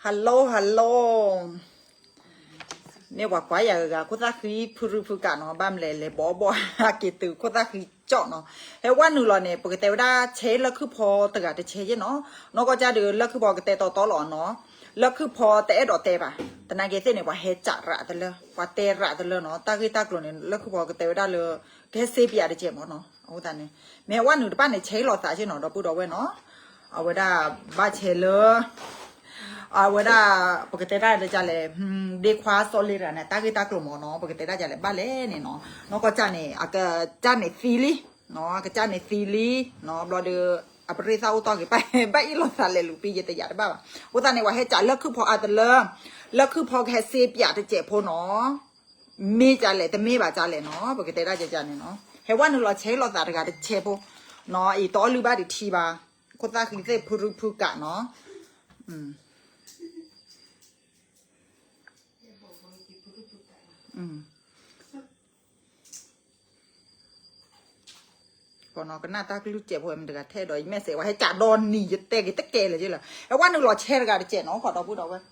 Hello hello, မ့ၢ်ပှၤကွၢ်ယၤဂၤ ခိၣ်သၣ်ဃံဖုရူဖုကးနီၤ, ဘၣ်မလဲၣ် လဲၤဘီဘီဟးက့ၤတုၤခိၣ်သၣ်ဃံကၠီၣ်နီၤ. ဟဲဝဲနုာ်လီၤန့ၣ် ပကတဲဝဲဒၣ်ဆဲးလၢခုၣ်ဖီတဂၤတဆဲးယဲနီၤ. နီၢ်ကီၢ်ကၢ်ဒီး လၢခုၣ်ဖီကတဲတီတီလီၤနီၤ. လၢခုၣ်ဖီတအဲၣ်ဒိးတဲဘၣ်, သနာ်က့သ့ၣ်န့ၣ် ပှၤဟဲကးရးတလၢ ပှၤတဲရးတလၢနီၤ. တၢ်ဂ့ၢ်တၢ်ကျိၤန့ၣ် လၢခုၣ်ဖီကတဲဝဲဒၣ်လၢ ကဟဲစ့ပယးတကဲးမးနီၤ. အဃိသတးန့ၣ် မ့ၢ်ဟဲဝဲနုာ်တဖၣ်န့ၣ် ဆဲးလီၤသးက့နီၤ ဒီပုၢ်ဒီဝဲၢ်နီၤ. အဝဲဒၣ်ဘၣ်ဆဲးလၢ အဝဲဒၣ် ပကတဲတၢ်ဒ်လဲၣ်, ဒ့ခွါစီလ့တဂၤန့ၣ် တၢ်ဂ့ၢ်တၢ်ကျိၤမးနီၤ. ပကတဲတၢ်ဒ်လဲၣ် ဘၣ်လဲၣ်န့ၣ်နီၤ. နီၢ်ကီၢ်ကၢ်န့ၣ် အကစၢ်န့ၣ်သံလံ, အကစၢ်န့ၣ်သံလံ, ဘျီဒီး အပရ့ၣ်သၣ်အိၣ်တီၢ်က့ၤ ဘၣ်အ့ၣ်လိာ်သးလဲၤလူၤပံယတယာ်တဘၣ်ဘၣ်. အဃိသတးန့ၣ် ပှၤဟဲကးလၢခုၣ်ဖီအါတလၢ, လၢခုၣ်ဖီကဟဲစ့ပယးတကဲးဖိနီၤ. မ့ၢ်ကၢ်လဲၣ် တမ့ၢ်ဘၣ်ကၢ်လဲၣ်နီၤ. ပကတဲတၢ်ကၢ်န့ၣ်နီၤ ဟဲဝဲနုာ်လီၤဆဲးလီၤသးတဂၤတဆဲးဖိနီၤ. အံၤတအီၣ်လုၢ်ဘၣ်ဒံးထံဘၣ်, ခိၣ်သၣ်ဃံသ့ၣ်ဖုရူဖုကးနီၤ. ကနၣ်တၢ်ကလုၢ်စဲးဖိမတဂၤထဲဒီး ယမဲာ်စဲးဝဲဟဲကးဒီနံၤ ယတဲက့ၤတကဲလၢာ်က့လၢာ်. ဟဲဝဲနုာ်လီၤဆဲးတဂၤတကဲးနီၤ ခီဒီပုၢ်ဒီဝဲၢ်.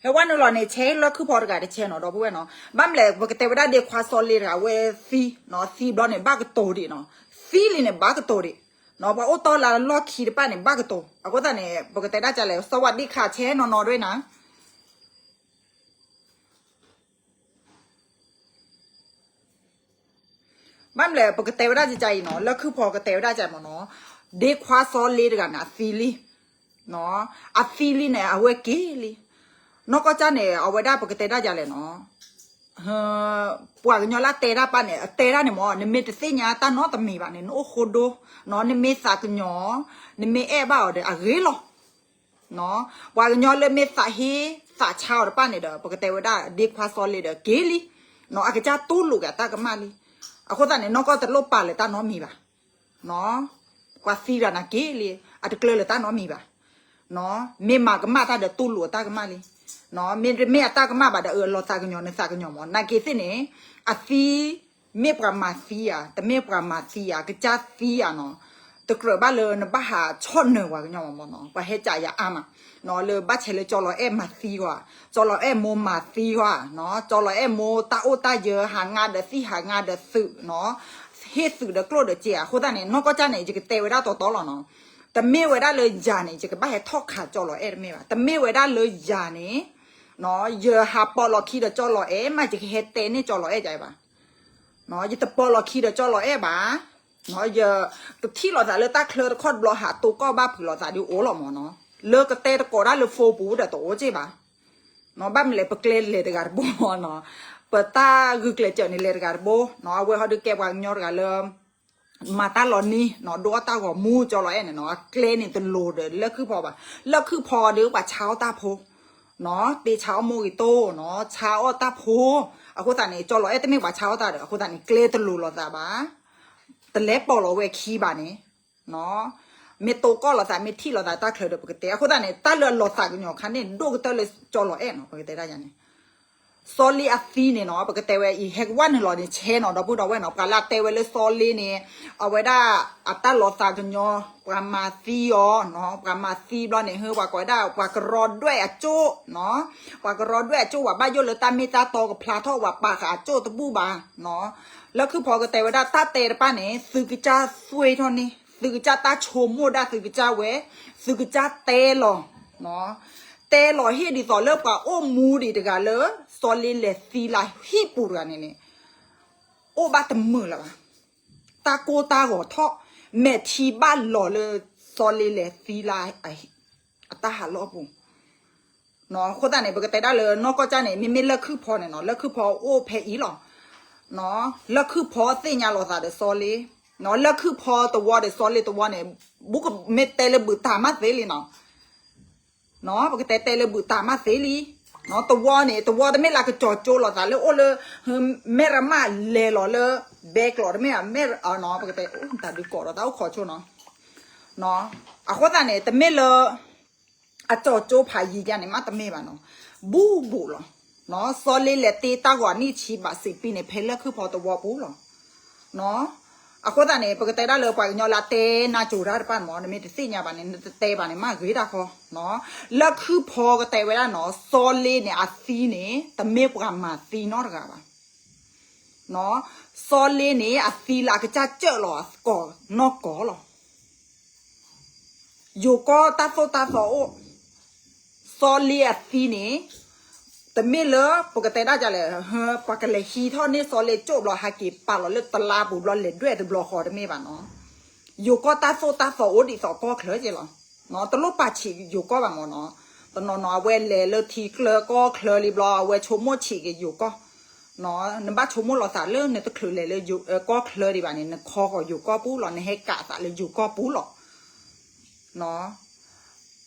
ဟဲဝဲနုာ်လီၤန့ၣ် ဆဲးလၢခုၣ်ဖီတဂၤတဆဲးနီၤ ဒီပုၢ်ဝဲၢ်နီၤ. ဘၣ်မလဲၣ် ပကတဲဝဲဒၣ်ဒ့ခွါစီလ့တဂၤဝဲသံနီၤ, သံဘျီန့ၣ် ဘၣ်ကတိၤဒံးနီၤ. သံလံန့ၣ် ဘၣ်ကတိၤဒံးနီၤ. ပှၤအိၣ်တီၢ်လၢလီၢ်ခံတဖၣ်န့ၣ် ဘၣ်ကတိၤ. အဃိသတးန့ၣ် ပကတဲဒၣ်ကၢ်လဲၣ် စဝးဒံၣ်ခးဆဲးနီၢ်နီၢ်ဒွဲၣ်နၤ ဘၣ်မလဲၣ် ပကတဲဝဲဒၣ်ကၢ်အံၤနီၤ, လၢခုၣ်ဖီကတဲဝဲဒၣ်ကၢ်မးနီၤ, ဒ့ခွါစီလ့တဂၤန့ၣ် အသံလံ, အသံလံန့ၣ် အဝဲက့ၤလံ. နီၢ်ကီၢ်ကၢ်န့ၣ် အဝဲဒၣ်ပကတဲဒၣ်ကၢ်လဲၣ်နီၤ, ပှၤကညီလၢတဲတၢ်ပၢ်န့ၣ် အတဲဒၣ်န့ၣ်မး နမ့ၢ်တသ့ၣ်ညါတၢ်နီတမံၤဘၣ်န့ၣ် နအိၣ်ဃိဒိ, နမ့ၢ်သးကညီၤ, နမ့ၢ်အဲၣ်ဘၣ်အီၤဒီး အဂ့ၤလီၤ. ပှၤကညီလၢမ့ၢ်သးဟ့ သးဆါအီၤတဖၣ်န့ၣ်ဒီး ပကတဲဝဲဒၣ် ဒ့ခွါစီလ့ဒီးက့ၤလံ, အကစၢ်တူၢ်လိာ်က့ၤအတၢ်ကမၣ်လံ. အဃိသတးန့ၣ် နီၢ်ကီၢ်တလိၣ်ပာ်လၢတၢ်နီတမံၤဘၣ်. ပှၤသံတဂၤန့ၣ်က့ၤလံ, အတကျၢၤလၢတၢ်နီတမံၤဘၣ်. မ့ၢ်မၤကမၣ်တၢ်ဒီးတူၢ်လိာ်အတၢ်ကမၣ်လံ. မ့တမ့ၢ်အတၢ်ကမၣ်ဘၣ်ဒီး အၢ အလီၤသးကညီၤ နသးကညီၤမး နာ်က့သ့ၣ်န့ၣ် အသံ မ့ၢ်ပှၤမၤသံဧါ တမ့ၢ်ပှၤမၤသံဧါ ကစၢ်သံဧါနီၤ, တကြၢးဘၣ်လၢနဘၣ်ဟးဆီၣ်နၢၤပှၤကညီမးနီၤ. ပှၤဟဲကၢ်ယၤအါမး လၢဘၣ်ဆဲးလၢကၠီလီၤအဲၣ်မၤသံဧါ, ကၠီလီၤအဲၣ်မိၢ်မၤသံဧါ, ကၠီလီၤအဲၣ်မိၢ်တၢ်အိၣ်တၢ်ယၢၤ ဟးငါဒီးသံၣ် ဟးငါဒီးသုးနီၤ, ဟ့ၣ်သုးဒီးကျိၣ်ဒီးစ့ဧါ. အဃိသတးန့ၣ် နီၢ်ကီၢ်ကၢ်န့ၣ် ယကတဲဝဲဒၣ်တီတီလီၤနီၤ. တမ့ၢ်ဝဲဒၣ်လၢယၤန့ၣ် ယကဘၣ်ဟဲထီၣ်ခးကၠီလီၤအဲၣ်တမ့ၢ်ဘၣ်. တမ့ၢ်ဝဲဒၣ်လၢယၤန့ၣ် ယဟးပိာ်လီၤခံဒီးကၠီလီၤအဲၣ်မး ယကဟဲတဲန့ၢ်ကၠီလီၤအဲၣ်ကၢ်ဘၣ်. ယတပိာ်လီၤခံဒီးကၠီလီၤအဲၣ်ဘၣ်. ယကထံၣ်လိာ်သးလၢတၢ်ချၢတခီတဘျီ ဟးတိၢ်ကီၢ်ဘၣ်ဖုးလိာ်သးဒ်အိၣ်လီၤမးနီၤ. လၢကတဲတကိးဒၣ်လၢ phone ပူၤဒီးတအိၣ်က့ၢ်ဘၣ်. ဘၣ်မလဲၣ် ပကျဲလဲၤတဂၤတဘိနီၤ, ပတၢ်ဂုာ်ကျဲးစၢးန့ၣ်လဲၤတဂၤတဘိနီၤ. အဝဲဟီဒုးကဲပှၤကညီတဂၤလၢ မၤတၢ်လီၤနံၤနီၤ, ဒိးအီၣ်တၢ်ဂီၤမူကၠီလီၤအဲၣ်န့ၣ်နီၤ. အကျဲန့ၣ်တလိၤဒီးလၢခုၣ်ဖီဘၣ်. လၢခုၣ်ဖီဒီးပှၤဆါအီၣ်တၢ်ဖိနီၤ, သ့ဆါအီၣ်မိၢ်ဂ့ၤတိၢ်နီၤ, ဆါအီၣ်တၢ်ဖိ. အဃိသတးန့ၣ် ကၠီလီၤအဲၣ်တမ့ၢ်ပှၤဆါအီၣ်တၢ်ဒီး အဃိသတးန့ၣ် ကျဲတလိၤလိာ်သးဘၣ်. တလဲၤပိာ်လီၤဝဲခံဘၣ်န့ၣ် မ့ၢ်တိၢ်ကီၢ်လိာ်သး မ့ၢ်ထံၣ်လိာ်သးတၢ်ချၢဒီး ပကတဲ. အဃိသတးန့ၣ် တၢ်လၢအလီၤသးကညီၤခါန့ၣ် ဒိၣ်ကတၢၢ်လၢကၠီလီၤအဲၣ်နီၤ, ပကတဲဒၣ်ယၤန့ၣ် စီလ့အသံန့ၣ်နီၤ, ပကတဲဝဲအံၤ ဟဲကဝၢ်နုာ်လီၤန့ၣ် ဆဲးနီၤ ဒီပုၢ်ဒီဝဲၢ်နီၤ. ပှၤလၢအတဲဝဲလၢစီလ့န့ၣ် အဝဲဒၣ်အတၢ်လီၤသးကညီၤ ပှၤမၤသံအီၤနီၤ, ပှၤမၤသံဘျီန့ၣ် ဟ့ၣ်ပှၤကိးဝဲဒၣ် ပှၤကရီဒွဲၣ်အကၠိၣ်နီၤ, ပှၤကရီဒွဲၣ်အကၠိၣ် ပှၤဘၣ်ယိၣ်လၢတၢ်မ့ၢ်တၢ်တီကဖျါထီၣ် ပှၤပာ်ဃာ်အကၠိၣ်တဘူၣ်ဘၣ်နီၤ. လၢခုၣ်ဖီကတဲဝဲဒၣ် တၢ်တဲတဖၣ်န့ၣ် သုကစၢ်သွ့ထီၣ်န့ၣ် သုကစၢ်တၢ်ဆိကမိၣ်ဒၣ်သုကစၢ်ဝဲ, သုကစၢ်တဲလီၤ တဲလီၤဟ့ၣ်ဒ်သိးလၢပှၤအိၣ်မူဒံးတဂၤလၢ စီလ့လဲၤသံလၢဟံၣ်ပူၤတဂၤန့ၣ်န့ၣ် အိၣ်ဘၣ်တမုာ်လၢၤဘၣ်. တၢ်ကိၢ်တၢ်ဂီၤထီၣ် မဲာ်ထံဘၣ်လီၤလၢ စီလ့လဲၤသံလၢ အတၢ်ဟးလီၢ်ပူၤ အဃိသတးန့ၣ် ပကတဲဒၣ်လၢ နီၢ်ကီၢ်ကၢ်န့ၣ် မ့မ့ၢ်လၢခုၣ်ဖီန့ၣ်နီၤ, လၢခုၣ်ဖီအိၣ်ဖဲအံၤလီၤ. လၢခုၣ်ဖီသ့ၣ်ညါလိာ်သးဒီးစီလ့, လၢခုၣ်ဖီတဝီဒီးစီလ့တဝီန့ၣ် ဘူးကမ့ၢ်တဲလၢဘူးတၢ်မးသ့လံနီၤ. ပကတဲတဲလၢဘူးတၢ်မးသ့လံ. သဝီန့ၣ် သဝီတမ့ၢ်လၢကကၠီၤကၠိလိာ်သးလၢအိၣ်လၢ မဲၢ်ရမၣ်လဲၤလီၤလၢ ဘဲကျိးတမ့ၢ် မဲၢ် ပကတဲ တၢ်ဒုးကိးဒီးတၢ်အိၣ်ခိးဆိနီၤ. အဃိသတးန့ၣ် တမ့ၢ်လၢ အကၠီၤကၠိဖးယံၤယါန့ၣ် မ့တမ့ၢ်ဘၣ်နီၤ, ဘူးဘူးလီၤ. စီၤလ့လဲၤတ့တၢ်ဂီၤနံၣ်ဆံဘးစံးပံန့ၣ် ဖဲလၢၢ်ခုၣ်ဖီသဝီပူၤလီၤ. အဃိသတးန့ၣ် ပကတဲဒၣ်လၢပှၤကညီလၢအတဲနါစိၤတၢ်တဖၣ်န့ၣ်မ့ၢ် နမ့ၢ်တသ့ၣ်ညါဘၣ်န့ၣ် နတတဲဘၣ်န့ၣ် မ့ၢ်ဂ့ၤတၢ်ဃီ. လၢၢ်ခုၣ်ဖီကတဲဝဲဒၣ်နီၤ စီၤလ့န့ၣ် အသံန့ၣ် တမ့ၢ်ပှၤမၤသံနီတဂၤဘၣ်. စီၤလ့န့ၣ် အသံလၢအကစၢ်ကၢၣ်လီၤအသကိးနီၢ်ကီၢ်လီၤ. ယိၤကီၢ်တၢ်သိၣ်တၢ်သီအိၣ်, စီၤလ့အသံန့ၣ် တမ့ၢ်လၢပကတဲဒၣ်လဲၣ်, ပှၤကလဲၤဟံးထီၣ်န့ၢ်စီၤလ့ကၠိၣ်ဘျီဟးက့ၤပာ်လီၤလၢတလါပူၤဘျီလဲၤဒွဲၣ်တဘျီဃီတမ့ၢ်ဘၣ်နီၤ. ယိၤကီၢ်တၢ်သိၣ်တၢ်သီအိၣ်ဒ်သိးကီၢ်ချၢက့လီၤ. တလိၣ်ပာ်ဆံးယိၤကီၢ်ဘၣ်မ့ၢ်နီၤ. တနီၤနီၤအဝဲလဲၤလၢထံကျၢကီၢ်ချၢလံဘျီ အဝဲဆိကမိၣ်ဆံးက့ၤယိၤကီၢ် နဘၣ်ဆိကမိၣ်လီၤသးလၢနတချုးလဲၤလၢကီၢ်ချၢဒံးဘၣ်န့ၣ် နခီဃီၤယိၤကီၢ်ပူၤလီၤ, နဟဲကးသးလၢယိၤကီၢ်ပူၤလီၤ.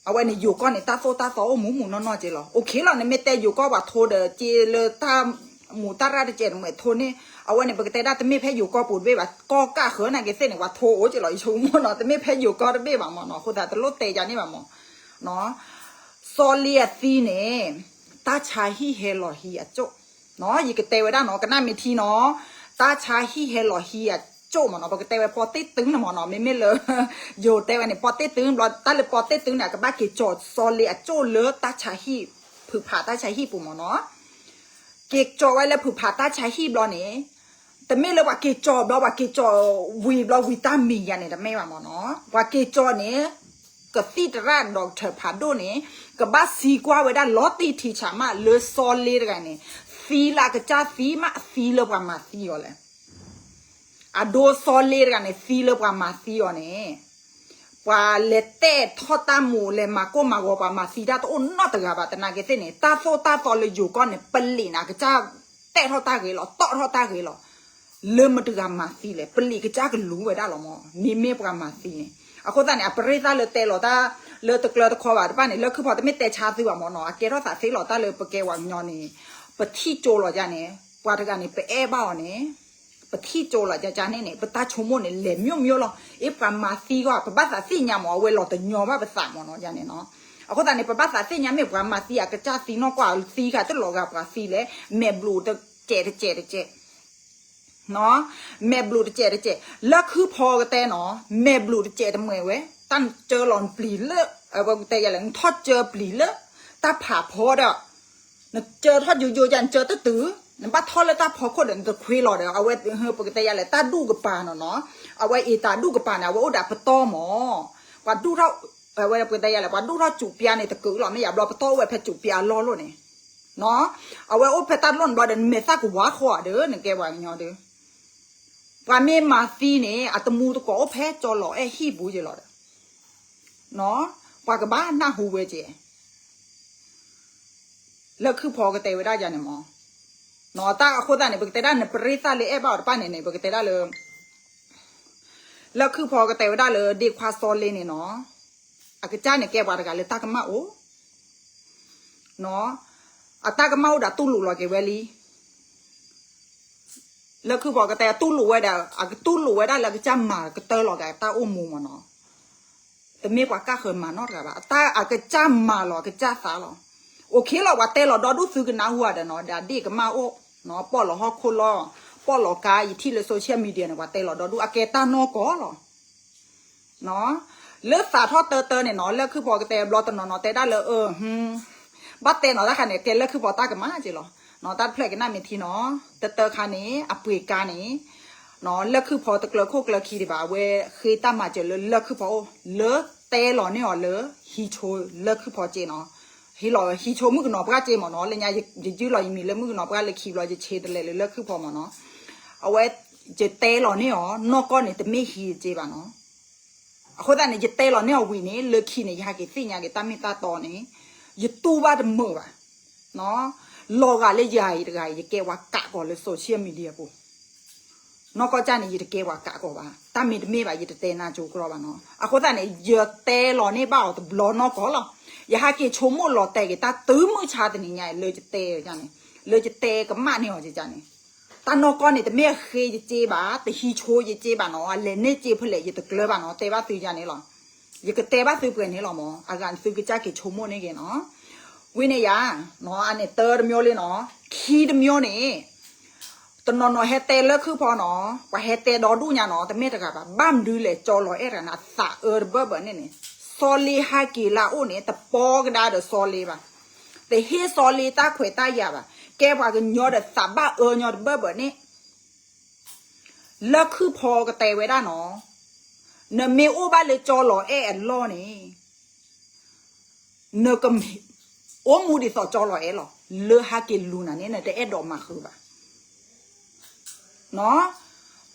အဝဲန့ၣ်ယိၤကီၢ်န့ၣ် တၢ်သိၣ်တၢ်သီအိၣ်မူးမူးနီၢ်နီၢ်က့လီၤ. အိၣ်ခ့လီၤ နမ့ၢ်တဲယိၤကီၢ်ပှၤထိဒီးက့လၢတၢ်မူးတၢ်ရၢ်တကဲးတမှဲးထိန့ၣ် အဝဲန့ၣ် ပကတဲဒၣ်တမ့ၢ်ဖဲယိၤကီၢ်ပူၤတဘ့ၣ်ဘၣ်, ကီၢ်ကၢ်ဃၢၤနာ်က့သ့ၣ်န့ၣ် ပှၤထိအိၣ်က့လီၤ ယဆိကမိၣ်နီၤ, တမ့ၢ်ဖဲယိၤကီၢ်တဘ့ၣ်ဘၣ်မ့ၢ်နီၤ. အဃိသတးတလိၣ်တဲယၤန့ၣ်ဘၣ်မ့ၢ် စီၤလ့အသံန့ၣ် တၢ်ဆါဟံၣ်ဟဲလီၤဟံးအကၠိၣ်, ယကတဲဝဲဒၣ်နီၤ ကနၣ်မ့ၢ်ထံနီၤ, တၢ်ဆါဟံၣ်ဟဲလီၤဟံးအကၠိၣ်မ့ၢ်နီၤ, ပကတဲဝဲပီတ့ၢ်တုန့ၣ်မ့ၢ်နီၤ, မ့မ့ၢ်လၢ ယိၤတဲဝဲန့ၣ် ပီတ့ၢ်တုဘျီ တၢ်လၢပီတ့ၢ်တုန့ၣ် အကဘၣ်က့ၤကၠီၤစီၤလ့အကၠိၣ်လၢတၢ်ဆါဟံၣ် ဖုးဖးတၢ်ဆါဟံၣ်ပူၤမ့ၢ်နီၤ. က့ၤကၠီၤဝဲလၢဖုးဖးတၢ်ဆါဟံၣ်ဘျီန့ၣ် တမ့ၢ်လၢပှၤက့ၤကၠီၤဘျီ ပှၤက့ၤကၠီၤဝံၤဘျီဝံၤတၢ်မံၤယၤန့ၣ် တမ့ၢ်ဘၣ်မ့ၢ်နီၤ, ပှၤက့ၤကၠီၤန့ၣ် ကသံၣ်သရၣ် ဒီကထၢၣ်ဖးဒိၣ်န့ၣ် ကဘၣ်သံကွၢ်ဝဲဒၣ်လီၤတံၢ်ထံဆးမးလၢစီၤလ့တဂၤန့ၣ် သံလၢအကစၢ်သံမး အသံလၢပှၤမၤသံအီၤလဲၣ်. အဒိစီၤလ့တဂၤန့ၣ် သံလၢပှၤမၤသံအီၤန့ၣ် ပှၤလဲၤတဲာ်ထီၣ်တၢ်မူး လဲၤမၤကိၢ်မၤဂီၤ ပှၤမၤသံတၢ်တအိၣ်နီတဂၤဘၣ်. သနာ်က့သ့ၣ်န့ၣ် တၢ်သိၣ်တၢ်သီလၢယိၤကီၢ်န့ၣ် ပလံးန့ၣ် အကစၢ်တဲာ်ထီၣ်တၢ်ဂ့ၤလီၤ တီၣ်ထီၣ်တၢ်ဂ့ၤလီၤ လၢမတၤတဂၤမၤသံလဲၣ်, ပလံးကစၢ်ကလူၤဝဲဒၣ်လီၤမ့ၢ် မ့မ့ၢ်ပှၤမၤသံန့ၣ်. အဃိသတးန့ၣ် အပရ့ၣ်သၣ်လၢတဲလီၤတၢ် လၢတကျၢၤတခီဘၣ်တဖၣ်န့ၣ် လၢၢ်ခုၣ်ဖီတမ့ၢ်တဲဆါသုဘၣ်မ့ၢ်နီၤ, အကဲထီၣ်သးသ့လီၤတၢ်လၢပကဲပှၤကညီန့ၣ် ပထံၣ်ကၠိလီၤယါန့ၣ် ပှၤတဂၤန့ၣ် ပအဲၣ်ဘၣ်အီၤန့ၣ် ပထံၣ်ကၠိလီၤယါန့ၣ်န့ၣ် ပတၢ်ဆိကမိၣ်န့ၣ် လဲၤမိၢ်မိၢ်လီၤ. အ့ ပှၤမၤသံဂီၢ် ပဘၣ်သးသ့ၣ်ညါမ့ၢ် အဝဲလီၤတညီဘၣ်ပသးမ့ၢ်နီၤ ယါန့ၣ်နီၤ. အဃိသတးန့ၣ် ပဘၣ်သးသ့ၣ်ညါမ့ၢ်ပှၤမၤသံအကစၢ်သံနီၢ်ကွၢ်သံခါတလီၤဂာ်ပှၤသံလဲၣ် မဲာ်ဘျုးတစဲးတစဲးတစဲး မဲာ်ဘျုးတစဲးတစဲး လၢၢ်ခုၣ်ဖီကတဲနီၤ မဲာ်ဘျုးတစဲးတမှဲၤဝဲ တၢ်နကၢလီၤပျံၤလၢ အဝဲကတဲယၤလဲၣ် နထီၣ်ကၢပျံၤလၢ တၢ်ဖးဖီဒီး နကၢထီၣ်ယိယိယါ နကၢတတုၤ နဘၣ်ထီၣ်လၢတၢ်ဖီခိၣ်ဒီး နတခွ့လီၤဒီး အဝဲပကတဲယၤလဲၣ် တၢ်ဒူၣ်ကပၤနီၤနီၤ အဝဲအ့ၣ်တၢ်ဒူၣ်ကပၤန့ၣ် အဝဲအိၣ်ဒီးပတီၢ်မး ပှၤဒူၣ်ထီၣ် အဝဲပကတဲယၤလဲၣ် ပှၤဒူၣ်ထီၣ်စူးပျါန့ၣ် တကုာ်လီၤ မ့ၢ်ယၤဘျီပတီၢ်အိၣ်ဝဲဖဲစူးပျါအလီၢ်လိၤန့ၣ် အဝဲအိၣ်ဖဲတၢ်လီၢ်န့ၣ်ဘျီဒီး နမဲာ်သၣ်ကဝါဃီဒီး နကဲပှၤကညီဒီး ပှၤမ့ၢ်မၤသံန့ၣ် အတမူတကိးအိၣ်ဖဲကၠီလီၤအဲၣ်ဟံၣ်ပူၤက့ၤလီၤဒီး ပှၤကဘၣ်နၢ်ဟူဝဲက့ၤ လၢၢ်ခုၣ်ဖီကတဲဝဲဒၣ်ယၤန့ၣ်မး တၢ်အဃိသတးန့ၣ် ပကတဲဒၣ်နပရ့ၣ်သၣ်လၢအဲၣ်ဘၣ်အီၤတဖၣ်န့ၣ်န့ၣ် ပကတဲဒၣ်လၢ လၢၢ်ခုၣ်ဖီကတဲဝဲဒၣ်လၢ ဒ့ခွါစီၤလ့န့ၣ်နီၤ အကစၢ်န့ၣ်ကဲပှၤတဂၤလၢတၢ်ကမၣ်အိၣ် အတၢ်ကမၣ်အိၣ်ဒီးတူၢ်လိာ်လီၤက့ၤဝဲလံ လၢၢ်ခုၣ်ဖီကတဲတူၢ်လိာ်ဝဲဒၣ် အကတူၢ်လိာ်ဝဲဒၣ်လၢအကစၢ်မၤကတၢၢ်လီၤက့ၤတၢ်အိၣ်မူမးနီၤ တမ့ၢ်ပှၤကၢ်ဃၢၤမၤနီတဂၤဘၣ် အကစၢ်မၤလီၤအကစၢ်သးလီၤ အိၣ်ခ့လီၤ ပှၤတဲလီၤဒီဒူၣ်သုကနၢ်ဟူဧါဒီးနီၤ ဒီးဒ့ၣ်ကမၣ်အိၣ် ပီၣ်လီၤဟီၣ်ခိၣ်လီၢ် ပီၣ်လီၤကါ ယထံၣ်လၢ social media န့ၣ် ပှၤတဲလီၤဒီဒူၣ် အကဲတၢ်နီၢ်ကီၢ်လီၤ လၢသးထီၣ်တၢတၢန့ၣ်နီၤ လၢၢ်ခုၣ်ဖီကတဲဘျီတနီၤနီၤတဲဒၣ်လၢ ဘၣ်တဲနီၤတၢ်ခါန့ၣ် ကဲလၢၢ်ခုၣ်ဖီတၢ်ကမၣ်က့ၤလီၤ တၢ်တဖျၢၣ်ကနၣ်မ့ၢ်ထံနီၤ တၢတၢခါန့ၣ် အပှ့ၤကါန့ၣ် လၢၢ်ခုၣ်ဖီတကျၢၤခိၣ်ကျၢၤခံဒံးဘၣ် အဝဲဃ့တၢ်မၤစၢၤလၢလၢၢ်ခုၣ်ဖီအိၣ် လၢတဲလီၤန့ၢ်အီၤလၢ ဟံးဆိလၢၢ်ခုၣ်ဖီက့နီၤ ဟ့ၣ်လီၤ ဟံးဆိမုၣ်ကနီၤပှၢ်က့မ့ၢ်နီၤ လၢညါယယုၢ်လီၤယမံၤလၢမုၣ်ကနီၤပှၢ်လၢခံဘျီ ယဆ့တလဲၤလၢလၢၢ်ခုၣ်ဖီမ့ၢ်နီၤ အဝဲ ယတဲလီၤန့ၢ်အီၤ နီၢ်ကီၢ်န့ၣ် တမ့ၢ်ဟံးက့ဘၣ်နီၤ အဃိသတးန့ၣ် ယတဲလီၤန့ၢ်အီၤဝံၤန့ၣ် လၢခံန့ၣ် ယဟဲက့ၤသ့ၣ်ညါက့ၤတၢ်မ့ၢ်တၢ်တီန့ၣ် ယတူၢ်ဘၣ်တမုာ်ဘၣ် လီၤဂာ်လၢယၤအံၤတဂၤအံၤ ယကဲဝဲကးကီၤလၢ social media ပူၤ နီၢ်ကီၢ်ကၢ်န့ၣ် ယတကဲပှၤကးကီၤဘၣ် တၢ်မ့ၢ်တမ့ၢ်ဘၣ် ယတတဲနၢ်ကၠိကရီဘၣ်နီၤ အဃိသတးန့ၣ် ယတဲလီၤန့ၢ်ဘၣ်အီၤတဘျီနီၢ်ကီၢ်လီၤ ယဟးက့ၤဆိကမိၣ်လီၤတဲာ်က့ၤတၢ်တုၤမုၢ်ဆါတနံၤညါ လၢယတဲန့ၣ်, လၢယတဲကမၣ်န့ၢ်အီၤန့ၣ်, တၢ်နီၢ်ကီၢ်န့ၣ် တမ့ၢ်အဃ့ယစ့ဘၣ်, တဟံးဆိယစ့ဘၣ်နီၤ, အလဲၤန့ၢ်စ့ဖဲလဲၣ် ယတကျၢၤဘၣ်နီၤ, တဲဘၣ်သုယၤန့ၣ်လီၤ. ယကတဲဘၣ်သုပှဲၤန့ၣ်လီၤမၢ်, အဂၤန့ၣ်သုကစၢ်က့ၤဆိကမိၣ်န့ၢ်က့ၤနီၤ. ဝံၤန့ၣ်ယၤ, အန့ၣ်တၢတမျိုးလံနီၤ, ခံတမျိုးန့ၣ် တနီၤနီၤဟဲတဲလၢခုၣ်ဖီနီၤ, ပှၤဟဲတဲဒီဒူၣ်ညါနီၤ, တမ့ၢ်တဂၤဘၣ်, ဘၣ်မနုၤလဲၣ် ကၠီလီၤအဲၣ်တဂၤန့ၣ် အသးအၢတဘၢၣ်ဘၢၣ်န့ၣ်န့ၣ်, စီၤလ့ဟးက့ၤလၢအအိၣ်န့ၣ် တပီကဒါဒီးစီၤလ့ဘၣ်, တဟ့ၣ်စီၤလ့တၢ်ခွဲးတၢ်ယာ်ဘၣ်, ကဲပှၤကညီဒီးသးဘၣ်အၢညီတဘၢၣ်ဘၢၣ်န့ၣ်, လၢခုၣ်ဖီကတဲဝဲဒၣ်နီၤ, နမ့ၢ်အိၣ်ဘၣ်လၢကၠီလီၤအဲၣ်အလီၢ်န့ၣ် နကမ့ၢ်အိၣ်မူဒ်သိးကၠီလီၤအဲၣ်လီၤ, လၢဟးက့ၤလူၤနၤန့ၣ် နတအဲၣ်ဒိးမၤဃုာ်ဘၣ်.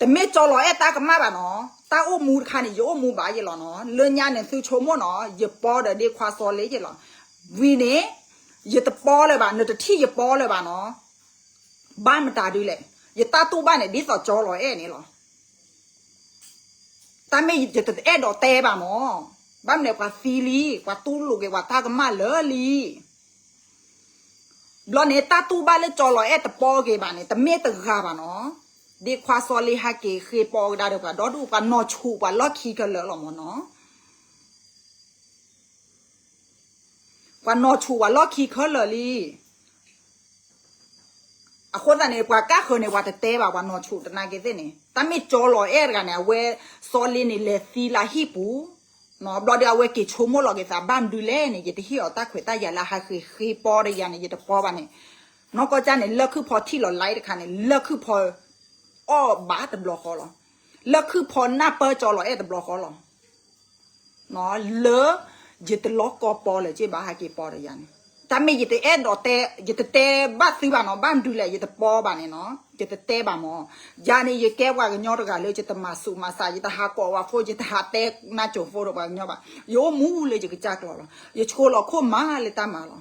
တမ့ၢ်ကၠီလီၤအဲၣ်တၢ်ကမၣ်ဘၣ်နီၤ, တၢ်အိၣ်မူတခါန့ၣ် ယအိၣ်မူဘၣ်ယဲလီၤနီၤ, လၢညါန့ၣ်သုဆိကမိၣ်နီၤ, ယပီဒီးဒ့ခွါစီၤလ့ယဲလီၤ. ဝံၤန့ၣ် ယတပီလၢၤဘၣ်, နတထံၣ်ယပီလၢၤဘၣ်နီၤ, ဘၣ်မတၤဒုလဲၣ်, ယတၢ်တူၢ်ဘၣ်န့ၣ် ဒ်သိးကၠီလီၤအဲၣ်န့ၣ်လီၤ. တၢ်မ့ၢ်ယတအဲၣ်ဒိးတဲဘၣ်မၢ်, ဘၣ်မနုၤလဲၣ် ပှၤသံလံ, ပှၤတူၢ်လိာ်က့ၤပှၤတၢ်ကမၣ်လၢာ်လံ. ဘျီန့ၣ် တၢ်တူၢ်ဘၣ်လၢကၠီလီၤအဲၣ်တပီက့ၤဘၣ်န့ၣ် တမ့ၢ်တဂၤဘၣ်နီၤ, ဒ့ခွါစီၤလ့ဟးက့ၤဃ့ပီကဒါဒီးပှၤဒီဒူၣ်, ပှၤနီၤဆူးပှၤလီၢ်ခံခဲလၢာ်လီၤမၢ်နီၤ. ပှၤနီၤဆူးပှၤလီၢ်ခံခဲလၢာ်လံ. အဃိသတးန့ၣ် ပှၤကၣ်ဃၢၤန့ၣ် ပှၤတတဲဘၣ်, ပှၤနီၤဆူးတနာ်က့ၤသ့ၣ်န့ၣ်, တၢ်မ့ၢ်ကၠီလီၤအဲၣ်တဂၤန့ၣ် အဝဲစီၤလ့န့ၣ် လဲၤသံလၢဟံၣ်ပူၤ, ဘျီဒီးအဝဲက့ၤဆိကမိၣ်လီၤက့ၤသး ဘၣ်မနုၤလဲၣ်န့ၣ် ယတဟ့ၣ်အီၤတၢ်ခွဲးတၢ်ယာ်လၢဟးဃ့ဃ့ပီဒီးယၤန့ၣ် ယတပီဘၣ်န့ၣ်, နီၢ်ကီၢ်ကၢ်န့ၣ် လၢခုၣ်ဖီထံၣ်လီၤ live တခါန့ၣ် လၢခုၣ်ဖီအီၣ်ဘၣ်တဘျီဃီလီၤ, လၢခုၣ်ဖီနၢ်ပၢၢ်ကၠီလီၤအဲၣ်တဘျီဃီလီၤ. လၢ ယတလီၤကီပီလၢၤက့ၤဘၣ် ဟးက့ၤပီဒီးယၤန့ၣ်, တၢ်မ့ၢ်ယတအဲၣ်ဒိးတဲ, ယတတဲဘၣ်သုဘၣ်နီၤ, ဘၣ်မနုၤလဲၣ် ယတပီဘၣ်န့ၣ်နီၤ, ယတတဲဘၣ်မၢ်. ယၤန့ၣ် ယကဲပှၤကညီတဂၤလၢ ယတမၤဆူးမၤစး, ယတဟးကိးဝဲဖိ, ယတဟးတဲနါစိၤဖိဒီးပှၤကညီဘၣ်, ယအိၣ်မူလၢယကစၢ်ကျိၤလီၤ. ယဆှိလီၤခိၣ်မးလၢတၢ်မၤလီၤ.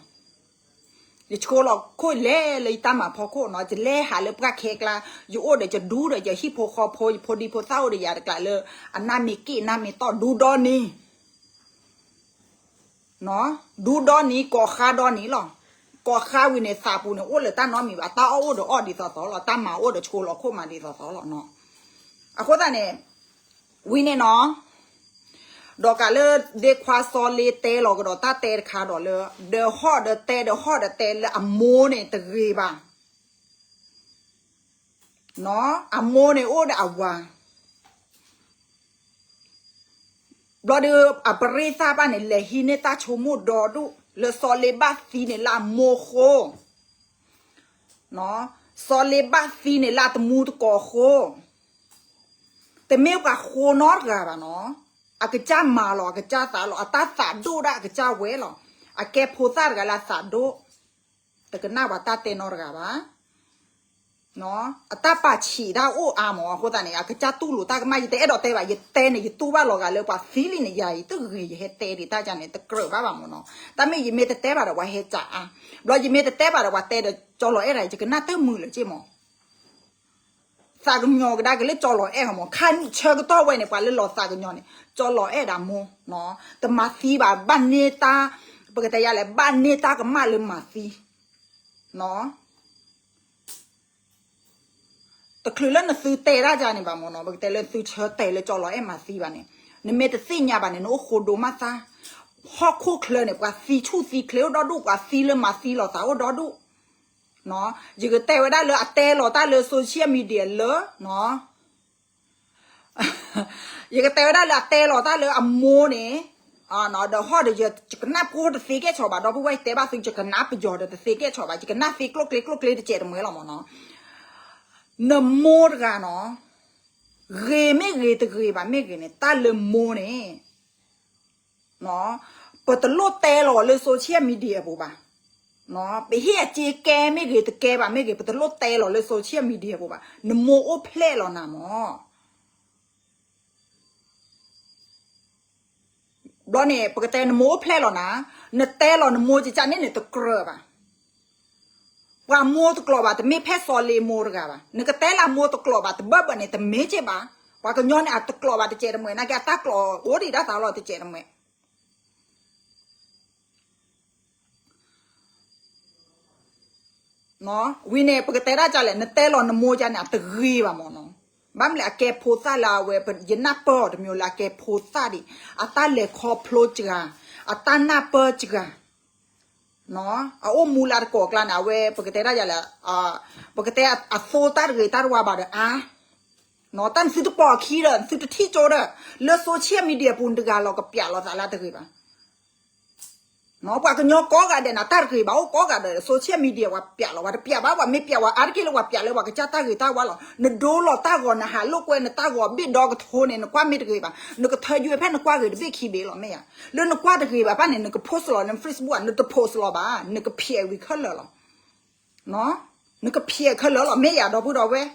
ယဆှိလီၤခိၣ်လဲၤလၢယတၢ်မၤဖီခိၣ်နီၤ, ယလဲၤဟးလၢပှၢ်ခဲကျါ, ယအိၣ်ဒီးယဒူဒီးယဟံၣ်ဖိဃီဖိ, ယဖိဒံဖိသၣ်အိၣ်ဒီးယၤတကျးလၢ အနၢ်မ့ၢ်က့ၣ်နၢ်မ့ၢ်တီၢ်ဒူဒီနံၤ, ဒူဒီနံၤ ကိးဃါဒီနံၤလီၤ. ကိးဃါဝံၤန့ၣ် သးပူၤန့ၣ် အိၣ်လၢတၢ်နီတမံၤဘၣ်, တၢ်အီၣ်အိၣ်ဒီးအီၣ်ဒ်သိးသိးလီၤ, တၢ်မၤအိၣ်ဒီးဆှိလီၤခိၣ်မးဒ်သိးသိးလီၤနီၤ. အဃိသတးန့ၣ် ဝံၤန့ၣ်နီၤ, ဒီးကးလၢဒ့ခွါစီၤလ့တဲလီၤကဒီးတၢ်တဲတခါဒီးလၢ ဒီးဟီၣ်ဒီးတဲ ဒီးဟီၣ်ဒီးတဲလၢအမိၢ်န့ၣ်တဂ့ၤဘၣ်. အမိၢ်န့ၣ်အိၣ်ဒီးအဝၤ ဘျီဒီး အပရ့သၣ်ဘၣ်န့ၣ် လဲၤဟံးန့ၢ်တၢ်ဆိကမိၣ်ဒီဒူၣ် လၢစီၤလ့ဘၣ်သံန့ၣ်လၢအမိၢ်အဃိ, စီၤလ့ဘၣ်သံန့ၣ်လၢအတမူတကိးအဃိ, တမ့ၢ်ပှၤဃိနီတဂၤဘၣ်နီၤ, အကစၢ်မၤလီၤ အကစၢ်သးလီၤ အတၢ်သးဒိၣ်ဒၣ်အကစၢ်ဝဲလီၤ, အကဲဖိသၣ်တဂၤလၢအသးဒိၣ်, တကနၣ်ပှၤတၢ်တဲနီတဂၤဘၣ်. အတၢ်ပာ်ဆံးတၢ်အိၣ်အါမး အဃိသတးန့ၣ် အကစၢ်တူၢ်လိာ်တၢ်ကမၣ် ယတအဲၣ်ဒိးတဲဘၣ် ယတဲန့ၣ် ယတူၢ်ဘၣ်လီၤဂာ်လၢပှၤသံလံန့ၣ် ယၤအံၤတဂ့ၤ ယဟဲတဲဒံးတၢ်ကန့ၣ် တကြၢးဘၣ်ဘၣ်မးနီၤ, တၢ်မ့ၢ်ယမ့ၢ်တတဲဘၣ်ဒီးပှၤဟဲကးအါ, ဘျီယမ့ၢ်တတဲဘၣ်ဒီးပှၤတဲဒီးကၠီလီၤအဲၣ်ဒၣ် ယကနၣ်တမုာ်လၢၤက့မး, သးကညီၤကဒါက့ၤလၢကၠီလီၤအဲၣ်မး ခါဆၢကတီၢ်ဝဲန့ၣ် ပှၤလၢလီၤသးကညီၤန့ၣ် ကၠီလီၤအဲၣ်ဒၣ်မိၢ်, တမၤသံဘၣ် ဘၣ်န့ၢ်တၢ်, ပကတဲယၤလဲၣ် ဘၣ်န့ၢ်တၢ်ကမၣ်လၢမၤသံ တချုးလၢနသုတဲဒၣ်ယၤန့ၣ်ဘၣ်မးနီၤ, ပကတဲလၢသုဆၢတဲာ်လၢကၠီလီၤအဲၣ်မၤသံဘၣ်န့ၣ်, နမ့ၢ်တသ့ၣ်ညါဘၣ်န့ၣ် နအိၣ်ဃိဒိမးသါ, ဟီၣ်ခိၣ်ချၢန့ၣ် ပှၤသံဆူၣ်သံချ့အိၣ်ဒီဒူၣ်, ပှၤသံလၢမၤသံလီၤသးအိၣ်ဒီဒူၣ်, ယကတဲဝဲဒၣ်လၢအတဲလီၤတၢ်လၢ social media လၢ ယကတဲဝဲဒၣ်လၢအတဲလီၤတၢ်လၢအမိၢ်န့ၣ်, ဒီးဟီၣ်ဒီးယကနၣ်ဖိတသ့ကဲၣ်ဆိးဘၣ်, ဒီပုၢ်ဝဲၢ်တဲဘၣ်သု ယကနၣ်ပယီၤဒီးတသ့ကဲၣ်ဆိးဘၣ်, ယကနၣ်သ့ကျိၣ်ကျ့ကျိၣ်ကျ့တစဲးတမှဲလီၤမးနီၤ, နမိၢ်တဂၤနီၤ, ဂ့ၤမ့ၢ်ဂ့ၤတဂ့ၤဘၣ်မ့ၢ်ဂ့ၤန့ၣ် တၢ်လၢမိၢ်န့ၣ် ပတလိၣ်တဲလီၤလၢ social media ပူၤဘၣ်, ပဟ့ၣ်အစ့ကဲမ့ၢ်ဂ့ၤ တကဲဘၣ်မ့ၢ်ဂ့ၤ ပတလိၣ်တဲလီၤလၢ social media ပူၤဘၣ်, နမိၢ်အိၣ်ဖျဲၣ်လီၤနၤမး ဘျီန့ၣ် ပကတဲနမိၢ်အိၣ်ဖျဲၣ်လီၤနၤ, နတဲလီၤနမိၢ်ကကန့ၣ်န့ၣ် တကြၢးဘၣ်, ပှၤမိၢ်တကျိးဘၣ် တမ့ၢ်ဖဲစီၤလ့မိၢ်တဂၤဘၣ်, နကတဲလၢမိၢ်တကျိးဘၣ်တဘၢၣ်ဘၢၣ်န့ၣ် တမ့ၢ်က့ဘၣ်, ပှၤကညီန့ၣ် အတကျိးဘၣ်တစဲးတမှဲ နာ်က့အတၢ်ကျိးအိၣ်ဒံးဒၣ်သးလီၤတစဲးတမှဲ ဝံၤန့ၣ် ပကတဲဒၣ်ကလဲၣ် နတဲလီၤနမိၢ်ကန့ၣ် အတဂ့ၤဘၣ်မၢ်နီၤ. ဘၣ်မနုၤလဲၣ် အကဲဖိသၣ်လၢအဝဲ ယနၢ်ပၢၢ်အီၤတမံၤလၢအကဲဖိသၣ်ဒံး အတၢ်လဲၤခီဖျိစှၤ အတၢ်နၢ်ပၢၢ်စှၤ အအိၣ်မူလၢတကိးကျါန့ၣ် အဝဲ ပကတဲဒၣ်ယလဲၣ် ပကတဲအသိတၢ်တဂ့ၤတၢ်တဝါဘၣ်ဒီးအါ တၢ်နသုတပိာ်အခံဒီး နသုတထံၣ်ကၠိဒီး လၢ social media ပူၤ နတဂၤလီၤကပျးလီၤသးလၢတဂ့ၤဘၣ်. ပှၤကညီကိးဂၤဒဲးန့ၣ် တၢ်တဂ့ၤဘၣ် အိၣ်ကိးဂၤဒဲး social media ပှၤပျးလီၤ ပှၤတပျးဘၣ် ပှၤမ့ၢ်ပျးဝဲအါတက့ၢ်လၢပှၤပျးလၢပှၤကစၢ်တၢ်ဂ့ၤတၢ်ဝါလီၤ. နဒိလီၤတၢ်ဂီၤ နဟးလိာ်ကွဲနတၢ်ဂီၤဘ့ၣ်ဒီကထိန့ၣ် နကွၢ်မ့ၢ်တဂ့ၤဘၣ် နကထၢယွဲဖဲနကွၢ်ဂ့ၤတဘ့ၣ်ခံဘ့ၣ်လီၤ မ့ၢ်ဧါ. လၢနကွၢ်တဂ့ၤဘၣ်ဘၣ်န့ၣ် နက post လီၤ န Facebook နတ post လီၤဘၣ် နကဖျဲးဝံၤခဲလၢာ်လီၤ. နကဖျဲးခဲလၢာ်လီၤ မ့ၢ်ဧါ ဒီပုၢ်ဒီဝဲၢ်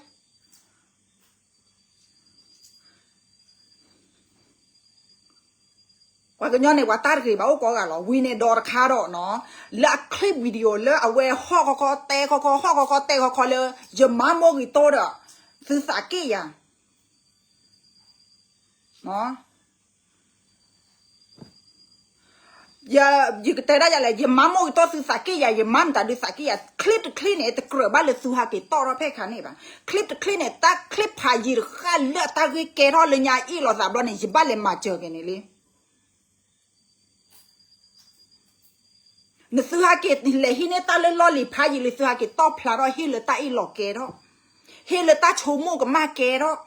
ပှၤကညီန့ၣ် ပှၤတၢ်တဂ့ၤဘၣ်အိၣ်ကိးဂၤလီၤ. ဝံၤန့ၣ်ဒီးတခါဒီးနီၤ လၢအ clip video လၢအဝဲဟီၣ်ခီခီတဲခီခီ ဟီၣ်ခီခီတဲခီခီလၢ ယမါမိၢ်ဂ့ၤတိဒီး သုသးက့ၣ်ယၤ ယကတဲဒၣ်ယၤလဲၣ် ယမါမိၢ်ဂ့ၤတိသုသးက့ၣ်ယၤ ယမါမတၤဒုးသးက့ၣ်ယၤ clip တ clip န့ၣ် တကြၢးဘၣ်လၢသုဟးက့ၤတီၣ်ထီၣ်ဖဲခါန့ၣ်ဘၣ်. clip တ clip န့ၣ် တၢ် clip ဖးယံာ်တဃၣ်လၢအတၢ်ဂ့ၢ်ကဲထီၣ်လၢညါအ့ၣ်လိာ်သးဘျီန့ၣ် ယဘၣ်လဲၤမၤစၢၤက့ၤန့ၣ်လံ နသုဟးက့ၤလဲၤဟံးန့ၢ်တၢ်လၢလီၢ်လံၤဖးယံာ်လံ သုဟးက့ၤတီၣ်ဖျါထီၣ်ဟ့ၣ်လၢတၢ်အ့ၣ်လိာ်ကဲထီၣ် ဟ့ၣ်လၢတၢ်ဆိကမိၣ်ကမၣ်ကဲထီၣ်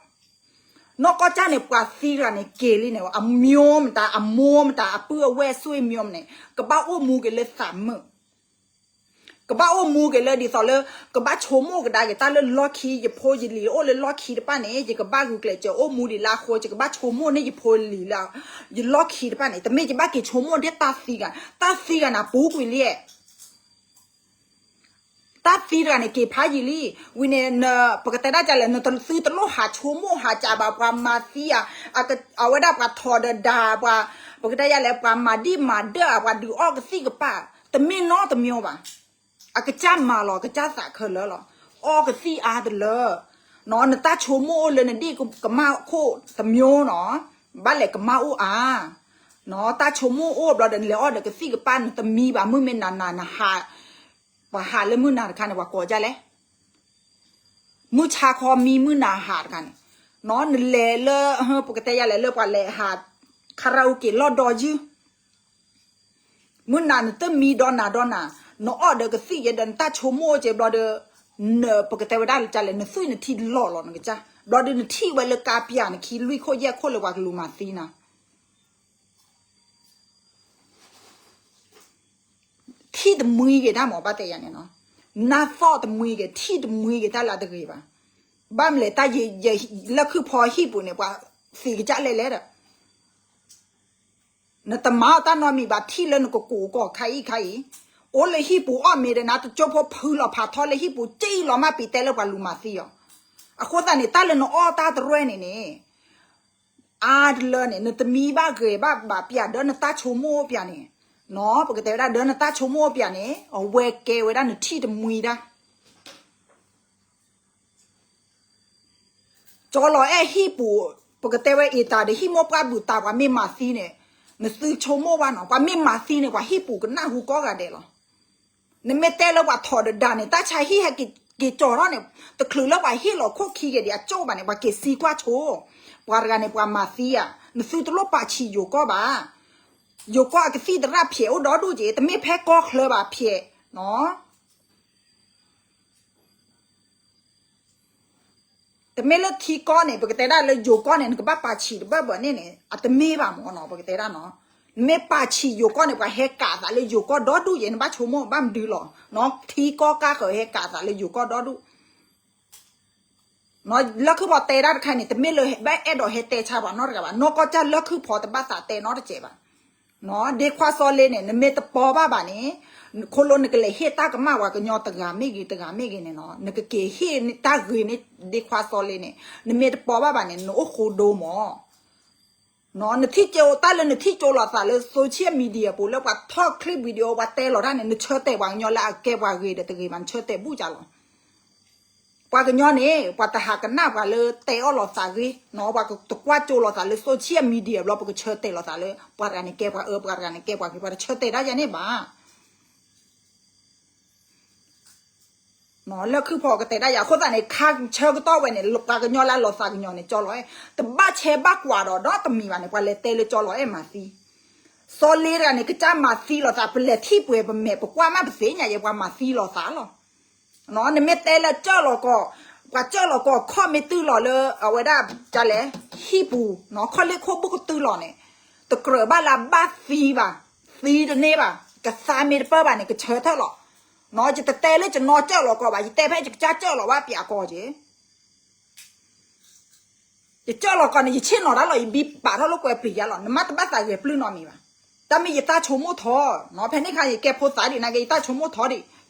နီၢ်ကီၢ်ကၢ်န့ၣ် ပှၤသံတဂၤန့ၣ် က့ၤလံန့ၣ် အမျိုးမတၤ အမျိုးမတၤ အပုၢ်အဝဲၢ် ဆွေမျိုးမန့ၣ် ကဘၣ်အိၣ်မူက့ၤလၢသးမုာ် ကဘၣ်အိၣ်မူက့ၤလၢဒ်သိးလၢ ကဘၣ်ဆိကမိၣ်ကဒါက့ၤတၢ်လၢလီၢ်ခံ ယဖိယလံၤအိၣ်လၢလီၢ်ခံတဖၣ်န့ၣ် ယကဘၣ်ဂုာ်ကျဲးစၢးအိၣ်မူဒံးလၢအဃိ ယကဘၣ်ဆိကမိၣ်န့ၢ်ယဖိယလံၤလၢ ယလီၢ်ခံတဖၣ်န့ၣ် တမ့ၢ်ယဘၣ်က့ၤဆိကမိၣ်ဒ်တၢ်သံဂၤ တၢ်သံဂၤန့ၣ် ပူၤကွံာ်လံ တၢ်သံတဂၤန့ၣ် က့ၤဖးယံာ်လံ. ဝံၤန့ၣ် ပကတဲဒၣ်ကလဲၣ် နသုတလိၣ်ဟးဆိကမိၣ်ဟးကးဘၣ် ပှၤမၤသံဧါ, အဝဲဒၣ်ပှၤထီၣ်ဒီးဒါ ပှၤ ပကတဲယၤလဲၣ် ပှၤမၤဒံၣ်မၤဒၢၣ်ဧါ ပှၤဒုးအီၣ်ကသံၣ်ကပၢ် တမ့ၢ်နီတမံၤဘၣ်. အကစၢ်မၤလီၤ အကစၢ်သးခဲလၢာ်လီၤ. အီၣ်ကသံၣ်အါတလၢ နတၢ်ဆိကမိၣ်အိၣ်လၢနဒံၣ်ကမၣ်ခိၣ်တမျိုးနီၤ, ဘၣ်လဲၤကမၣ်အိၣ်အါ, တၢ်ဆိကမိၣ်အိၣ်ဘျီဒီး နလဲၤအီၣ်ဒီးကသံၣ်ကပၢ် နတမံဘၣ် မုၢ်မ့ၢ်နၤနၤနဟး, ပှၤဟးလၢမုၢ်နၤတခါန့ၣ် ပှၤကိးဒ်လဲၣ်, မုၢ်ဆါခီမံမုၢ်နၤဟးတခါန့ၣ်, နလဲၤလၢ ပကတဲယၤလဲၣ်လၢပှၤလဲၤဟး karaoke လီၢ်ဒီယုၢ် မုၢ်နၤနတမံဒီးနၤဒီးနၤ, နအီၣ်ဒီးကသံၣ်ယဲဒီး နတၢ်ဆိကမိၣ်အိၣ်က့ၤဘျီဒီး, ပကတဲဝဲဒၣ်လဲၣ် နသွံၣ်နထံလီၤလီၤနကစၢ်, ဘျီဒီးနထံၣ်ဝဲလၢကါပၠးနခံလွံၢ်ခိၣ်ယဲၢ်ခိၣ်လၢပှၤကလူၤမၤသံနၤ ထံၣ်တမှံဂ့ၤတၢ်မး ဘၣ်တဲယၤန့ၣ်နီၤ, နၢ်သီၣ်တမှံဂ့ၤ ထံၣ်တမှံဂ့ၤတၢ်လၢအတဂ့ၤဘၣ်. ဘၣ်မလဲၣ်တၢ်ယ လၢခုၣ်ဖီဟံၣ်ပူၤန့ၣ် ပှၤသံးကစၢ်လဲၣ်လဲၣ်ဒီး နတမၤအီၣ်တၢ်နီတမံၤဘၣ် ထံၣ်လၢနကကူးကီၢ်ခါအံၤခါအံၤ, အိၣ်လၢဟံၣ်ပူၤအီၣ်မ့ၤဒီးနၤ တကၠိဖိဖုလီၤဖးထီလၢဟံၣ်ပူၤ ကၠံၣ်လီၤမၢ်ပံၤတဲလၢပှၤလူၤမၤသံအီၤ, အဃိသတးန့ၣ် တၢ်လၢနအီၣ်တၢ်တရဲၣ်န့ၣ်န့ၣ် အါတလၢန့ၣ် နတမံဘၣ်ဂ့ၤဘၣ်ဘၣ်ပၠးဒီးနတၢ်ဆိကမိၣ်အိၣ်ပၠးန့ၣ်, နီၤ ပကတဲဝဲဒၣ်ဒီးနတၢ်ဆိကမိၣ်အိၣ်ပၠးန့ၣ် အဝဲကဲဝဲဒၣ်နထံၣ်တမှံတၢ် ကၠီလီၤအဲၣ်ဟံၣ်ပူၤ, ပကတဲဝဲအံၤတၢ်ဒီး ဟံၣ်မိၢ်ပှၢ်ဘုၣ်တၢ် ပှၤမ့ၢ်မၤသံန့ၣ်, နသုဆိကမိၣ်ဘၣ်နီၤ ပှၤမ့ၢ်မၤသံန့ၣ် ပှၤဟံၣ်ပူၤကနၢ်ဟူကိးဂၤဒဲးလီၤ. နမ့ၢ်တဲလၢပှၤထီၣ်ဒီးဒါန့ၣ် တၢ်ဆါဟံၣ်ဟဲက့ၤကၠီၤထီၣ်န့ၣ်, တချုးလၢပှၤဟ့ၣ်လီၤခိၣ်ခံက့ၤဒံးအကၠိၣ်ဘၣ်န့ၣ် ပှၤက့ၤသံကွၢ်ဆိ, ပှၤတဂၤန့ၣ် ပှၤမၤသံဧါ, နသုတလိၣ်ပာ်ဆံးယိၤကီၢ်ဘၣ်. ယိၤကီၢ်အကသံၣ်သရၣ်ဖျဲးအိၣ်ဒီဒူၣ်က့ၤ တမ့ၢ်ဖဲကီၢ်ချၢဘၣ်ဖျဲး, နီၤ တမ့ၢ်လၢထံကီၢ်န့ၣ် ပကတဲဒၣ်လၢယိၤကီၢ်န့ၣ် နကဘၣ်ပာ်ဆံးတဘၣ်ဘၣ်န့ၣ်န့ၣ် အတမ့ၢ်ဘၣ်မၢ်နီၤ ပကတဲဒၣ်နီၤ, နမ့ၢ်ပာ်ဆံးယိၤကီၢ်န့ၣ် ပှၤဟဲကးသးလၢယိၤကီၢ်ဒီဒူၣ်ယဲ နဘၣ်ဆိကမိၣ်ဘၣ်မနုၤလီၤ, နီၤ ထံကီၢ်ကါဃၢၤဟဲကးသးလၢယိၤကီၢ်ဒီဒူၣ် လၢခုၣ်ဖီတဲဒၣ်တခါန့ၣ် တမ့ၢ်လၢဘၣ်အဲၣ်ဒိးဟဲတဲဆါပှၤနီတဂၤဘၣ်, နီၢ်ကီၢ်ကၢ်လၢခုၣ်ဖီတဘၣ်သးတဲနီတစဲးဘၣ်. ဒ့ခွါစီလ့န့ၣ် နမ့ၢ်တပီဘၣ်ဘၣ်န့ၣ်, ခိၣ်လိနကလဲၤဟ့ၣ်တၢ်ကမၣ်ပှၤကညီတဂၤမ့ၢ်ဂ့ၤတဂၤမ့ၢ်ဂ့ၤန့ၣ်နီၤ, နကက့ၤဟ့ၣ်တၢ်ဂ့ၤန့ၣ် ဒ့ခွါစီလ့န့ၣ်, နမ့ၢ်တပီဘၣ်ဘၣ်န့ၣ် နအိၣ်ဃိဒိမၢ် နထံၣ်ကၠိတၢ်လၢနထံၣ်ကၠိလိာ်သးလၢ social media ပူၤလၢပှၤထီၣ် clip video ပှၤတဲလီၤတၢ်န့ၣ် နဆၢတဲာ်ပှၤကညီလၢအကဲပှၤဂ့ၤဒီးတဂ့ၤဘၣ် နဆၢတဲာ်ဘူၣ်ကၢ်လီၤ. ပှၤကညီန့ၣ် ပှၤတဟးကနၣ်ပှၤလၢတဲအီၣ်လိာ်သးဂ့ၤနီၤ, ပှၤတကွၢ်ကၠိလိာ်သးလၢ social media ဘျီ ပကဆၢတဲာ်လိာ်သးလၢ ပှၤတဂၤန့ၣ်ကဲပှၤအၢ ပှၤတဂၤန့ၣ်ကဲပှၤဂ့ၤ ပှၤတဆၢတဲာ်တၢ်ယၤန့ၣ်ဘၣ်. လၢခုၣ်ဖီကတဲဒၣ်ယၤ အဃိသတးန့ၣ် ခါဆၢကတီၢ်ဝဲန့ၣ် ပှၤကညီလၢအလီၤသးကညီၤန့ၣ် ကၠီလီၤအဲၣ် တဘၣ်ဆဲးဘၣ်ကွၢ်ဒီး ဒီတမံၤဘၣ်န့ၣ် ပှၤလဲၤတဲလၢကၠီလီၤအဲၣ်မၤသံ စီၤလ့တဂၤန့ၣ် ကစၢ်မၤသံလီၤသး ပလဲၤထံၣ်ပှဲၤပမဲာ် ပကွၢ်မးပသ့ၣ်ညါယဲ ပှၤမၤသံလီၤသးလီၤ. နမ့ၢ်တဲလၢကၠီလီၤကီၢ် ပှၤကၠီလီၤကီၢ် ခီၣ်မ့ၢ်တုၤလီၤလၢ အဝဲဒၣ် ကလဲၣ် ဟံၣ်ပူၤ ခီၣ်လ့ၢ်ခိၣ်ဘုကတုၤလီၤန့ၣ် တကြၢးဘၣ်လၢဘၣ်သံဘၣ် သံတန့ၢ်ဘၣ် ကသါမ့ၢ်တပၢၢ်ဘၣ်န့ၣ် ကဆၢထၢၣ်လီၤ. ယတတဲလၢယနီၢ်ကၠီလီၤကီၢ်ဘၣ် ယတဲဖဲယကစၢ်ကၠီလီၤဘၣ်ပျးကီၢ်က့ ယကၠီလီၤကီၢ်န့ၣ် ယဆ့ၣ်နီၤတၢ်လီၤ ယဘံပာ်ထီၣ်လၢကွဲပျံၤယါလီၤ နမ့ၢ်တဘၣ်သးဂဲၤပျုၢ်နီတမံၤဘၣ်. တၢ်မ့ၢ်ယတၢ်ဆိကမိၣ်ထီ ဖဲန့ၣ်ခါ ယကဲဖိသၣ်ဒံး နာ်က့ ယတၢ်ဆိကမိၣ်ထီဒံး ယ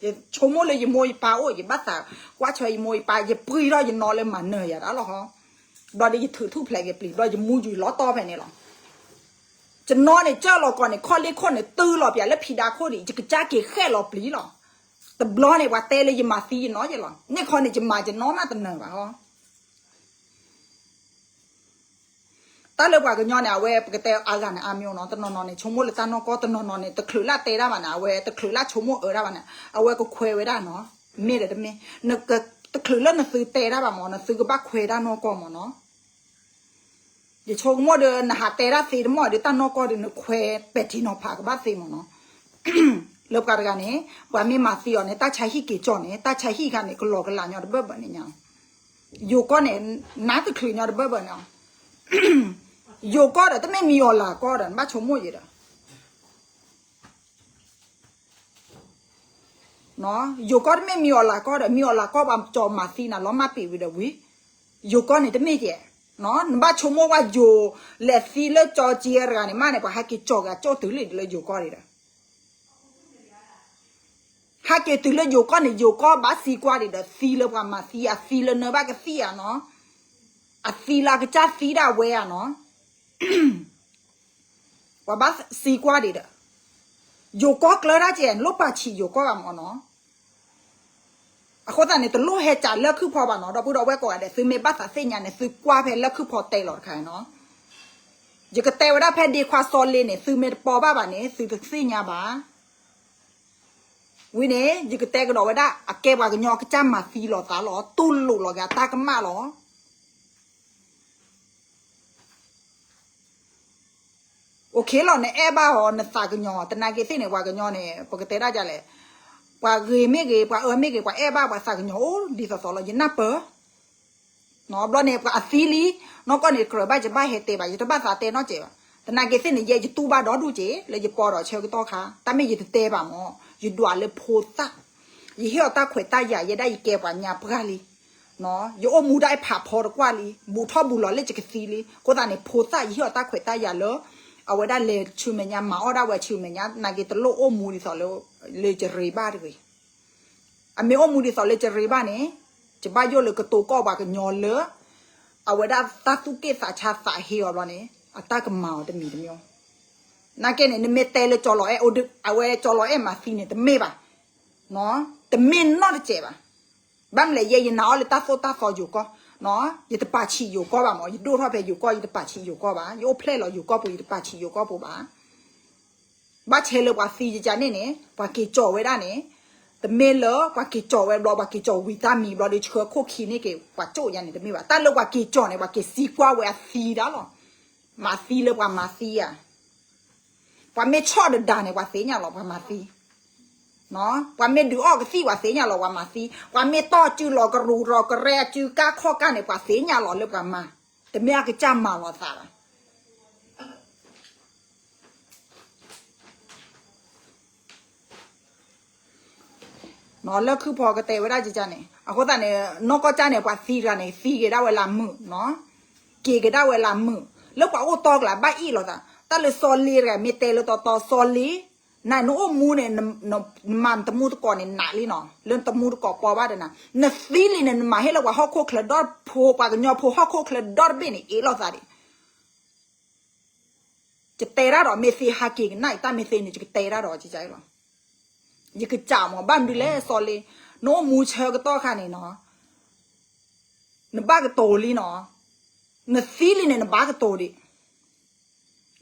ဆိကမိၣ်လၢယမိၢ်ယပၢ်အိၣ် ယဘၣ်သးကွၢ်ဆၢယမိၢ်ယပၢ် ယပှံထီၣ်ယနီၢ်လၢမၤနၢၤယၤတၢ်လီၤဟီ ဘျီဒီးယထုးထူၣ်ဖျဲးက့ၤပျံၤ ဘျီယမူယူၤလီၤတီၢ်ဖဲန့ၣ်လီၤ. ယနီၢ်န့ၣ် ကၠီလီၤကီၢ်န့ၣ် ခီၣ်လ့ၢ်ခိၣ်န့ၣ် တုၤလီၤပျးလၢဖံးဒါခိၣ်ဒံး ယကစၢ်က့ၤဃဲၣ်လီၤပျံၤလီၤ. တဘျီန့ၣ် ပှၤတဲလၢယမၤသံယနီၢ်ယဲလီၤ န့ၣ်ခီန့ၣ် ယမၤယနီၢ်မးတနၢၤဘၣ်ဟီ တၢ်လၢပှၤကညီန့ၣ် အဝဲပကတဲအါဂၤန့ၣ်အါမ့ၢ်နီၤ တနီၤနီၤန့ၣ် ဆိကမိၣ်လၢတၢ်နီၢ်ကီၢ် တနီၤနီၤန့ၣ် တချုးလၢတဲတၢ်ဘၣ်န့ၣ် အဝဲတချုးလၢဆိကမိၣ်အၢတၢ်ဘၣ်န့ၣ် အဝဲကခွဲးဝဲဒၣ်နီၤ မ့ၢ်ဒီးတမ့ၢ် တချုးလၢနသုတဲတၢ်ဘၣ်မ့ၢ် နသုကဘၣ်ခွဲးတၢ်နီၢ်ကီၢ်မ့ၢ်နီၤ ယဆိကမိၣ်ဒီး နဟးတဲတၢ်သ့တမီၢ်ဒီး တၢ်နီၢ်ကီၢ်ဒီး နခွဲးပဲာ်ထံနီၤဖးကဘၣ်သ့မ့ၢ်နီၤ လၢပှၤတဂၤန့ၣ် ပှၤမ့ၢ်မၤသံအီၤန့ၣ် တၢ်ဆါဟံၣ်က့ၤကၠီၣ်န့ၣ် တၢ်ဆါဟံၣ်ခါန့ၣ် ကလီကလးညီတဘၢၣ်ဘၢၣ်န့ၣ်ညါ ယိၤကီၢ်န့ၣ် နါတချုးညီတဘၢၣ်ဘၢၣ်န့ၣ် ယိၤကီၢ်ဒီး တမ့ၢ်မံၤအီၤလၤကီၢ်ဒီး နဘၣ်ဆိကမိၣ်ယဲဒီး ယိၤကီၢ်တမ့ၢ်မံၤအီၤလၤကီၢ်ဒီး မံၤအီၤလၤကီၢ်ပှၤကၠီၤမၤသံနၤလီၤမၢ်ပ့ၤဝံၤဒီးဝံၤ ယိၤကီၢ်န့ၣ်တမ့ၢ်ကဲ နဘၣ်ဆိကမိၣ်ဝဲယိၤ လဲၤသံလၢကၠီၤက့တဂၤန့ၣ်မးန့ၣ် ပှၤဟဲက့ၤကၠီၤက့ၤကၠိၣ်တုၤလံလၢယိၤကီၢ်ဒံးဒီး ဟဲက့ၤတုၤလၢယိၤကီၢ်န့ၣ် ယိၤကီၢ်ဘၣ်သံကွၢ်ဒံးဒီး သံလၢပှၤမၤသံ အသံလၢနဘၣ်ကသံၣ်ဧါနီၤ အသံလၢအကစၢ်သံဒၣ်ဝဲဧါနီၤ ပှၤဘၣ်သံကွၢ်ဒံးဒီး ယိၤကီၢ်ကျၢၢ်ဒၣ်ကဲ နလိၣ်ပာ်ဆံးယိၤကီၢ်ဂၤမ့ၢ်နီၤ အဃိသတးန့ၣ် တလိၣ်ဟဲကးလၢခုၣ်ဖီဘၣ်နီၤ ဒီပုၢ်ဒီဝဲၢ်ကိးဂၤဒဲး သုမ့ၢ်ဘၣ်သးသ့ၣ်ညါန့ၣ် သုကွၢ်ဖဲလၢခုၣ်ဖီတဲလီၤတခါနီၤ ယကတဲဝဲဒၣ်ဖဲဒ့ခွါစီၤလ့န့ၣ် သုမ့ၢ်တပိာ်ဘၣ်ဘၣ်န့ၣ် သုတသ့ၣ်ညါဘၣ် ဝံၤန့ၣ် ယကတဲကဒီးဝဲဒၣ် အကဲပှၤကညီအကစၢ်မၤသံလီၤသးလီၤ တူၢ်လိာ်လီၤက့ၤအတၢ်ကမၣ်လီၤ OK လီၤ နအဲၣ်ဘၣ်အီၤ နသးကညီၤ သနာ်က့သ့ၣ်န့ၣ် ပှၤကညီန့ၣ် ပကတဲဒၣ်ဒ်လဲၣ် ပှၤဂ့ၤမ့ၢ်ဂ့ၤ ပှၤအၢမ့ၢ်ဂ့ၤ ပှၤအဲၣ်ဘၣ်ပှၤသးကညီၤအိၣ်ဒ်သိးသိးလီၤ ယနၢ်ပၢၢ် ဘျီန့ၣ် ပှၤအသံလံ နီၢ်ကီၢ်န့ၣ်ကြၢးဘၣ်ယဘၣ်ဟဲတဲဘၣ် ယတဘၣ်သးတဲနီတစဲးဘၣ် သနာ်က့သ့ၣ်န့ၣ် ယဲယတူၢ်ဘၣ်ဒီဒူၣ်က့ၤ လၢယပိာ်ဒီးဆၢကတီၢ်ခါ တၢ်မ့ၢ်ယတတဲဘၣ်မ့ၢ် ယဒွးလၢဖိသၣ် ယဟ့ၣ်အီၤတၢ်ခွဲးတၢ်ယာ် ယဲဒၣ်ယကဲပှၤညါပှၢ်လံ ယအိၣ်မူဒၣ်အဖးဖီတကွၢ်လံ ဘူးထီၣ်ဘူးလီၤလၢယကသံလံ အဃိသတးန့ၣ် ဖိသၣ်ယဟ့ၣ်အီၤတၢ်ခွဲးတၢ်ယာ်လၢ အဝဲဒၣ်လဲၤဆူမဲာ်ညါမၤအီၣ်ဒၣ်ဝဲဆူမဲာ်ညါ သနာ်က့တလိၣ်အိၣ်မူဒ်သိးလၢ လၢယရ့ဘၣ်တဂ့ၤ အမ့ၢ်အိၣ်မူဒ်သိးလၢယရ့ဘၣ်န့ၣ် ယဘၣ်ယိၣ်လၢကတိၤကီၢ်ပှၤကညီလၢ အဝဲဒၣ်တၢ်သူၣ်က့ၣ်သးဆါသးဟ့အီၤဘျီန့ၣ် အတၢ်ကမၤအီၤတမံၤတမံၤ နာ်က့န့ၣ် နမ့ၢ်တဲလၢကၠီၤလီၤအဲၣ် အဝဲကၠီၤလီၤအဲၣ်မၤသံန့ၣ် တမ့ၢ်ဘၣ် တမ့ၢ်နီတစဲးဘၣ် ဘၣ်မနုၤလဲၣ် ယဲယနာ်အီၤလၢတၢ်သိၣ်တၢ်သီယိၤကီၢ် ယတပာ်ဆံးယိၤကီၢ်ဘၣ်မ့ၢ် ယဒိၣ်ထီၣ်ဖဲယိၤကီၢ် ယတပာ်ဆံးယိၤကီၢ်ဘၣ် ယအိၣ်ဖျဲၣ်လီၤယိၤကီၢ်ပူၤ ယတပာ်ဆံးယိၤကီၢ်ပူၤဘၣ် ဘၣ်ဆဲးလၢပှၤသံယကန့ၣ်န့ၣ် ပှၤက့ၤကၠီၤဝဲဒၣ်န့ၣ် တမ့ၢ်လၢပှၤက့ၤကၠီၤဝဲဘျီ ပှၤက့ၤကၠီၤဝံၤတၢ်မံၤဘျီဒီးဆှၢခိၣ်ခံန့ၢ်က့ၤ ပှၤကၠိၣ်ယါန့ၣ် တမ့ၢ်ဘၣ် တၢ်လၢပှၤက့ၤကၠီၤန့ၣ် ပှၤက့ၤသံကွၢ်ဝဲအသံဒၣ်လီၤ မၤသံလၢပှၤမၤသံဧါ ပှၤမ့ၢ်ဆီၣ်ဒဒါန့ၣ် ပှၤသ့ၣ်ညါလီၤ ပှၤမၤသံ ပှၤမ့ၢ်ဒုးအီၣ်ကသံၣ် ပှၤသ့ၣ်ညါလီၤ ပှၤမၤသံ ပှၤမ့ၢ်တီၢ်စုလီၤကရူၢ်လီၤကရဲအစုကါခီၣ်ကါန့ၣ် ပှၤသ့ၣ်ညါလီၤလၢပှၤမၤ တမ့ၢ်အကစၢ်မၤလီၤသးဘၣ် လၢခုၣ်ဖီကတဲဝဲဒၣ်ကန့ၣ် အဃိသတးန့ၣ် နီၢ်ကီၢ်ကၢ်န့ၣ် ပှၤသံတဂၤန့ၣ် သံက့ၤဒၣ်ဝဲလၢမုာ် က့ၤက့ၤဒၣ်ဝဲလၢမုာ် လၢပှၤအိၣ်တီကျါ ဘၣ်အ့ၣ်လိာ်သး တၢ်လၢစီၤလ့တဂၤ မ့ၢ်တဲလၢတီတီ စီၤလ့ နၤနအိၣ်မူန့ၣ် နမၤနတမူတကိးန့ၣ်နးလံနီၤ လၢနတမူတကိးပီဘၣ်ဒီးနၤ နသံလံန့ၣ် နမၤဟ့ၣ်လၢပှၤဟီၣ်ခိၣ်ချၢဒီတဖိ ပှၤကညီဖိဟီၣ်ခိၣ်ချၢဒီတဘ့ၣ်န့ၣ် အ့ၣ်လိာ်သးဒံး ယတဲတၢ်ဒီး မ့ၢ်သ့ဟးက့ၤကနၣ်အံၤ တၢ်မ့ၢ်သ့န့ၣ် ယကတဲတၢ်ဒီး လီၤ ယကစးမ့ၢ် ဘၣ်မနုၤလဲၣ် စီၤလ့ နအိၣ်မူဆၢကတီၢ်ခါန့ၣ်နီၤ နဘၣ်ကတိၤလံနီၤ နသံလံန့ၣ် နဘၣ်ကတိၤဒံး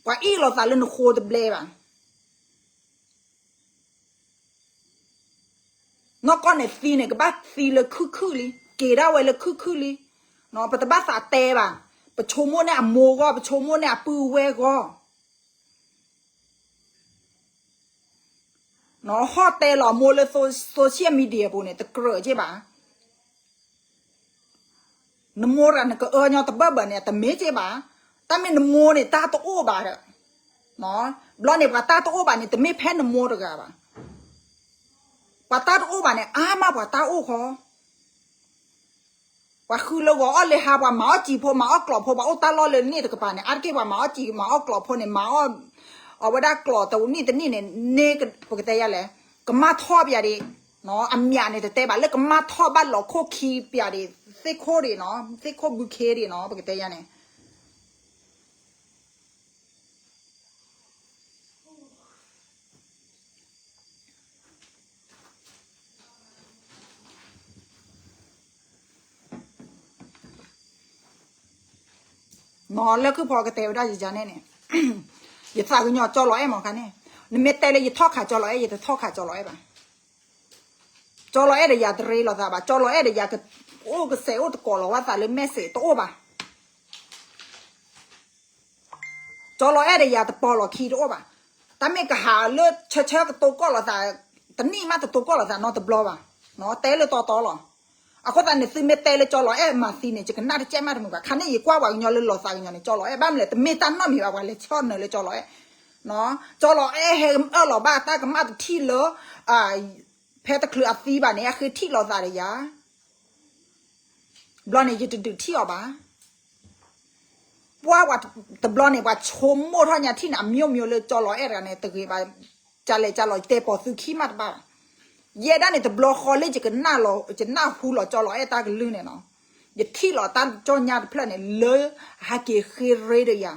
ပှၤအ့ၣ်လိာ်သးလၢနဃိတဘျဲဘၣ် နီၢ်ကီၢ်န့ၣ်သံန့ၣ် ကဘၣ်သံလၢခုၣ်ခုၣ်လံ, က့ၤဒၣ်ဝဲလၢခုၣ်ခုၣ်လံ. ပတဘၣ်သးတဲဘၣ်, ပဆိကမိၣ်န့ၢ်အမိၢ်ဂီၢ်, ပဆိကမိၣ်န့ၢ်အပုၢ်ဝဲၢ်ဂီၢ်. ဟီၣ်တဲလီၤမိၢ်လၢ social media ပူၤန့ၣ် တကြၢးက့ဘၣ်. နမိၢ်တဂၤနကအၢညီတဘၢၣ်ဘၢၣ်န့ၣ် တမ့ၢ်က့ဘၣ်. တၢ်မ့ၢ်နမိၢ်န့ၣ် တၢ်တအိၣ်ဘၣ်ဒီး, ဘျီန့ၣ် ပှၤတၢ်တအိၣ်ဘၣ်န့ၣ် တမ့ၢ်ဖဲနမိၢ်တဂၤဘၣ်. ပှၤတၢ်တအိၣ်ဘၣ်န့ၣ် အါမးပှၤတၢ်အိၣ်ဃီ. ပှၤဃုလၢဂီၤအီၣ်လၢဟါ, ပှၤမၤအီၣ်စံာ်ဖိ, မၤအီၣ်ကျီၣ်ဖိ, ပှၤအိၣ်တၢ်လီၢ်လၢန့ၣ်တကပၤန့ၣ်, အါတက့ၢ်ပှၤမၤအီၣ်စံာ် မၤအီၣ်ကျီၣ်ဖိန့ၣ်, မၤအီၣ်, အဝဲဒၣ်ကျီၣ်တနံၣ်တနံၣ်န့ၣ်, န့ၢ်ပကတဲယၤလဲၣ်, ကမၣ်ထီၣ်ပယၤဒံး, အမၠးန့ၣ်တတဲဘၣ်, လၢကမၣ်ထီၣ်ဘၣ်လီၤခိၣ်ခံပယၤဒံး, သ့ၣ်ခိၣ်ဒံးနီၤ, သ့ၣ်ခိၣ်ဘုခ့ဒံးနီၤ, ပကတဲယၤန့ၣ် နီၤလၢခုၣ်ဖီကတဲဝဲဒၣ်ယၤန့ၣ်န့ၣ်, ယသးကညီၤကၠီလီၤအဲၣ်မးခါန့ၣ်, နမ့ၢ်တဲလၢယထီၣ်ခးကၠီလီၤအဲၣ်, ယတထီၣ်ခးကၠီလီၤအဲၣ်ဘၣ်. ကၠီလီၤအဲၣ်ဒီးယၤတရ့လိာ်သးဘၣ်, ကၠီလီၤအဲၣ်ဒီးယၤကအိၣ်ကစဲးအိၣ်တကိးလီၤဝဲသးလၢ message တအိၣ်ဘၣ်. ကၠီလီၤအဲၣ်ဒီးယၤတပီၤလီၢ်ခံတအိၣ်ဘၣ်. တၢ်မ့ၢ်ကဟးလၢဆၢဆၢကတိၤကီၢ်လိာ်သး, တနံၣ်မးတတိၤကီၢ်လိာ်သးနီတဘျီဘၣ်. တဲလၢတီတီလီၤ. အဃိသတးန့ၣ် သုမ့ၢ်တဲလၢကၠီလီၤအဲၣ်မၤသံန့ၣ် ယကနၣ်တကဲမးတမုာ်ဘၣ်. ခါန့ၣ်ယကွၢ်ပှၤကညီလၢလီၤသးကညီၤန့ၣ် ကၠီလီၤအဲၣ်, ဘၣ်မနုၤလဲၣ် တမ့ၢ်တၢ်နီတမံၤဘၣ် ပှၤလဲၤဆီၣ်နၢၤလၢကၠီလီၤအဲၣ်. ကၠီလီၤအဲၣ်ဟဲအၢၣ်လီၤဘၣ်တၢ်ကမၣ်တထံၣ်လၢ ဖဲတချုးအသံဘၣ်န့ၣ် အဃ့ထံၣ်လိာ်သးဒီးယၤ ဘျီန့ၣ် ယတဒုးထံၣ်အီၤဘၣ်. ပှၤတဘျီန့ၣ် ပှၤဆိကမိၣ်ထီၣ်ညါထံၣ်န့ၣ် အမျိုးမျိုးလၢကၠီလီၤအဲၣ်တဂၤန့ၣ် တဂ့ၤဘၣ်. ကလဲၤကလီၤ ယတဲပိာ်သုခံမးတဘၣ်ဘၣ်. ယဲဒၣ်န့ၣ် တဘျီဃီလၢယကနၣ်လီၤ ယနၢ်ဟူလီၤကၠီလီၤအဲၣ်တၢ်ကလုၢ်န့ၣ်နီၤ, ယထံၣ်လီၤတၢ်ကၠီညါတဖျၢၣ်န့ၣ် လၢဟဲက့ၤဃ့ရ့ဒီးယၤ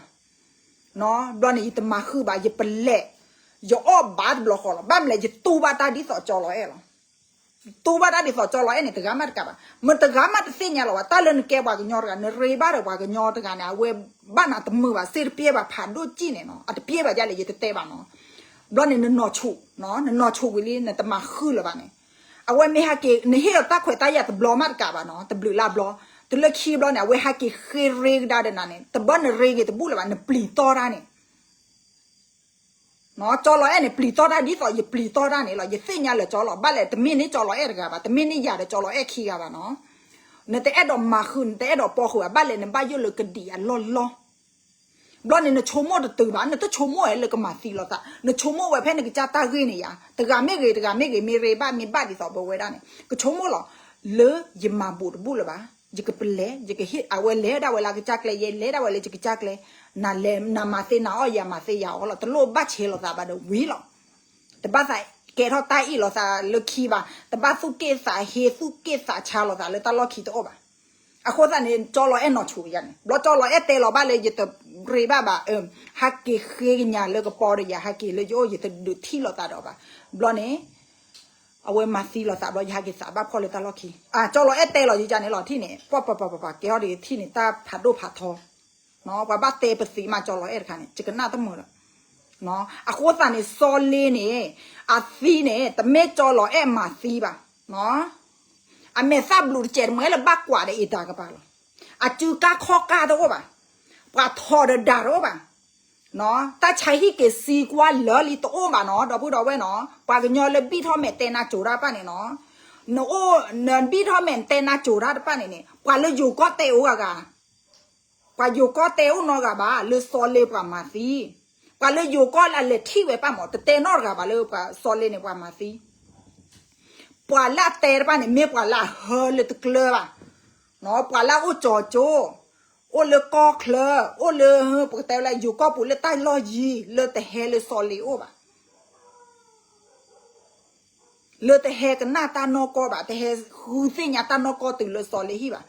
ဘျီန့ၣ် ယတမၤဃုာ်ဘၣ် ယပလဲၤ, ယအီၣ်ဘၣ်တဘျီဃီလီၤ. ဘၣ်မနုၤလဲၣ် ယတူၢ်ဘၣ်တၢ်ဒ်သိးကၠီလီၤအဲၣ်လီၤ. တူၢ်ဘၣ်တၢ်ဒ်သိးကၠီလီၤအဲၣ်န့ၣ် တဂၤမးတကးဘၣ်. မတဂၤမးတသ့ၣ်ညါလီၤဘၣ်. တၢ်လၢနကဲပှၤကညီတဂၤ နရ့ဘၣ်ဒီးပှၤကညီတဂၤန့ၣ် အဝဲဘၣ်နၤတမုာ်ဘၣ် စ့တပျဲဘၣ် ဖးဒိၣ်ကံၣ်န့ၣ်နီၤ. အတပျဲဘၣ်ဒ်လဲၣ် ယတတဲဘၣ်နီၤ. ဘျီန့ၣ် နနီၢ်ဆူၣ်, နနီၢ်ဆူၣ်ဝံၤလံ နတမၤဃုာ်လၢၤဘၣ်န့ၣ်. အဝဲမ့ၢ်ဟဲက့ၤ နဟ့ၣ်လီၤတၢ်ခွဲးတၢ်ယာ်တဘျီမးတကးဘၣ်နီၤ, တဘျုးလါဘျီ, တုၤလၢခံဘျီန့ၣ် အဝဲဟဲက့ၤဃ့ရ့ကဒါဒီးနၤန့ၣ် တဘၣ်နရ့ဂ့ၤတဘူၣ်လၢၤဘၣ် နပျံၤတီတၢ်န့ၣ် ကၠီလီၤအဲၣ်န့ၣ် ပျံၤတီတၢ်ဒ်သိးယပျံၤတီတၢ်န့ၣ်လီၤ. ယသ့ၣ်ညါလၢာ်ကၠီလီၤ. ဘၣ်လဲၣ် တမ့ၢ်န့ၢ်ကၠီလီၤအဲၣ်တဂၤဘၣ်, တမ့ၢ်န့ၢ်ယၤဒီးကၠီလီၤအဲၣ်ခံဂၤဘၣ်နီၤ. နတအဲၣ်ဒိးမၤဃုာ် နတအဲၣ်ဒိးပိာ်ဃုာ်ဘၣ်, ဘၣ်လဲၣ် နဘၣ်ယိၣ်လၢကဒံးအလီၢ်လီၢ်. ဘျီန့ၣ် နဆိကမိၣ်တတုၤဘၣ်, နတဆိကမိၣ်ဝဲလၢကမၤသံလိာ်သး, နဆိကမိၣ်ဝဲဖဲနကစၢ်တၢ်ဂ့ၢ်န့ၣ်ယါ, တဂၤမ့ၢ်ဂ့ၤ တဂၤမ့ၢ်ဂ့ၤ မ့ၢ်ရ့ဘၣ် မ့ၢ်ဘၣ်ဒ်သိးပဝဲဒၣ်န့ၣ် ကဆိကမိၣ်လီၤ. လၢယမၤဘူးတဘူၣ်လၢၤဘၣ်, ယကပလဲၤ ယကဟ့ၣ် အဝဲလဲၤဒၣ်ဝဲလၢကစၢ်ကျဲ ယဲလဲၤဒၣ်ဝဲလၢယကစၢ်ကျဲ, နမၤသ့နၤအီၣ် ယၤမၤသ့ယၤအီၣ်လီၤ. တလိၣ်ဘၣ်ဆဲးလိာ်သးဘၣ်ဒီးဝံၤလီၤ. တဘၣ်သးကဲထီၣ်တၢ်အ့ၣ်လိာ်သးလၢခံဘၣ်, တဘၣ်သူၣ်က့ၣ်သးဟ့ သူၣ်က့ၣ်သးဆါလိာ်သးလၢတၢ်လီၢ်ခံတအိၣ်ဘၣ်. အဃိသတးန့ၣ် ကၠီလီၤအဲၣ်နီၢ်ဆူၣ်ယၤန့ၣ် ဘျီကၠီလီၤအဲၣ်တဲလီၤဘၣ်လၢယတရ့ဘၣ်ဘၣ်, ဟဲက့ၤဃ့ကညးလၢကပီၤဒီးယၤ ဟဲက့ၤလၢယအိၣ် ယတဒုးထံၣ်လိာ်သးဒီးဘၣ်. ဘျီန့ၣ် အဝဲမၤသံလိာ်သးဘျီ ယဟဲက့ၤသးဘၣ်ဖီၣ်လၢတၢ်လီၢ်ခံ, ကၠီလီၤအဲၣ်တဲလီၤယၤန့ၣ်လီၤ ထံၣ်န့ၣ် ပှၤပှၤပှၤပှၤ ကဲထီၣ်ဒ်ထံၣ်န့ၣ် တၢ်ဖးဒိၣ်ဖးထီ ပှၤဘၣ်တဲပသံးမးကၠီလီၤအဲၣ်တခါန့ၣ် ယကနၣ်တမုာ်ဒီး အဃိသတးန့ၣ် စီၤလ့န့ၣ် အသံန့ၣ် တမ့ၢ်ကၠီလီၤအဲၣ်မၤသံဘၣ်. အမဲာ်သၣ်ဘျုးတစဲးတမှဲလၢဘၣ်ကွၢ်ဒီးအံၤတၢ်ကပၤလီၤ. အစုကါခီၣ်ကါတအိၣ်ဘၣ်, ပှၤထီၣ်ဒီးဒၣ်တအိၣ်ဘၣ်. တၢ်ဆါဟံၣ်က့ၤစံးကွၢ်လၢာ်လံတအိၣ်ဘၣ်နီၤ ဒီပုၢ်ဒီဝဲၢ်နီၤ, ပှၤကညီလၢဘံၣ်ထီၣ်မဲာ်တဲနၤကိၤတၢ်တဖၣ်န့ၣ်နီၤ, နအိၣ်နဘံၣ်ထီၣ်မဲာ်တဲနၤကိၤတၢ်တဖၣ်န့ၣ်န့ၣ် ပှၤလၢယိၤကီၢ်တဲအိၣ်ဂၤဂၤ ပှၤယိၤကီၢ်တဲအိၣ်နီတဂၤဘၣ် လၢစီၤလ့ပှၤမၤသံ, ပှၤလၢယိၤကီၢ်လၢအလဲၤထံၣ်ဝဲပၣ်မး တတဲနီတဂၤဘၣ်လၢပှၤစီၤလ့န့ၣ်ပှၤမၤသံ ပှၤလၢအတဲတဖၣ်န့ၣ် မ့ၢ်ပှၤလၢအဟၢလၢတကျၢၤဘၣ်, ပှၤလၢအအိၣ်ကၠီၤကၠိ, အိၣ်လၢကီၢ်ချၢ, အိၣ်လၢ ပကတဲလၢယိၤကီၢ်ပူၤလၢတၢ်လီၢ်ယံၤ လၢတဟဲလၢစီၤလ့အိၣ်ဘၣ် လၢတဟဲကနၣ်တၢ်နီၢ်ကီၢ်ဘၣ်, တဟဲဃုသ့ၣ်ညါတၢ်နီၢ်ကီၢ်တုၤလၢစီၤလ့ဟံၣ်ဘၣ်.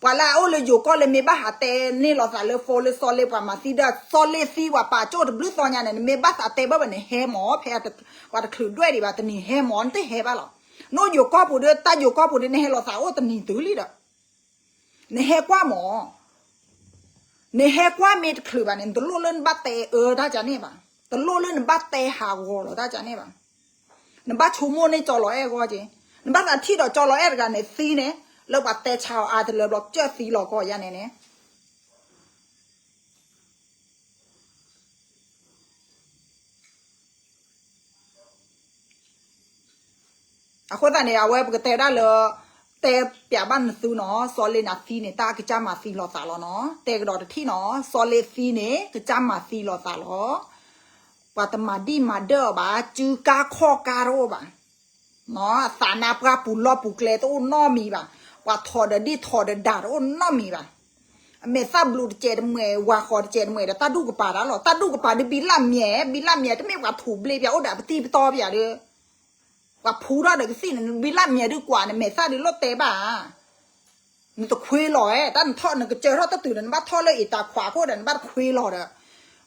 ပှၤလၢအအိၣ်လၢယိၤကီၢ်လၢမ့ၢ်ဘၣ်ဟးတဲန့ၢ်လိာ်သးလၢ phone လၢစီၤလ့ပှၤမၤသံဒီး စီၤလ့သံပှၤပာ်ကၠိၣ်တဘျုးသီညါန့ၣ် နမ့ၢ်ဘၣ်သးတဲဘၣ်ဘၣ်န့ၣ် ဟဲမး ဖဲပှၤတချုးဒွဲၣ်ဒံးဘၣ် တနံၤဟဲမး နတဟဲဘၣ်လီၤ. နအိၣ်ယိၤကီၢ်ပူၤဒီး တၢ်ယိၤကီၢ်ပူၤဒီး နဟဲလိာ်သးအိၣ်တနံၤတုၤလံဒီး နဟဲကွၢ်မး နဟဲကွၢ်မ့ၢ်တချုးဘၣ်န့ၣ် နတလိၣ်လၢနဘၣ်တဲအၢတၢ်ကန့ၣ်ဘၣ်, တလိၣ်လၢနဘၣ်တဲဟးဂီၤလီၤတၢ်ကန့ၣ်ဘၣ်. နဘၣ်ဆိကမိၣ်န့ၢ်ကၠီလီၤအဲၣ်ဂီၢ်က့ၤ, နဘၣ်သးထံၣ်ဒီးကၠီလီၤအဲၣ်တဂၤန့ၣ်သံန့ၣ်, လၢပှၤတဲဆါအီၤအါတလၢဘျီ ကၠၢၢ်သံလီၤကီၢ်ယါန့ၣ်န့ၣ် အဃိသတးန့ၣ် အဝဲပကတဲဝဲဒၣ်လၢ တဲပျးဘၣ်နသုနီၤ, စီၤလ့နၤသံန့ၣ် တၢ်ကစၢ်မၤသံလီၤသးလီၤနီၤ, တဲကဒီးတထံၣ်နီၤ, စီၤလ့သံန့ၣ် ကစၢ်မၤသံလီၤသးလီၤ, ပှၤတမၤဒံၣ်မၤဒၢၣ်အီၤဘၣ်, စုကါခီၣ်ကါတအိၣ်ဘၣ် အသးနါပှၢ်ပူၤလီၢ်ပူၤကျဲတအိၣ်နီတမံၤဘၣ်, ပှၤထီၣ်ဒီးဒ့ၣ်ထီၣ်ဒီးဒၣ်တအိၣ်နီတမံၤဘၣ်, အမဲာ်သၣ်ဘျုးတစဲးတမှဲာ် ဝၤဃီၤတစဲးတမှဲာ်ဒီးတၢ်ဒူၣ်ကပၤတၢ်လီၤ, တၢ်ဒူၣ်ကပၤဒုးဘံလၣ်မံၤ, ဘံလၣ်မံၤတမ့ၢ်ပှၤထူၣ်ဘျ့ပၠးအိၣ်ဒီးပတံၢ်ပတီပၠးဒီး ပှၤဖူထီၣ်ဒီးကသံၣ်န့ၣ် ဘံလၣ်မံၤဒုးကွၢ်န့ၣ် မဲာ်သၣ်ဒုးလိၣ်တဲဘၣ်ဧါ နတခွ့လီၤဧါ, တၢ်နထီၣ်နကစၢၢ်ထီၣ်တတုၤဒီး နဘၣ်ထီၣ်လၢအ့တၤခွးခိၣ်ဒီး နဘၣ်တခွ့လီၤဒီး,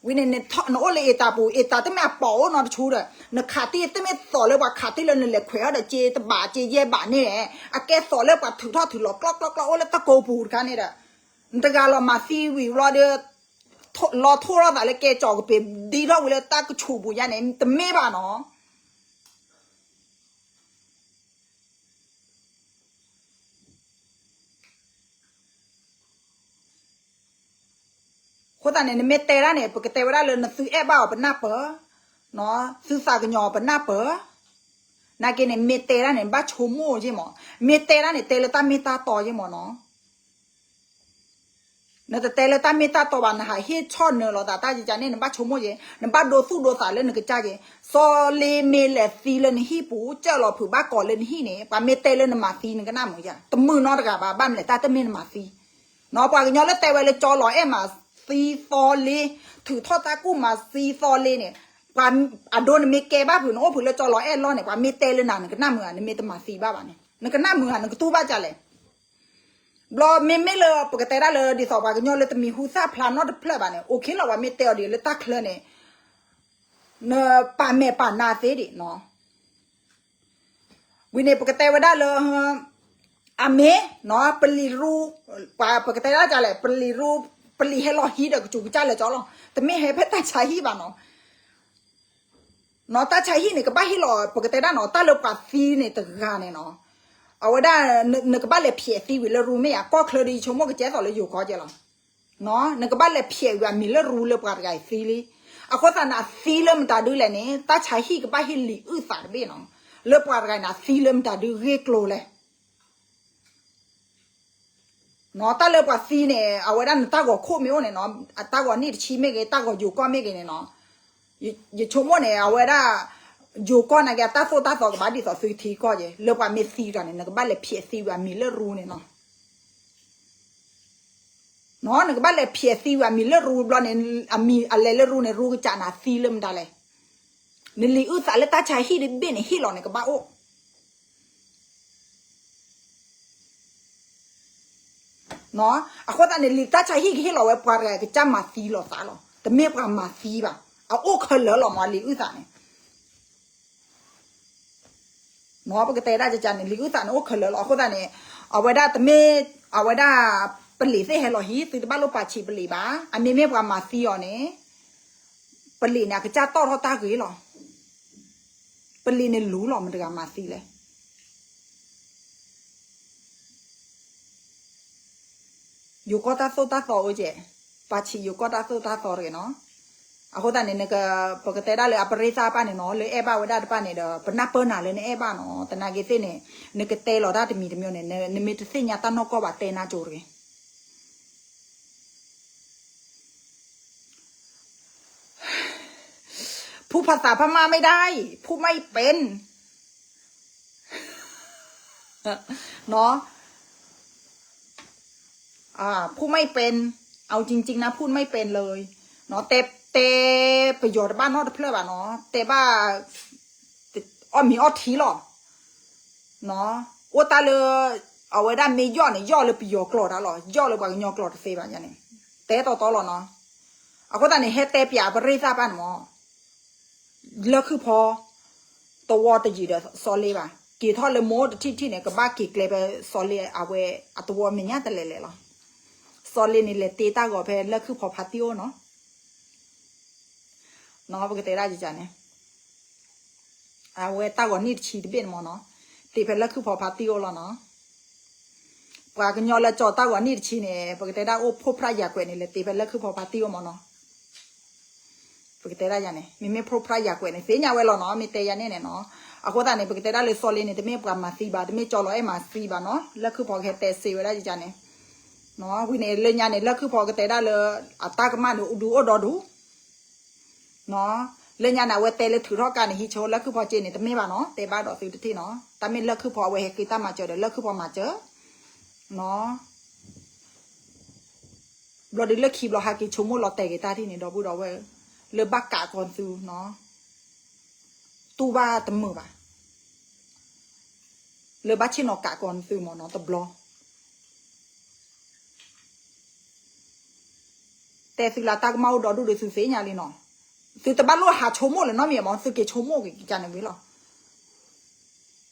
ဝံၤန့ၣ် နအိၣ်လၢအ့တၤပူၤ အ့တၤတမ့ၢ်အပိာ်အိၣ်နီတဆူဒီး နခးတံၢ်တမ့ၢ်သိးလၢပှၤခးတံၢ်လၢနလဲၤခွဲးထီၣ်ဒီး က့တဘးက့ယဲၢ်ဘးန့ၣ်, အကဲသိးလၢပှၤထုးထီၣ်ထုးလီၤကျီၢ်ကျီၢ်ကျီၢ်အိၣ်လၢတၢ်ကိးပူၤတခါန့ၣ်ဒီး, နတဂၤလီၤမၤသံဝံၤဘျီဒီး လီၤထိၣ်ထီၣ်သးလၢကဲကၠီၤကပ့ၤ ဒ်ထီၣ်ဝံၤလၢတၢ်ကဆူးပူၤယါန့ၣ် တမ့ၢ်ဘၣ်နီၤ. အဃိသတးန့ၣ် နမ့ၢ်တဲဒၣ်န့ၣ် ပကတဲဝဲဒၣ်လၢနသုအဲၣ်ဘၣ်အီၤပနၢ်ပၢၢ်, သုသးကညီၤအီၤပနၢ်ပၢၢ်, နာ်က့န့ၣ် မ့ၢ်တဲဒၣ်န့ၣ် နဘၣ်ဆိကမိၣ်က့မး, မ့ၢ်တဲဒၣ်န့ၣ် တဲလၢတၢ်မ့ၢ်တၢ်တီက့မးနီၤ. နတတဲလၢတၢ်မ့ၢ်တၢ်တီဘၣ် နဟးဟ့ၣ်ဆီၣ်နၢၤလိာ်သးတၢ်ကကန့ၣ် နဘၣ်ဆိကမိၣ်က့, နဘၣ်ဒိသူၣ်ဒိသးလၢနကစၢ်က့, စီၤလ့မ့ၢ်လဲၤသံလၢနဟံၣ်ပူၤ ကၢၢ်လီၤဖုးဘၣ်ကိးလၢနဟံၣ်န့ၣ် ပှၤမ့ၢ်တဲလၢနမၤသံနကနၣ်မုာ်ယါ, တမုာ်နီတဂၤဘၣ်, ဘၣ်မနုၤလဲၣ် တၢ်တမ့ၢ်နမၤသံ နီၤ, ပှၤကညီလၢတဲဝဲလၢကၠီလီၤအဲၣ်မၤသံသီလ့, ထုးထီၣ်တၢ်ကူၣ်မၤသံသီလ့န့ၣ်, ပှၤအဒိနမ့ၢ်ကဲဘၣ်ဖုး နအိၣ်ဖုးလၢကၠီလီၤအဲၣ်လီၢ်န့ၣ် ပှၤမ့ၢ်တဲလၢနၤ နကနၣ်မုာ်ဧါ, နမ့ၢ်တမၤသံဘၣ်ဘၣ်န့ၣ် နကနၣ်မုာ်ဧါ, နကတူၢ်ဘၣ်ဒ်လဲၣ်. ဘျီမ့မ့ၢ်လၢပကတဲဒၣ်လၢဒ်သိးပှၤကညီလၢတမံၤဟူသၣ်ဖျါနီတဖျၢၣ်ဘၣ်န့ၣ် အိၣ်ခ့လီၤ, ပှၤမ့ၢ်တဲအီၤဒ်လၢတၢ်ချၢန့ၣ် နပာ်မဲာ်ပာ်နါသ့ဒံးနီၤ. ဝံၤန့ၣ် ပကတဲဝဲဒၣ်လၢ အမ့ၢ်နီၤ ပလံၤရူ, ပှၤပကတဲဒၣ်ဒ်လဲၣ် ပလံၤရူ, ပလံၤဟဲလီၤဟံးဒီးကစူးကစၢ်လၢကၠီလီၤ, တမ့ၢ်ဟဲဖဲတၢ်ဆါဟံၣ်ဘၣ်နီၤ. နီၤ တၢ်ဆါဟံၣ်န့ၣ် ကဘၣ်ဟ့ၣ်လီၤ ပကတဲဒၣ်နီၤ တၢ်လၢပှၤသံန့ၣ်တဂၤန့ၣ်နီၤ, အဝဲဒၣ် နကဘၣ်လဲၤဖျဲးသံဝံၤလၢရူမ့ၢ်ဧါ, ကီၢ်ချၢဒီးယဆိကမိၣ်ကကဲသိးလၢယိၤကီၢ်ကဲလီၤ. နကဘၣ်လဲၤဖျဲးဝံၤအမံၤလၢရူလၢပှၤတဂၤအံၤသံလံ. အဃိသတးန့ၣ် အသံလၢမတၤဒုလဲၣ်န့ၣ် တၢ်ဆါဟံၣ်ကဘၣ်ဟ့ၣ်လံာ်အုၣ်သးတဘ့ၣ်နီၤ, လၢပှၤတဂၤန့ၣ် အသံလၢမတၤဒုဂ့ၢ်ကျိၤလဲၣ် နီၤ, တၢ်လၢပှၤသံန့ၣ် အဝဲဒၣ်နတၢ်ဂီၤခိၣ်မ့ၢ်အိၣ်န့ၣ်နီၤ, အတၢ်ဂီၤနံၣ်တဆံမ့ၢ်ဂ့ၤ တၢ်ဂီၤယိၤကီၢ်မ့ၢ်ဂ့ၤန့ၣ်နီၤ, ယဆိကမိၣ်န့ၣ် အဝဲဒၣ် ယိၤကီၢ်နာ်က့ အတၢ်သိၣ်တၢ်သီကဘၣ်ဒ်သိးသုထံကီၢ်က့, လၢပှၤမ့ၢ်သံတဂၤန့ၣ် နကဘၣ်လဲၤဖျဲးသံဝံၤအမံၤလၢရူန့ၣ်နီၤ. နီၤ နကဘၣ်လဲၤဖျဲးသံဝံၤအမံၤလၢရူဘျီန့ၣ်, အမံၤအလဲၤလၢရူန့ၣ် ရူကစးနၤသံလၢမတၤလဲၣ်. နလံာ်အုၣ်သးလၢတၢ်ဆါဟံၣ်တဘ့ၣ်န့ၣ် ဟ့ၣ်လီၤန့ၣ်ကဘၣ်အိၣ် အဃိသတးန့ၣ် လံာ်တၢ်ဆါဟံၣ်ကဟ့ၣ်လီၤဝဲပှၤတဂၤကစၢ်မၤသံလီၤသးလီၤ. တမ့ၢ်ပှၤမၤသံဘၣ်. အအိၣ်ခဲလၢာ်လီၤမး လံာ်အုၣ်သးန့ၣ်. နီၤ ပကတဲဒၣ်ကကန့ၣ် လံာ်အုၣ်သးန့ၣ်အိၣ်ခဲလၢာ်လီၤ. အဃိသတးန့ၣ် အဝဲဒၣ်တမ့ၢ် အဝဲဒၣ် ပလံာ်သ့ၣ်ဟဲလီၤဟံး သုတဘၣ်လိၣ်ပာ်ဆံးပလံာ်ဘၣ်. အမ့မ့ၢ်ပှၤမၤသံအီၤန့ၣ် ပလံာ်န့ၣ် အကစၢ်တီၣ်ထီၣ်တၢ်ဂ့ၤလီၤ. ပလံာ်န့ၣ်လူၤလီၤ မတၤတဂၤမၤသံလဲၣ်. ယိၤကီၢ်တၢ်သိၣ်တၢ်သီအိၣ်ကဲ, ပာ်ဆံးယိၤကီၢ်တၢ်သိၣ်တၢ်သီတဂ့ၤနီၤ. အဃိသတးန့ၣ် ပကတဲဒၣ်လၢအပရ့သၣ်တဖၣ်န့ၣ်နီၤ, လၢအဲၣ်ဘၣ်ဝဲဒၣ်တဖၣ်န့ၣ်ဒီး ပနၢ်ပၢၢ်နၤလၢနအဲၣ်ဘၣ်နီၤ. သနာ်က့သ့ၣ်န့ၣ် နကတဲလီၤတၢ်တမံၤတမံၤန့ၣ် နမ့ၢ်တသ့ၣ်ညါတၢ်နီၢ်ကီၢ်ဘၣ် တဲနါကၠိတဂ့ၤ. พูดภาษาพม่าไม่ได้ พูดไม่เป็น เนาะ อ่า พูดไม่เป็น เอาจริงๆนะ พูดไม่เป็นเลย เนาะ တဲ တဲပယီၤတဘၣ်နီတဖျၢၣ်ဘၣ်နီၤ တဲဘၣ် အီၣ်မံၤအီထံလီၤ နီၤ အိၣ်တၢ်လၢ အဝဲဒၣ်မ့ၢ်ယီၢ်န့ၣ် ယီၢ်လၢပယီၤကျိာ်တၢ်လီၤ ယီၢ်လၢပှၤကညီကျိာ်တသ့ဘၣ်န့ၣ် တဲတီတီလီၤနီၤ အဃိသတးန့ၣ် ဟဲတဲပၠးပရ့သၣ်တဖၣ်န့ၣ်မး လၢၢ်ခုၣ်ဖီ သဝီတယံာ်ဒီးစီၤလ့ဘၣ် က့ၤထီၣ်လၢမိၢ်တထံၣ်ထံၣ်န့ၣ် ကဘၣ်က့ၤကျဲဖဲစီၤလ့အဝဲအသဝီမဲာ်ညါတလဲၤလဲၤလီၤ စီၤလ့န့ၣ် လဲၤတ့တၢ်ဂီၤဖဲလၢၢ်ခုၣ်ဖီဖါတံၢ်အိၣ်နီၤ နီၤ ပကတဲဒၣ်ယန့ၣ် အဝဲတၢ်ဂီၤနံၣ်တဆံတဘ့ၣ်န့ၣ်မးနီၤ တ့ဖဲလၢၢ်ခုၣ်ဖီဖါတံၢ်အိၣ်လီၤနီၤ. ပှၤကညီလၢကၠီၤတၢ်ဂီၤနံၣ်တဆံန့ၣ် ပကတဲဒၣ်အိၣ်ဖိဖြၣ်ယၤကွဲးန့ၣ် လဲၤတ့ဖဲလၢၢ်ခုၣ်ဖီဖါတံၢ်အိၣ်မးနီၤ. ပကတဲဒၣ်ယၤန့ၣ် မ့မ့ၢ်ဖိဖြၣ်ယၤကွဲးန့ၣ် သ့ၣ်ညါဝဲလီၤနီၤ မ့ၢ်တဲယၤန့ၣ်န့ၣ်နီၤ. အဃိသတးန့ၣ် ပကတဲဒၣ်လၢစီၤလ့န့ၣ် တမ့ၢ်ပှၤမၤသံဘၣ် တမ့ၢ်ကၠီၤလီၤအဲၣ်မၤသံဘၣ်နီၤ လၢၢ်ခုၣ်ဖီကဟဲတဲစ့ဝဲဒၣ်ယၤန့ၣ် ဝံၤန့ၣ် လၢညါန့ၣ် လၢၢ်ခုၣ်ဖီကတဲဒၣ်လၢ အတၢ်ကမၣ်န့ၣ် ဒုးအိၣ်ဒီဒူၣ် လၢညါန့ၣ် အဝဲတဲလၢထုးထီၣ်ကါန့ၣ် ဟံးဆိလၢၢ်ခုၣ်ဖီက့န့ၣ် တမ့ၢ်ဘၣ်နီၤ တဲဘၣ်ဒီးသုတထံၣ်နီၤ တၢ်မ့ၢ်လၢၢ်ခုၣ်ဖီအဝဲဟဲဃ့တၢ်မၤစၢၤဒီး လၢၢ်ခုၣ်ဖီမၤစၢၤ နီၤ ဘျီဒုးလၢခံဘျီဟးက့ၤဆိကမိၣ်လီၤတဲာ်က့ၤတၢ်ထံၣ်န့ၣ် ဒီပုၢ်ဒီဝဲၢ်ဧၢ, လၢဘၣ်ကးကီၤသုနီၤ, တူၢ်ဘၣ်တမုာ်ဘၣ်, လၢဘၣ်ဆ့ၣ်နီၤကးကီၤသုမ့ၢ်နီၤတဘျီ တဲသုလၢတၢ်ကမၣ်အိၣ်ဒီဒူၣ်ဒီးသုသ့ၣ်ညါလံနီၤ, သုတဘၣ်လိၣ်ဟးဆိကမိၣ်လၢၤနီတမံၤမ့ၢ် သုက့ၤဆိကမိၣ်က့ၤကန့ၣ်ဝံၤလီၤ.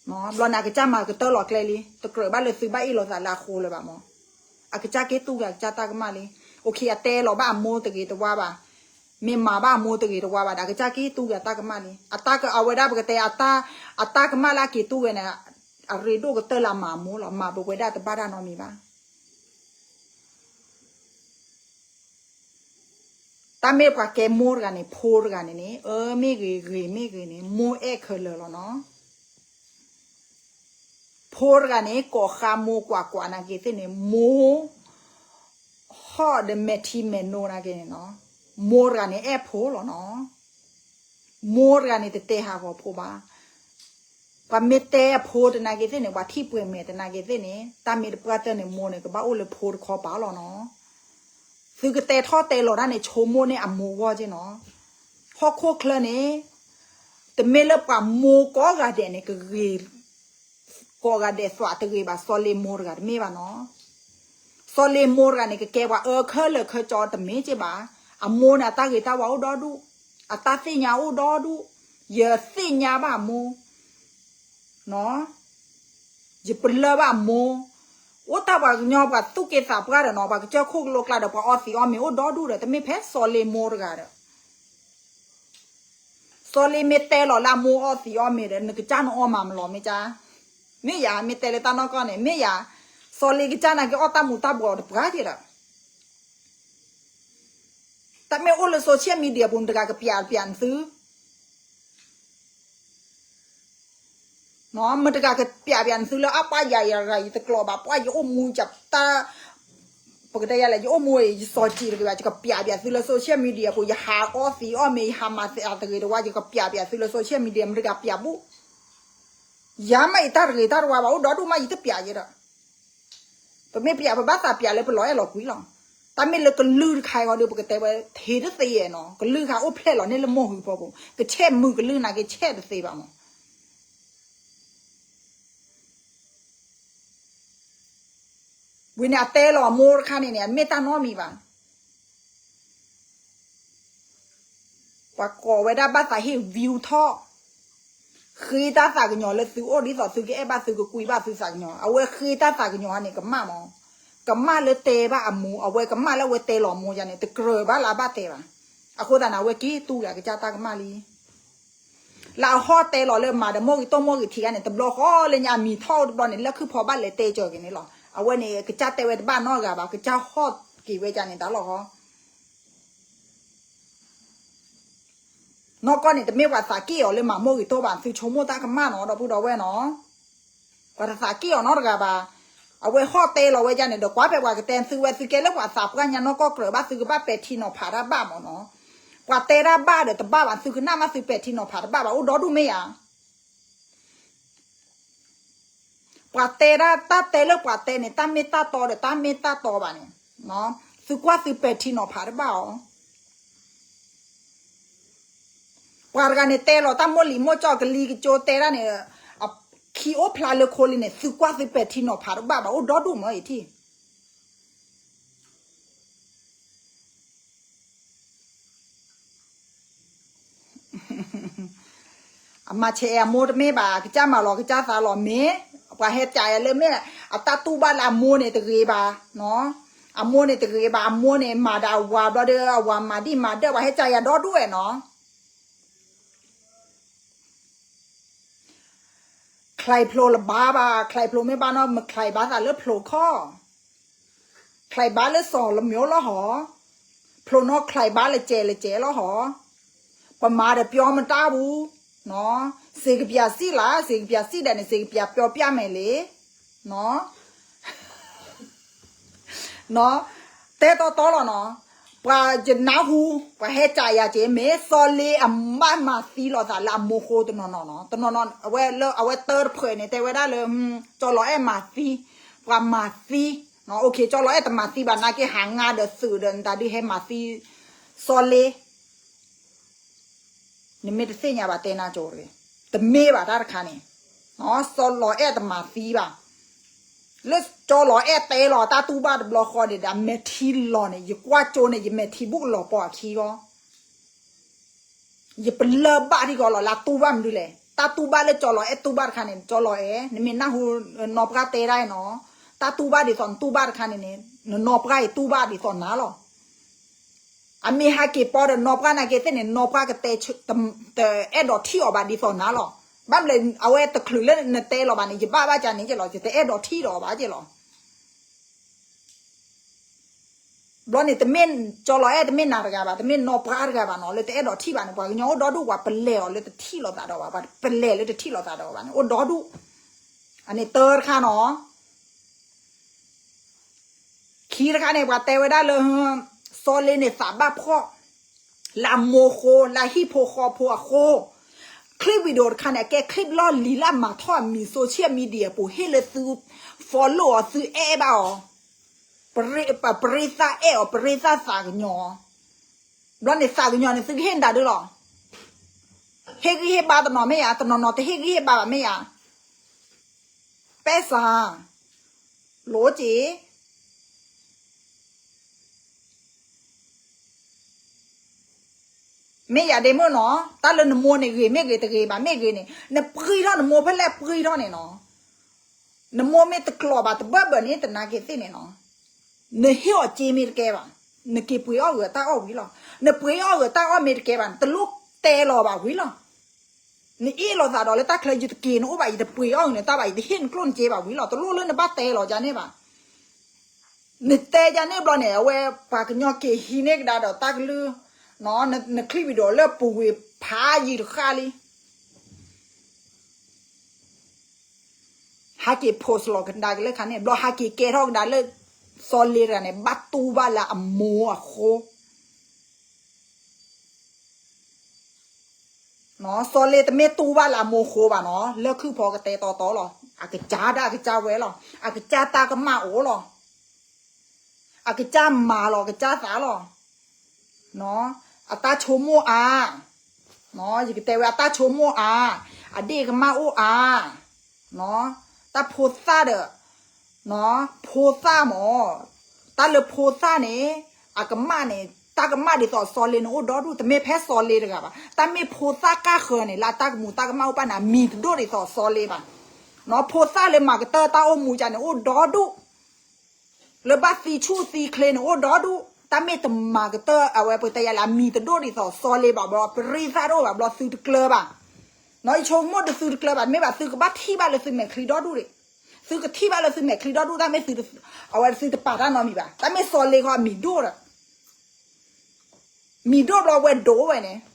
ဘျီန့ၣ် အကစၢ်မၤကတၢၢ်လီၤကျဲလံ, တကြၢးဘၣ်လၢသုဘၣ်အ့ၣ်လိာ်သးလၢအဃိလၢၤဘၣ်မ့ၢ်, အကစၢ်က့ၤတူၢ်ဂ့ၤအကစၢ်တၢ်ကမၣ်လံ. အိၣ်ခ့ အတဲလီၤဘၣ်အမိၢ်တဂ့ၤတဝါဘၣ်, မ့ၢ်မၤဘၣ်အမိၢ်တဂ့ၤတဝါဘၣ်ဒီး အကစၢ်က့ၤတူၢ်ဂ့ၤအတၢ်ကမၣ်လံ. အတၢ်က အဝဲဒၣ်ပကတဲ အတၢ်ကမၣ်လၢအက့ၤတူၢ်ဂ့ၤန့ၣ် အရ့ဒိၣ်ကတၢၢ်လၢအမၤအမိၢ်လီၤ. မၤပဝဲဒၣ်တဘၣ်တၢ်နီတမံၤဘၣ်. တၢ်မ့ၢ်ပှၤကဲမိၢ်တဂၤန့ၣ် ဖိတဂၤန့ၣ်န့ၣ် အၢမ့ၢ်ဂ့ၤ ဂ့ၤမ့ၢ်ဂ့ၤန့ၣ် မိၢ်အဲၣ်ခဲလၢာ်လီၤနီၤ. ဖိတဂၤန့ၣ် ကိးဃါမိၢ်ကွၢ်ကွၢ်နာ်က့ၤသ့ၣ်န့ၣ် မိၢ် ဟီၣ်ဒီးမဲာ်ထံမဲာ်နိနာ်က့ၤန့ၣ်နီၤ, မိၢ်တဂၤန့ၣ်အဲၣ်ဖိလီၤနီၤ. မိၢ်တဂၤန့ၣ် တတဲဟးဂီၤဖိဘၣ်. ပှၤမ့ၢ်တဲအဖိတနာ်က့ၤသ့ၣ်န့ၣ် ပှၤထံၣ်ပှဲၤမဲာ်တနာ်က့ၤသ့ၣ်န့ၣ် တၢ်မ့ၢ်တပှၢ်တၢၢ်န့ၣ် မိၢ်န့ၣ် ကဘၣ်အိၣ်လၢဖိတခီပၤလီၤနီၤ. သုကတဲထီၣ်တဲလီၤတၢ်န့ၣ် ဆိကမိၣ်န့ၢ်အမိၢ်ဂီၢ်က့နီၤ. ဟီၣ်ခိၣ်ချၢန့ၣ် တမ့ၢ်လၢပှၤမိၢ်ကိးဂၤဒဲးန့ၣ် ကဂ့ၤ ကိးဂၤဒဲးသွးတဂ့ၤဘၣ် စီၤလ့မိၢ်တဂၤတမ့ၢ်ဘၣ်နီၤ. စီၤလ့မိၢ်တဂၤန့ၣ် ကကဲပှၤအၢခဲလၢာ်ခဲကၠီတမ့ၢ်က့ဘၣ်. အမိၢ်န့ၣ် အတၢ်ဂ့ၤတၢ်ဝါအိၣ်ဒီဒူၣ်, အတၢ်သ့ၣ်ညါအိၣ်ဒီဒူၣ်, ယသ့ၣ်ညါဘၣ်အမိၢ် ယပလၢၢ်ဘၣ်အမိၢ်, အိၣ်တၢ်ပှၤကညီပှၤသူၣ်က့သးပှၢ်ဒီးနီၤ ပှၤကစၢၢ်ခိၣ်ကလိကျါဒီး ပှၤအီသံးအီမ့ၤအိၣ်ဒီဒူၣ်ဒီး တမ့ၢ်ဖဲစီၤလ့မိၢ်တဂၤဒီး စီၤလ့မ့ၢ်တဲလီၤလၢအမိၢ်အီသံးအီမ့ၤဒီး နကစၢ်နအီမၤမလီၤမ့ၢ်ကါ, မ့ၢ်ယၤ မ့ၢ်တဲလၢတၢ်နီၢ်ကီၢ်န့ၣ် မ့ၢ်ယၤ, စီၤလ့ကစၢ်နာ်က့ၤအီၣ်တၢ်မူၤတၢ်ဘှီးတပှၢ်က့ဒီး တၢ်မ့ၢ်အိၣ်လၢ social media ပူၤ နတဂၤကပျးပျးနသု မတဂၤကပျးပျးနသုလၢအပှၤယၤယၤဂၤ ယတကျိးဘၣ် ပှၤယအိၣ်မူယတၢ် ပကတဲယၤလဲၣ် ယအိၣ်မူ ယစီၤစံးတဂ့ၤဘၣ် ယကပျးပျးသုလၢ social media ပူၤ ယဟးအီသံးအီမ့ၤ ယဟးမၤသဲးအတဂ့ၤတဝါ ယကပျးပျးသုလၢ social media မတဂၤပျးဘူး ယၤမ့ၢ်ယတၢ်တဂ့ၤတၢ်တဝါဘၣ် အိၣ်ဒီဒူၣ်မး ယတပျးယဲဒီး ပမ့ၢ်ပျးပဘၣ်သးပျးလၢပလီၤအဲၣ်လီၤကွံလီၤ. တၢ်မ့ၢ်လၢကလုၢ်တခါအံၤဂီၤဒီး ပကတဲဝဲ ထံတသ့ယဲနီၤ ကလုၢ်ခါအိၣ်ဖျဲၣ်လီၤန့ၢ်လၢမိၢ်ဟုဖီပူၤ ကဆဲးမုာ်ကလုၢ်နာ်က့ ဆဲးတသ့ဘၣ်မး ဝံၤန့ၣ် အတဲလီၤအမိၢ်တခါန့ၣ်န့ၣ် အမ့ၢ်တၢ်နီတမံၤဘၣ်. ပှၤကိးဝဲဒၣ်ဘၣ်သးဟ့ၣ် view ထီၣ် ဃ့တၢ်သးကညီၤလၢသုအိၣ်ဒ်သိးသုကအဲၣ်ဘၣ်သုကကွံဘၣ်သုသးကညီၤ အဝဲဃ့တၢ်သးကညီၤန့ၣ် ကမၣ်မး ကမၣ်လၢတဲဘၣ်အမိၢ် အဝဲကမၣ်လၢအဝဲတဲလီၤအမိၢ်ယၤန့ၣ် တကြၢးဘၣ်လၢအဘၣ်တဲဘၣ်. အဃိသတးန့ၣ် အဝဲက့ၤတူၢ်ဂ့ၤအကစၢ်တၢ်ကမၣ်လံ လၢအဟီၣ်တဲလီၤလၢမၤဒီးမိၢ်ဂ့ၤတိၢ်မိၢ်ဂ့ၤထံးဂၤန့ၣ် တဘျီဃီလၢညါအမံၤထီၣ်တဘျီန့ၣ် လၢၢ်ခုၣ်ဖီဘၣ်လဲၤတဲကၢၤက့ၤန့ၣ်လီၤ. အဝဲန့ၣ် ကစၢ်တဲဝဲတဘၣ်နီတဂၤဘၣ် ကစၢ်ဟီၣ်က့ၤဝဲကန့ၣ်တၢ်လီၤဃီ နီၢ်ကီၢ်န့ၣ် တမ့ၢ်ပှၤသးက့ၣ်အီၤလၢမၤမိၢ်ဂ့ၤတိၢ်ဘၣ် သုဆိကမိၣ်တၢ်ကမၣ်နီၤ ဒီပုၢ်ဒီဝဲၢ်နီၤ ပှၤတသးက့ၣ်အီၤနီတဂၤဘၣ်. အဝဲဟီၣ်တဲလီၤဝဲဒၣ်န့ၣ်ဒီး ကွၢ်ဖဲပှၤကတဲသုဝဲ သုကဲလၢပှၤသးပှၢ်ညါနီၢ်ကီၢ်ကြၢးဘၣ် သုကဘၣ်ပဲာ်ထံနီၤဖးတၢ်ဘၣ်မးနီၤ. ပှၤတဲတၢ်ဘၣ်ဒီးတဘၣ်ဘၣ် သုကနၣ်မးသုပဲာ်ထံနီၤဖးတဘၣ်ဘၣ် အိၣ်ဒီဒူၣ်မ့ၢ်ဧါ ပှၤတဲဒၣ်တၢ်တဲလၢပှၤတဲန့ၣ် တၢ်မ့ၢ်တၢ်တီဒီးတၢ်မ့ၢ်တၢ်တီဘၣ်န့ၣ် သုကွၢ်သုပဲာ်ထံနီၤဖးတဘၣ်အီၤ ပှၤတဂၤန့ၣ်တဲလီၤတၢ်မိၢ်လံၤမိၢ်ကၠီၣ်ကလံၤကကၠိတဲဒၣ်န့ၣ် အခံအိၣ်ဖျါလၢခိလံန့ၣ် သုကွၢ်သုပဲာ်ထံနီၤဖးတဘၣ်ဘၣ် အိၣ်ဒီဒူၣ်မးအံၤထံၣ် အမၤဆဲးအမိၢ်တမ့ၢ်ဘၣ် ကစၢ်မၤလီၤကစၢ်သးလီၤမ့ၢ် ပှၤဟဲကးယၤလၢမ့ၢ် အတၢ်တူၢ်ဘၣ်လၢအမိၢ်န့ၣ်တဂ့ၤဘၣ် အမိၢ်န့ၣ်တဂ့ၤဘၣ် အမိၢ်န့ၣ်မၤဒီးအဝၤဘျီဒီး အဝၤမၤဒံၣ်မၤဒၢၣ် ပှၤဟဲကးယၤဒီဒူၣ်ဝဲနီၤ ချံဖျိလၢဘါဘၣ်, ချံဖျိမ့ၢ်ဘၣ်နီၢ် မချံဘၣ်သးလၢဖျိခီၣ်, ချံဘၣ်လၢစီၤလၢမျိၤလီၤဟီ, ဖျိနီၢ်ချံဘၣ်လၢကဲးလၢကဲးလီၤဟီ, ပမၤဒီးပျီမတၢ်ဘူး, စ့ကပျးစံၣ်လၢ စ့ကပျးစံၣ်ဒၣ်န့ၣ် စ့ကပျးပျီပျၢ်မဲာ်လံ, တဲတီတီလီၤနီၤ, ပှၤယနၢ်ဟူ, ပှၤဟဲကးယၤက့ၤ မ့ၢ်စီၤလ့အဘၣ်မၤသံလိာ်သးလၢအမိၢ်ဃိတနီၤနီၤနီၤ, တနီၤနီၤ အဝဲလၢအဝဲတၢတဖျၢၣ်န့ၣ် တဲဝဲဒၣ်လၢ ကၠီလီၤအဲၣ်မၤသံ, ပှၤမၤသံ, ကၠီလီၤအဲၣ်တမၤသံဘၣ် နာ်က့ဟးငါဒီးသုးဒီးနတၢ်ဒုးဟဲမၤသံ စီၤလ့ နမ့ၢ်တသ့ၣ်ညါဘၣ်တဲနၤကၠိတဂ့ၤ, တမ့ၢ်ဘၣ်တၢ်တခါန့ၣ်, စီၤလီၤအဲၣ်တမၤသံဘၣ်, လၢကၠီလီၤအဲၣ်တဲလီၤတၢ်တူၢ်ဘၣ်တဘျီဃီန့ၣ်ဒီး အမဲာ်ထံလီၤန့ၣ် ယကွၢ်ကၠိန့ၣ် ယမဲာ်ထံဘူၣ်ကလီၤပီၤအခံဂီၢ် ယပလၢၢ်ဘၣ်ထံဂီၤလီၤ လၢတူၢ်ဘၣ်မနုၤလဲၣ်, တၢ်တူၢ်ဘၣ်လၢကၠီလီၤအဲၣ်တူၢ်ဘၣ်တခါန့ၣ် ကၠီလီၤအဲၣ် နမ့ၢ်နၢ်ဟူနီၢ်ပှၢ်တဲဒၣ်နီၤ, တၢ်တူၢ်ဘၣ်ဒ်သိးနတူၢ်ဘၣ်တခါန့ၣ်န့ၣ် နနီၢ်ပှၢ်အံၤတူၢ်ဘၣ်ဒ်သိးနၤလီၤ အမ့ၢ်ဟဲက့ၤပီဒီးနီၢ်ပှၢ်နာ်က့သ့ၣ်န့ၣ် နီၢ်ပှၢ်ကတဲ တအဲၣ်ဒိးထံၣ်အီၤဘၣ်ဒ်သိးနၤလီၤ, ဘၣ်မလဲၣ် အဝဲတချုးလၢနတဲလီၤဘၣ်န့ၣ် ယဘၣ်ဘၣ်ကန့ၣ်က့လီၤ ယတအဲၣ်ဒိးထံၣ်ဒီးအီၤဘၣ်က့လီၤ ဘျီန့ၣ် တမ့ၢ်ကၠီလီၤအဲၣ်တမ့ၢ်နၤတဂၤဘၣ် တမ့ၢ်နီၢ်ပှၢ်တဂၤဘၣ်နီၤ လၢတအဲၣ်ဒိးထံၣ်ဘၣ်န့ၣ် ပှၤကညီအိၣ်ဒီဒူၣ် ပှၤပလဲၤအီၤလၢတထံၣ်လိာ်သးဒီးဘၣ် ပှၤပလဲၤလၢတထံၣ်လိာ်သးဒီးဘၣ်န့ၣ် အိၣ်ဒီဒူၣ်, အန့ၣ်တၢတခါနီၤ ခံတခါန့ၣ် ပှၤတဲဝဲဒၣ်လၢ စီၤလ့န့ၣ်သးဘၣ်ဖှီၣ် လၢအမိၢ်ဃိ လၢအဟံၣ်ဖိဃီဖိအဃိ, clip video တခါန့ၣ် အကဲ clip လီၢ်လံၤလၢအမၤထီၣ်အမံၤ social media ပူၤ ဟ့ၣ်လၢသု follow အီၤ သုအဲၣ်ဘၣ်အီၤ, ပရ့သၣ်အဲၣ်အီၤ ပရ့သၣ်သးကညီၤအီၤ, ဘျီန့ၣ်သးကညီၤန့ၣ် သုကဟ့ၣ်နတၢ်ဒုးလီၤ, ဟ့ၣ်ဂံၢ်ဟ့ၣ်ဘါတနီၤမ့ၢ်ဧါ တနီၤနီၤတဟ့ၣ်ဂံၢ်ဟ့ၣ်ဘါဘၣ်မ့ၢ်ဧါ ပဲစၢ် လိက့ၤ မ့ၢ်ယၤဒ့မုၣ်နီၤ တၢ်လၢနမိၢ်န့ၣ်ဂ့ၤမ့ၢ်ဂ့ၤတဂ့ၤဘၣ်မ့ၢ်ဂ့ၤန့ၣ် နပှံထီၣ်နမိၢ်ဖဲလဲၣ်ပှံထီၣ်န့ၣ်နီၤ နမိၢ်မ့ၢ်တကျိၤဘၣ်တဘၢၣ်ဘၢၣ်န့ၣ် တနာ်က့ၤသ့ၣ်န့ၣ်နီၤ နဟ့ၣ်အီၤစ့မ့ၢ်တကဲဘၣ် နက့ၤပှ့ၤအီၣ်ဂၢၤတၢ်အီၣ်ဝံၤလီၤ နပှ့ၤအီၣ်ဂၢၤတၢ်အီၣ်မ့ၢ်တကဲဘၣ် နတလိၣ်တဲလီၤဘၣ်ဝံၤလီၤ နအ့ၣ်လိာ်သးဒီးလၢတၢ်ချၢ ယတက့ၤနအိၣ်ဘၣ် ယတပှ့ၤအီၣ်ဂၢၤန့ၣ် တၢ်ဘၣ် ယတဟ့ၣ်နကျိၣ်နစ့ဘၣ်ဝံၤလီၤ တလိၣ်လၢနဘၣ်တဲလီၤယၤန့ၣ်ဘၣ် နတဲယၤန့ၣ်ဘျီန့ၣ် အဝဲပှၤကညီက့ၤဟံးန့ၢ်ကဒါဒီးတၢ်ကလုၢ် န နချံၣ်ဝံၤဒီးလၢပူၤဝ့ၤဖးယံၤတဃၣ်လံ ဟးက့ၤ post လီၤကဒါက့ၤလၢခါန့ၣ် ဘျီဟးက့ၤကဲထီၣ်ကဒါလၢ စီၤလ့တဂၤန့ၣ် ဘၣ်တူၢ်ဘၣ်လၢအမိၢ်အဃိ စီၤလ့တမ့ၢ်တူၢ်ဘၣ်လၢအမိၢ်ဃိဘၣ်နီၤ လၢခုၣ်ဖီကတဲတီတီလီၤ အကစၢ်ဒၣ်အကစၢ်ဝဲလီၤ အကစၢ်တၢ်ကမၣ်အိၣ်လီၤ အကစၢ်မၤလီၤ အကစၢ်သးလီၤ အတၢ်ဆိကမိၣ်အါ ယကတဲဝဲအတၢ်ဆိကမိၣ်အါ အဒ့ၣ်ကမၣ်အိၣ်အါ တၢ်ဖိသၣ်ဒီး ဖိသၣ်မး တၢ်လၢဖိသၣ်န့ၣ် အကမၣ်န့ၣ် တၢ်ကမၣ်ဒ်သိးစီၤလ့န့ၣ်အိၣ်ဒီဒူၣ် တမ့ၢ်ဖဲစီၤလ့တဂၤဘၣ် တၢ်မ့ၢ်ဖိသၣ်ကၢ်ဃၢၤန့ၣ် လၢအတၢ်ကမူၤတၢ်ကမၣ်အိၣ်ပၣ်န့ၣ် အမံၤတဒိၣ်ဒ်သိးစီၤလ့ဘၣ် ဖိသၣ်လၢမၤကတၢၢ်တၢ်အိၣ်မူကန့ၣ် အိၣ်ဒီဒူၣ် လၢဘၣ်သံဆူၣ်သံချ့န့ၣ် အိၣ်ဒီဒူၣ် တၢ်မ့ၢ်တမၤကတၢၢ် အဝဲပတဲယၤလၢအမံၤတဒိၣ်ဒ်သိး စီၤလ့ဘၣ်ဘျီ ပရ့သၣ်တအိၣ်ဘၣ်ဘျီ သုတကျၢၤဘၣ် ယဆိကမိၣ်ဒီးသုတကျၢၤဘၣ် မ့ၢ်ဘၣ်သုကဘၣ်ထံၣ်ဘၣ်လၢသုမဲာ်ချံဒီဒူၣ်ဒံး သုကထံၣ်ဘၣ်လၢသုမဲာ်ချံဒီဒူၣ် တၢ်မ့ၢ်သု အဝဲသုတပာ်တၢ်နီတမံၤဘၣ် တၢ်မ့ၢ်စီၤလ့ခီအမံၤဒိၣ်ဒီး မံၤဒိၣ်ဘျီဝဲဒိၣ်ဝဲန့ၣ်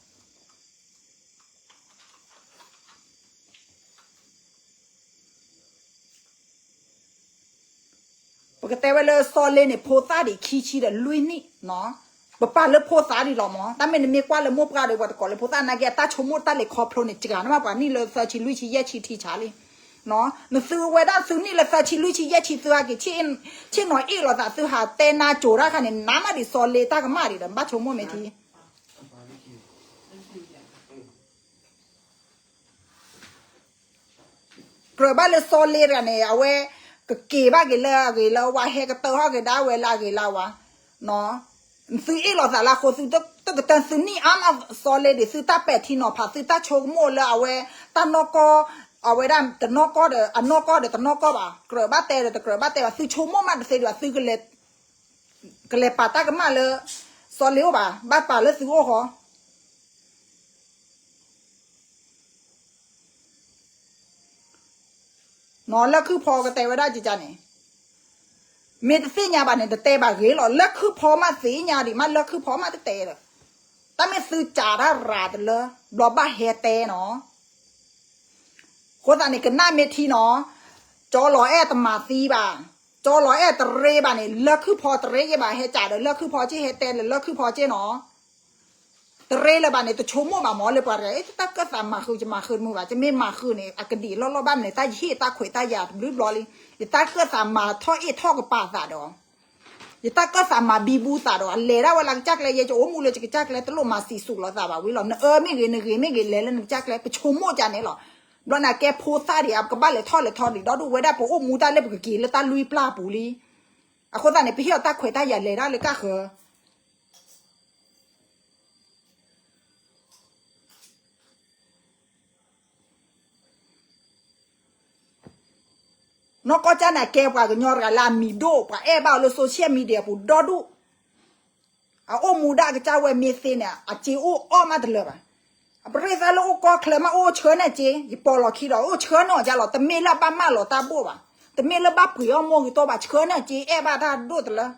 ပကတဲဝဲလၢစီၤလ့န့ၣ် ဖိသၣ်ဒံးခံဆံဒီးလွံၢ်နံၣ်နီၤ, ပပာ်လၢဖိသၣ်ဒံးလီၤမး, တၢ်မ့ၢ်နမ့ၢ်ကွၢ်လၢမိၢ်ပှၢ်ဒီး ပှၤတကိးလၢဖိသၣ်နာ်က့ အတၢ်ဆိကမိၣ်တၢ်လဲၤခီဖျိန့ၣ် စှၤန့ၢ်မးပှၤနံၣ်လၢသၢဆံလွံၢ်ဆံယဲၢ်ဆံထံဆးလံ, နသုဝဲဒၣ်သုနံၣ်လၢသၢဆံလွံၢ်ဆံယဲၢ်ဆံသုဟဲက့ၤ ဆ့ၣ်နီၤအ့ၣ်လိာ်သး သုဟးတဲနါစိၤတၢ်ခါန့ၣ် နါမးဒံးစီၤလ့တၢ်ကမၣ်ဒံးဒီး ဘၣ်ဆိကမိၣ်မ့ၢ်ထံ ကြၢးဘၣ်လၢစီၤလ့တဂၤန့ၣ် အဝဲကက့ၤဘၣ်က့ၤလၢအဂ့ၤလၢအဝါ ဟဲကတၢၢ်ဟီၣ်က့ၤဒၣ်ဝဲလၢအဂ့ၤလၢအဝါ, သုအ့ၣ်လိာ်သးလၢအဃိ သုတကတၢၢ်သုနံၣ်အါမး စီၤလ့ဒံး သုတၢ်ပဲာ်ထံနီၤဖး သုတၢ်ဆိကမိၣ်လၢအဝဲ တၢ်နီၢ်ကီၢ် အဝဲဒၣ်တနီၢ်ကီၢ်ဒီး အနီၢ်ကီၢ်ဒီးတနီၢ်ကီၢ်ဘၣ်, ကြၢးဘၣ်တဲဒီးတကြၢးဘၣ်တဲဘၣ် သုဆိကမိၣ်မးတသ့ဒံးဘၣ် သု ကလဲၤပာ်တၢ်ကမၣ်လၢ စီၤလ့အိၣ်ဘၣ်, ဘၣ်ပာ်လၢသုအိၣ်ဃီ. လၢၢ်ခုၣ်ဖီကတဲဝဲဒၣ်ကန့ၣ်, မ့ၢ်တသ့ၣ်ညါဘၣ်န့ၣ် တတဲဘၣ်ဂ့ၤလီၤ. လၢၢ်ခုၣ်ဖီမးသ့ၣ်ညါဒံးမး လၢၢ်ခုၣ်ဖီမးတတဲလၢၤ. တၢ်မ့ၢ်သုစးတၢ်ရၤတလၢ ဘျီဘၣ်ဟဲတဲနီၤ. အဃိသတးန့ၣ် ကနၣ်မ့ၢ်ထံနီၤ, ကၠီလီၤအဲၣ်တမၤသံဘၣ်, ကၠီလီၤအဲၣ်တရ့ဘၣ်န့ၣ် လၢၢ်ခုၣ်ဖီတရ့ယဲဘၣ် ဟဲကးဒီးလၢၢ်ခုၣ်ဖီက့ ဟဲတဲလၢလၢၢ်ခုၣ်ဖီက့နီၤ. တရ့လၢၤဘၣ်န့ၣ် တဆိကမိၣ်ဘၣ်မးလၢပှၤတဂၤ တၢ်ကၢၣ်သးမၤဃုာ် ယမၤဃုာ်တမုာ်ဘၣ်, ယမ့ၢ်မၤဃုာ်န့ၣ် အကဒံးလီၢ်လီၢ်ဘၣ်မနုၤ တၢ်ယဟ့ၣ်တၢ်ခွဲးတၢ်ယာ်တဘျုးဘျီလံ. ယတၢ်ကၢၣ်သးမၤထီၣ်အ့ၣ်ထီၣ်ကပၤသးဒီး ယတၢ်ကၢၣ်သးမၤဘံဘူသးဒီး အလဲၤဒၣ်ဝဲလၢကစၢ်ကျဲ ယဲယအိၣ်မူလၢယကစၢ်ကျဲ တလိၣ်မၤစံးဆူၣ်လိာ်သးဘၣ်ဝံၤလီၤ. နအၢမ့ၢ်ဂ့ၤ နဂ့ၤမ့ၢ်ဂ့ၤ လဲၤလၢနကစၢ်ကျဲ ပဆိကမိၣ်ကန့ၣ်လီၤ. ဘျီန့ၣ် အကဲဖိသၣ်ဒံး အကဘၣ်လဲၤထီၣ်လဲၤထီဒံး ဒီဒူၣ်ဝဲဒၣ် ပအိၣ်မူတၢ်လၢပကက့ၤလၢတၢ်လွံၢ်ပျၢ်ပူၤလံ. အဃိသတးန့ၣ် ပဟ့ၣ်အီၤတၢ်ခွဲးတၢ်ယာ်လဲၤဒၣ်လၢကၢ်ဃၢၤ နီၢ်ကီၢ်ကၠၢ်န့ၣ် အကဲပှၤကညီတဂၤလၢအမံၤဒိၣ် ပှၤအဲၣ်ဘၣ်အီၤလၢ social media ပူၤဒီဒူၣ်. အအိၣ်မူဒၣ်ကစၢ်ဝဲမ့ၢ်သ့န့ၣ် အစ့အိၣ်အီၣ်မးတလၢာ်ဘၣ်. အပရ့သၣ်လၢအိၣ်ကီၢ်ချၢမး အိၣ်ဆှၢန့ၢ်စ့ ယပိာ်လီၤခံဒီး အိၣ်ဆှၢန့ၢ်အီၤကလီၤ. တမ့ၢ်လၢအဘၣ်မၢလီၤတၢ်ဘိၣ်ဘၣ်, တမ့ၢ်လၢဘၣ်ပှ့ၤအီၣ်မိၢ်ဂ့ၤတီဘၣ်, ဆှၢန့ၢ်စ့ အဲၣ်ဘၣ်တၢ်ဒိၣ်တလၢ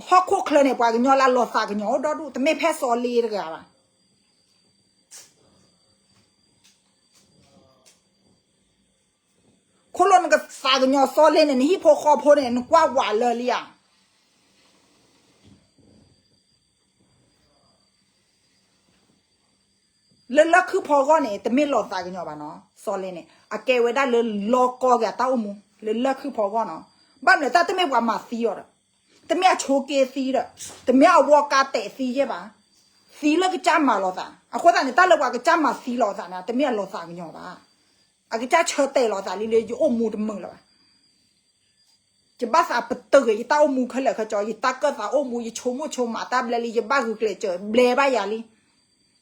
ဟီၣ်ခိၣ်ချၢန့ၣ် ပှၤကညီလၢအလီၤသးကညီၤအိၣ်ဒီဒူၣ်, တမ့ၢ်ဖဲစီၤလ့တဂၤဘၣ်. ခိၣ်လိၣ်နကသးကညီၤစီၤလ့န့ၣ် နဟံၣ်ဖိဃီဖိန့ၣ် နကွၢ်ဝးလၢာ်လံဧါ. လၢလၢၢ်ခုၣ်ဖီအဂီၢ်န့ၣ် တမ့ၢ်လီၤသးကညီၤဘၣ်နီၤ, စီၤလ့န့ၣ် အကဲဝဲဒၣ်လၢလီၤကီက့ၤအတၢ်အိၣ်မူ လၢလၢၢ်ခုၣ်ဖီအဂီၢ်နီၤ. ဘၣ်မနုၤတၢ်တမ့ၢ်ပှၤမၤသံအီၤဒီး တမ့ၢ်အဆိးက့သံဒီး တမ့ၢ်အဝီကါတဲာ်သံယဲၢ်ဘၣ်. သံလၢကစၢ်မၤလီၤသး. အဃိသတးန့ၣ် တၢ်လၢပှၤကစၢ်မၤသံလီၤသးန့ၣ် တမ့ၢ်အလီၤသးကညီၤဘၣ်. အကစၢ်ဆၢတဲာ်လီၤသးလံလၢယအိၣ်မူတမုာ်လၢၤဘၣ်. ယဘၣ်သးပတုာ်က့ၤ ယတၢ်အိၣ်မူခဲလၢာ်ခဲဆ့, ယတၢ်ကၢၣ်သးအိၣ်မူ, ယဆိကမိၣ်ဆိကမးတၢ်ဘျဲလံ, ယဘၣ်ဂုာ်ကျဲးစၢးဘျဲဘၣ်ယၤလံ.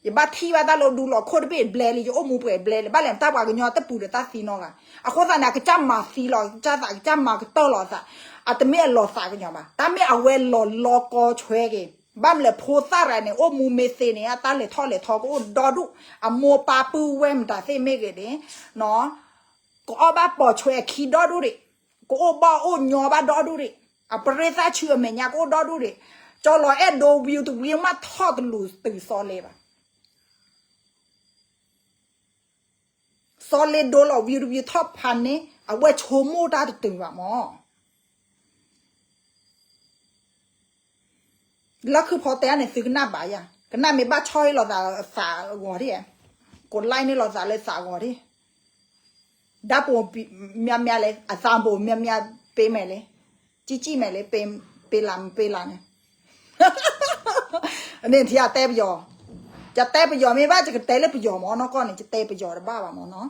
ယဘၣ်ထံၣ်ဘၣ်တၢ်လၢဒူလီၤခိၣ်တဘ့ၣ်ဘျဲလံ, ယအိၣ်မူပှဲၤဘျဲလံ, ဘၣ်လဲၣ်တၢ်ပှၤကညီတပူၤဒီးတၢ်သံနီတဂၤ. အဃိသတးန့ၣ် အကစၢ်မၤသံလီၤ, ကစၢ်သး ကစၢ်မၤကတၢၢ်လီၤသး, အတမ့ၢ်အလီၤသးကညီၤဘၣ်. တၢ်မ့ၢ်အဝဲလီၤလီၤကီဆွဲက့ၤ, ဘၣ်မနုၤလဲၣ်ဖိသၣ်ရၤန့ၣ် အိၣ်မူမ့ၢ်သ့န့ၣ် အတၢ်လဲၤထီၣ်လဲၤထီကအိၣ်ဒီဒူၣ်, အမိၢ်ပၢ်ပုၢ်ဝဲၢ်မတၤသ့ၣ်မ့ၢ်ဂ့ၤန့ၣ် ကအီၣ်ဘၣ်ပိာ်ဆွဲအခံဒီဒူၣ်ဒံး, ကအိၣ်ဘၣ်အိၣ်ညီဘၣ်ဒီဒူၣ်ဒံး, အပရ့သၣ်ဆူအမဲာ်ညါကအိၣ်ဒီဒူၣ်ဒံး, ကၠီလီၤအဲၣ်ဒိး view တ view မးထီၣ်တလူၤတုၤစီၤလ့ဘၣ်. စီၤလ့ဒိလီၤ view တ view ထီၣ်ဖးန့ၣ် အဝဲဆိကမိၣ်တၢ်တတုၤဘၣ်မး. လၢခုၣ်ဖီတဲန့ၣ် သုကနၣ်ဘၣ်ယၤ, ကနၣ်မ့ၢ်ဘၣ်ဆီဟ့ၣ်လီၤသးသးအဂီၤဒ်, ကိး like န့ၢ်လီၤသးလၢသးအဂီၤဒ်, ဓာတ်ပုံ များများလဲၣ်, အသံ ပိုများများ ပေးမယ်လေ, ကြည့်ကြည့်မယ်လေ, ပေး, ပေးလား မပေးလားန့ၣ်. န့ၣ်ထံအတဲပယီၤ, ယတဲပယီၤမ့ၢ်ဘၣ် ယကတဲလၢပယီၤမး, နီၢ်ကီၢ်န့ၣ် ယတဲပယီၤတဘၣ်ဘၣ်မးနီၤ.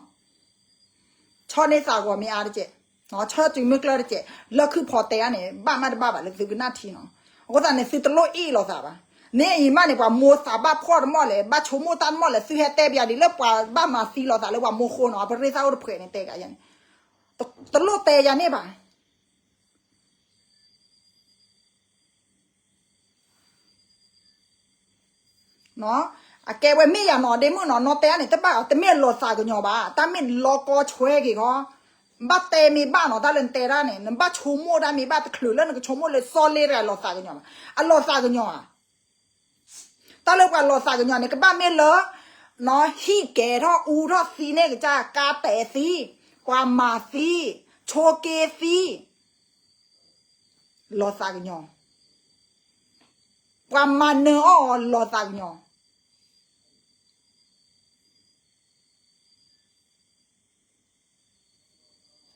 ဆီန့ၢ်သးဂီၤမ့ၢ်အါတကဲး, ဆီတုၤမ့ၢ်ကျၢၢ်တကဲး, လၢခုၣ်ဖီတဲအါန့ၣ် ဘၣ်မးတဘၣ်ဘၣ်လၢသုကနၣ်ထံနီၤ. အဃိသတးန့ၣ် သုတလိၣ်အ့ၣ်လိာ်သးဘၣ်. န့ၣ်အံၤမးန့ၣ် ပှၤမိၢ်သးဘၣ်ဖှီၣ်တမီၢ်လဲၣ်, ဘၣ်ဆိကမိၣ်တၢ်တမီၢ်လဲၣ်, သုဟဲတဲပယၤဒ်လၢပှၤဘၣ်မၤသံလိာ်သးလၢပှၤမိၢ်ဃိနီၤ, အပရ့သၣ်အိၣ်တဖှဲးန့ၣ် တဲကယၤန့ၣ်, တလိၣ်တဲယၤန့ၣ်ဘၣ်. အကဲဝဲမ့ၢ်ယၤနီၤ ဒ့မုၣ်နီၤ, နီၢ်တဲန့ၣ် တဘၣ်, တမ့ၢ်လီၤသးကညီၤဘၣ်, တၢ်မ့ၢ်လီၤကီဆွဲက့ၤခီ, ဘၣ်တဲမ့ၢ်ဘၣ်နီၤ, တၢ်လၢနတဲဒၣ်န့ၣ် နဘၣ်ဆိကမိၣ်တၢ်မ့ၢ်ဘၣ်, တချုးလၢနကဆိကမိၣ်လၢစီၤလ့တဂၤလီၤသးကညီၤဘၣ်, အလီၤသးကညီၤဧါ. တၢ်လၢပှၤလီၤသးကညီၤန့ၣ် ကဘၣ်မ့ၢ်လၢ ဟံၣ်ကဲၤထီၣ်အူထီၣ်သံန့ၢ်ကစၢ်, ကါတဲာ်သံ, ပှၤမၤသံ, ဆိးက့သံ, လီၤသးကညီၤ, ပှၤမၤနၢၤအီၣ်အီၤလီၤသးကညီၤ.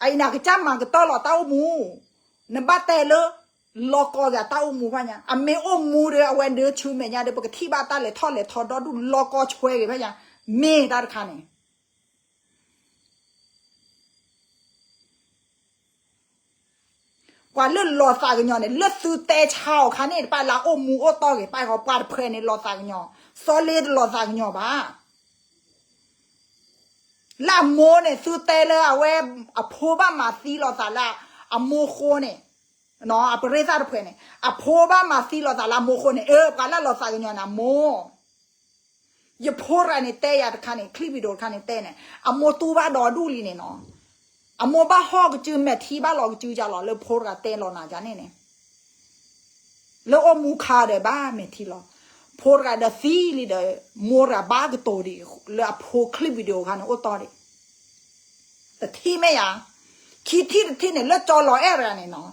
အအံၤန့ၣ် အကစၢ်မၤကတၢၢ်လီၤတၢ်အိၣ်မူ, နဘၣ်တဲလၢ လီၤကီဂၤတၢ်အိၣ်မူဖးညါ, အမ့ၢ်အိၣ်မူဒီး အဝဲဒၢဆူမဲာ်ညါဒီး ပကထံၣ်ဘၣ်တၢ်လဲၤထီၣ်လဲၤထီဒီဒူၣ် လီၤကီဆွဲက့ၤဖးညါ, မ့ၢ်တၢ်တခါန့ၣ် ပှၤလၢလီၤသးကညီၤန့ၣ် လၢသုတဲဆါအီၤခါန့ၣ်တဖၣ် လၢအအိၣ်မူအိၣ်တီၢ်ဂ့ၤတဖၣ်ဃီ ပှၤတဖှဲးန့ၣ်လီၤသးကညီၤ, စီၤလ့တလီၤသးကညီၤဘၣ်. လၢအမိၢ်န့ၣ် သုတဲလၢအဝဲအဖိဘၣ်မၤသံလိာ်သးလၢအမိၢ်ဃိန့ၣ်, အပရ့သၣ်တဖုန့ၣ် အဖိဘၣ်မၤသံလိာ်သးလၢအမိၢ်အဃိန့ၣ် အၢ ပှၤလၢအလိာ်သးကညီၤန့ၣ် အမိၢ်. ယဖိတဂၤန့ၣ်တဲယၤတခါန့ၣ် clip video တခါန့ၣ်တဲန့ၣ် အမိၢ်တူၢ်ဘၣ်ဒီဒူၣ်လံန့ၣ်နီၤ. အမိၢ်ဘၣ်ဟီၣ်ကစုမဲာ်ထံဘၣ်လီၤကစုကလီၤ လၢဖိတဂၤတဲလီၤနၤကန့ၣ်န့ၣ် လၢအိၣ်မူခါဒီးဘၣ်မဲာ်ထံလီၤ. ဖိတဂၤဒီးသံလံဒီး မိၢ်တဂၤဘၣ်ကတိၤဒံး လၢအဖိ clip video ခါန့ၣ်အိၣ်တီၢ်ဒံး တထံၣ်မ့ၢ်ယၤ, ခံထံၣ်တထံၣ်န့ၣ် လၢကၠီလီၤအဲၣ်တဂၤန့ၣ်နီၤ,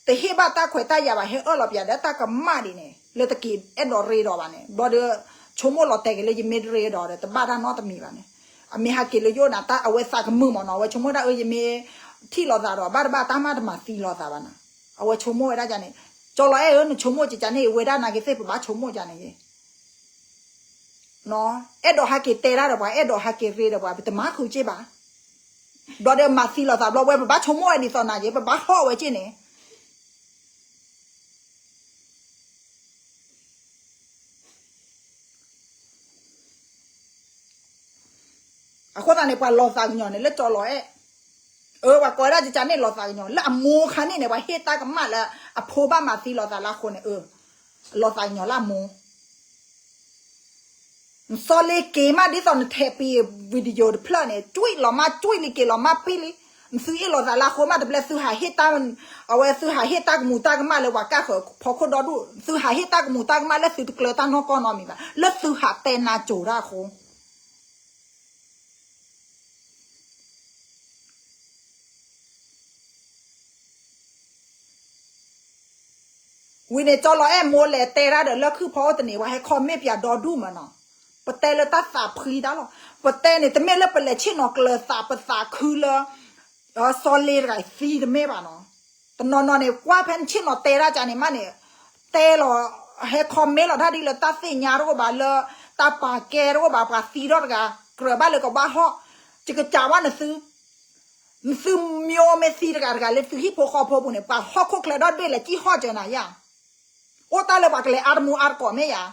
တဟ့ၣ်ဘၣ်တၢ်ခွဲးတၢ်ယာ်ဘၣ် ဟဲအၢၣ်လီၤပျးဒီးတၢ်ကမၣ်ဒံးန့ၣ် လၢတက့ၤအဲၣ်ဒိးရ့ဒီးဘၣ်န့ၣ် ဘျီဒီး ဆိကမိၣ်လီၤတဲာ်က့ၤလၢယမ့ၢ်တရ့ဒီးဒီး တဘၣ်တၢ်နီတမံၤဘၣ်န့ၣ်, အမ့ၢ်ဟးက့ၤလၢယအိၣ်နၤ တၢ်အဝဲသးကမုာ်မ့ၢ်နီၤ, အဝဲဆိကမိၣ်ဒၣ်အၢ ယမ့ၢ်ထံၣ်လိာ်သးဒီး ဘၣ်တဘၣ်တၢ်မၤတမၤသံလိာ်သးဘၣ်နၤ, အဝဲဆိကမိၣ်ဝဲဒၣ်န့ၣ်, ကၠီလီၤအဲၣ်ဧၢ နဆိကမိၣ်ကကန့ၣ် ဝဲဒၣ်နာ်က့ၤသ့ၣ် ပဘၣ်ဆိကမိၣ်ကန့ၣ် အဲၣ်ဒိးဟးက့ၤတဲတၢ်ဒီးပှၤ အဲၣ်ဒိးဟးက့ၤရ့ဒီးပှၤ ပတမၤဃုာ်က့ၢ်ဘၣ်, ဘျီဒီးမၤသံလိာ်သးဘျီဝဲ ပဘၣ်ဆိကမိၣ်ဝဲဒ်သိးနၤက့ၤ ပဘၣ်ဟီၣ်ဝဲက့ၢ်န့ၣ်, အဃိသတးန့ၣ် ပှၤလိာ်သးကညီၤန့ၣ် လၢကၠီလီၤအဲၣ်, အၢ ပှၤကိးဝဲဒၣ်ကကန့ၣ် လိာ်သးကညီၤ လၢအမိၢ်ခါန့ၣ်န့ၣ် ပှၤဟ့ၣ်တၢ်ကမၣ်လၢ အဖိဘၣ်မၤသံလိာ်သးလၢအဃိန့ၣ် အၢ လိာ်သးကညီၤလၢအမိၢ် နစီလ့က့ၤမး ဒ်သိးနထဲးပံၤ video တဖျၢၣ်န့ၣ် ကွံာ်လီၤမး ကွံာ်လံက့ၤလီၤမးပံာ်လံ, နသုအ့ၣ်လိာ်သးလၢအဃိမး တဘျဲသုဟးဟ့ၣ်တၢ်, အဝဲသုဟးဟ့ၣ်တၢ်ကမူးတၢ်ကမၣ်လၢပှၤကၢ်ဃၢၤဖီခိၣ်ဒီဒူၣ်, သုဟးဟ့ၣ်တၢ်ကမူးတၢ်ကမၣ်လၢသုတကျၢၤတၢ်နီၢ်ကီၢ်နီတမံၤဘၣ်, လၢသုဟးတဲနါစိၤတၢ်အဃိ ဝံၤန့ၣ် ကၠီလီၤအဲၣ်မိၢ်လဲၤတဲတၢ်ဒီးလၢၢ်ခုၣ်ဖီအိၣ်တနံၤ ပှၤဟဲခီမ့ၢ်ပၠးဒီဒူၣ်မးနီၤ, ပတဲလၢတၢ်သးဖှံတၢ်လီၤ, ပတဲန့ၣ် တမ့ၢ်လၢပလဲၤဆ့ၣ်နီၤကျၢၤသးပသးခုလၢ စီၤလ့တဂၤသံတမ့ၢ်ဘၣ်နီၤ, တနီၤနီၤန့ၣ် ကွၢ်ဖဲနဆ့ၣ်နီၤတဲတၢ်ကန့ၣ်မးန့ၣ်, တဲလီၤ, ဟဲခီမ့ၢ်လီၤတၢ်ဒ်လၢတၢ်သ့ၣ်ညါတအိၣ်ဘၣ်လၢ တၢ်ပာ်ကဲတအိၣ်ဘၣ် ပှၤသံထီၣ်တဂၤ ကြၢးဘၣ်လၢကဘၣ်ဟီၣ်, ယကစးဝဲနသု နသုမ့ၢ်အိၣ်မ့ၢ်သံတဂၤတဂၤလၢသုဟံၣ်ဖိဃီဖိပူၤန့ၣ် ပှၤဟီၣ်ခိၣ်ချၢဒီဘ့ၣ်လဲၤကံၣ်ဟီၣ်စၢၤနၤယါ, အိၣ်တၢ်လၢပှၤကလဲၤအါတမူအါတကိးမ့ၢ်ယါ,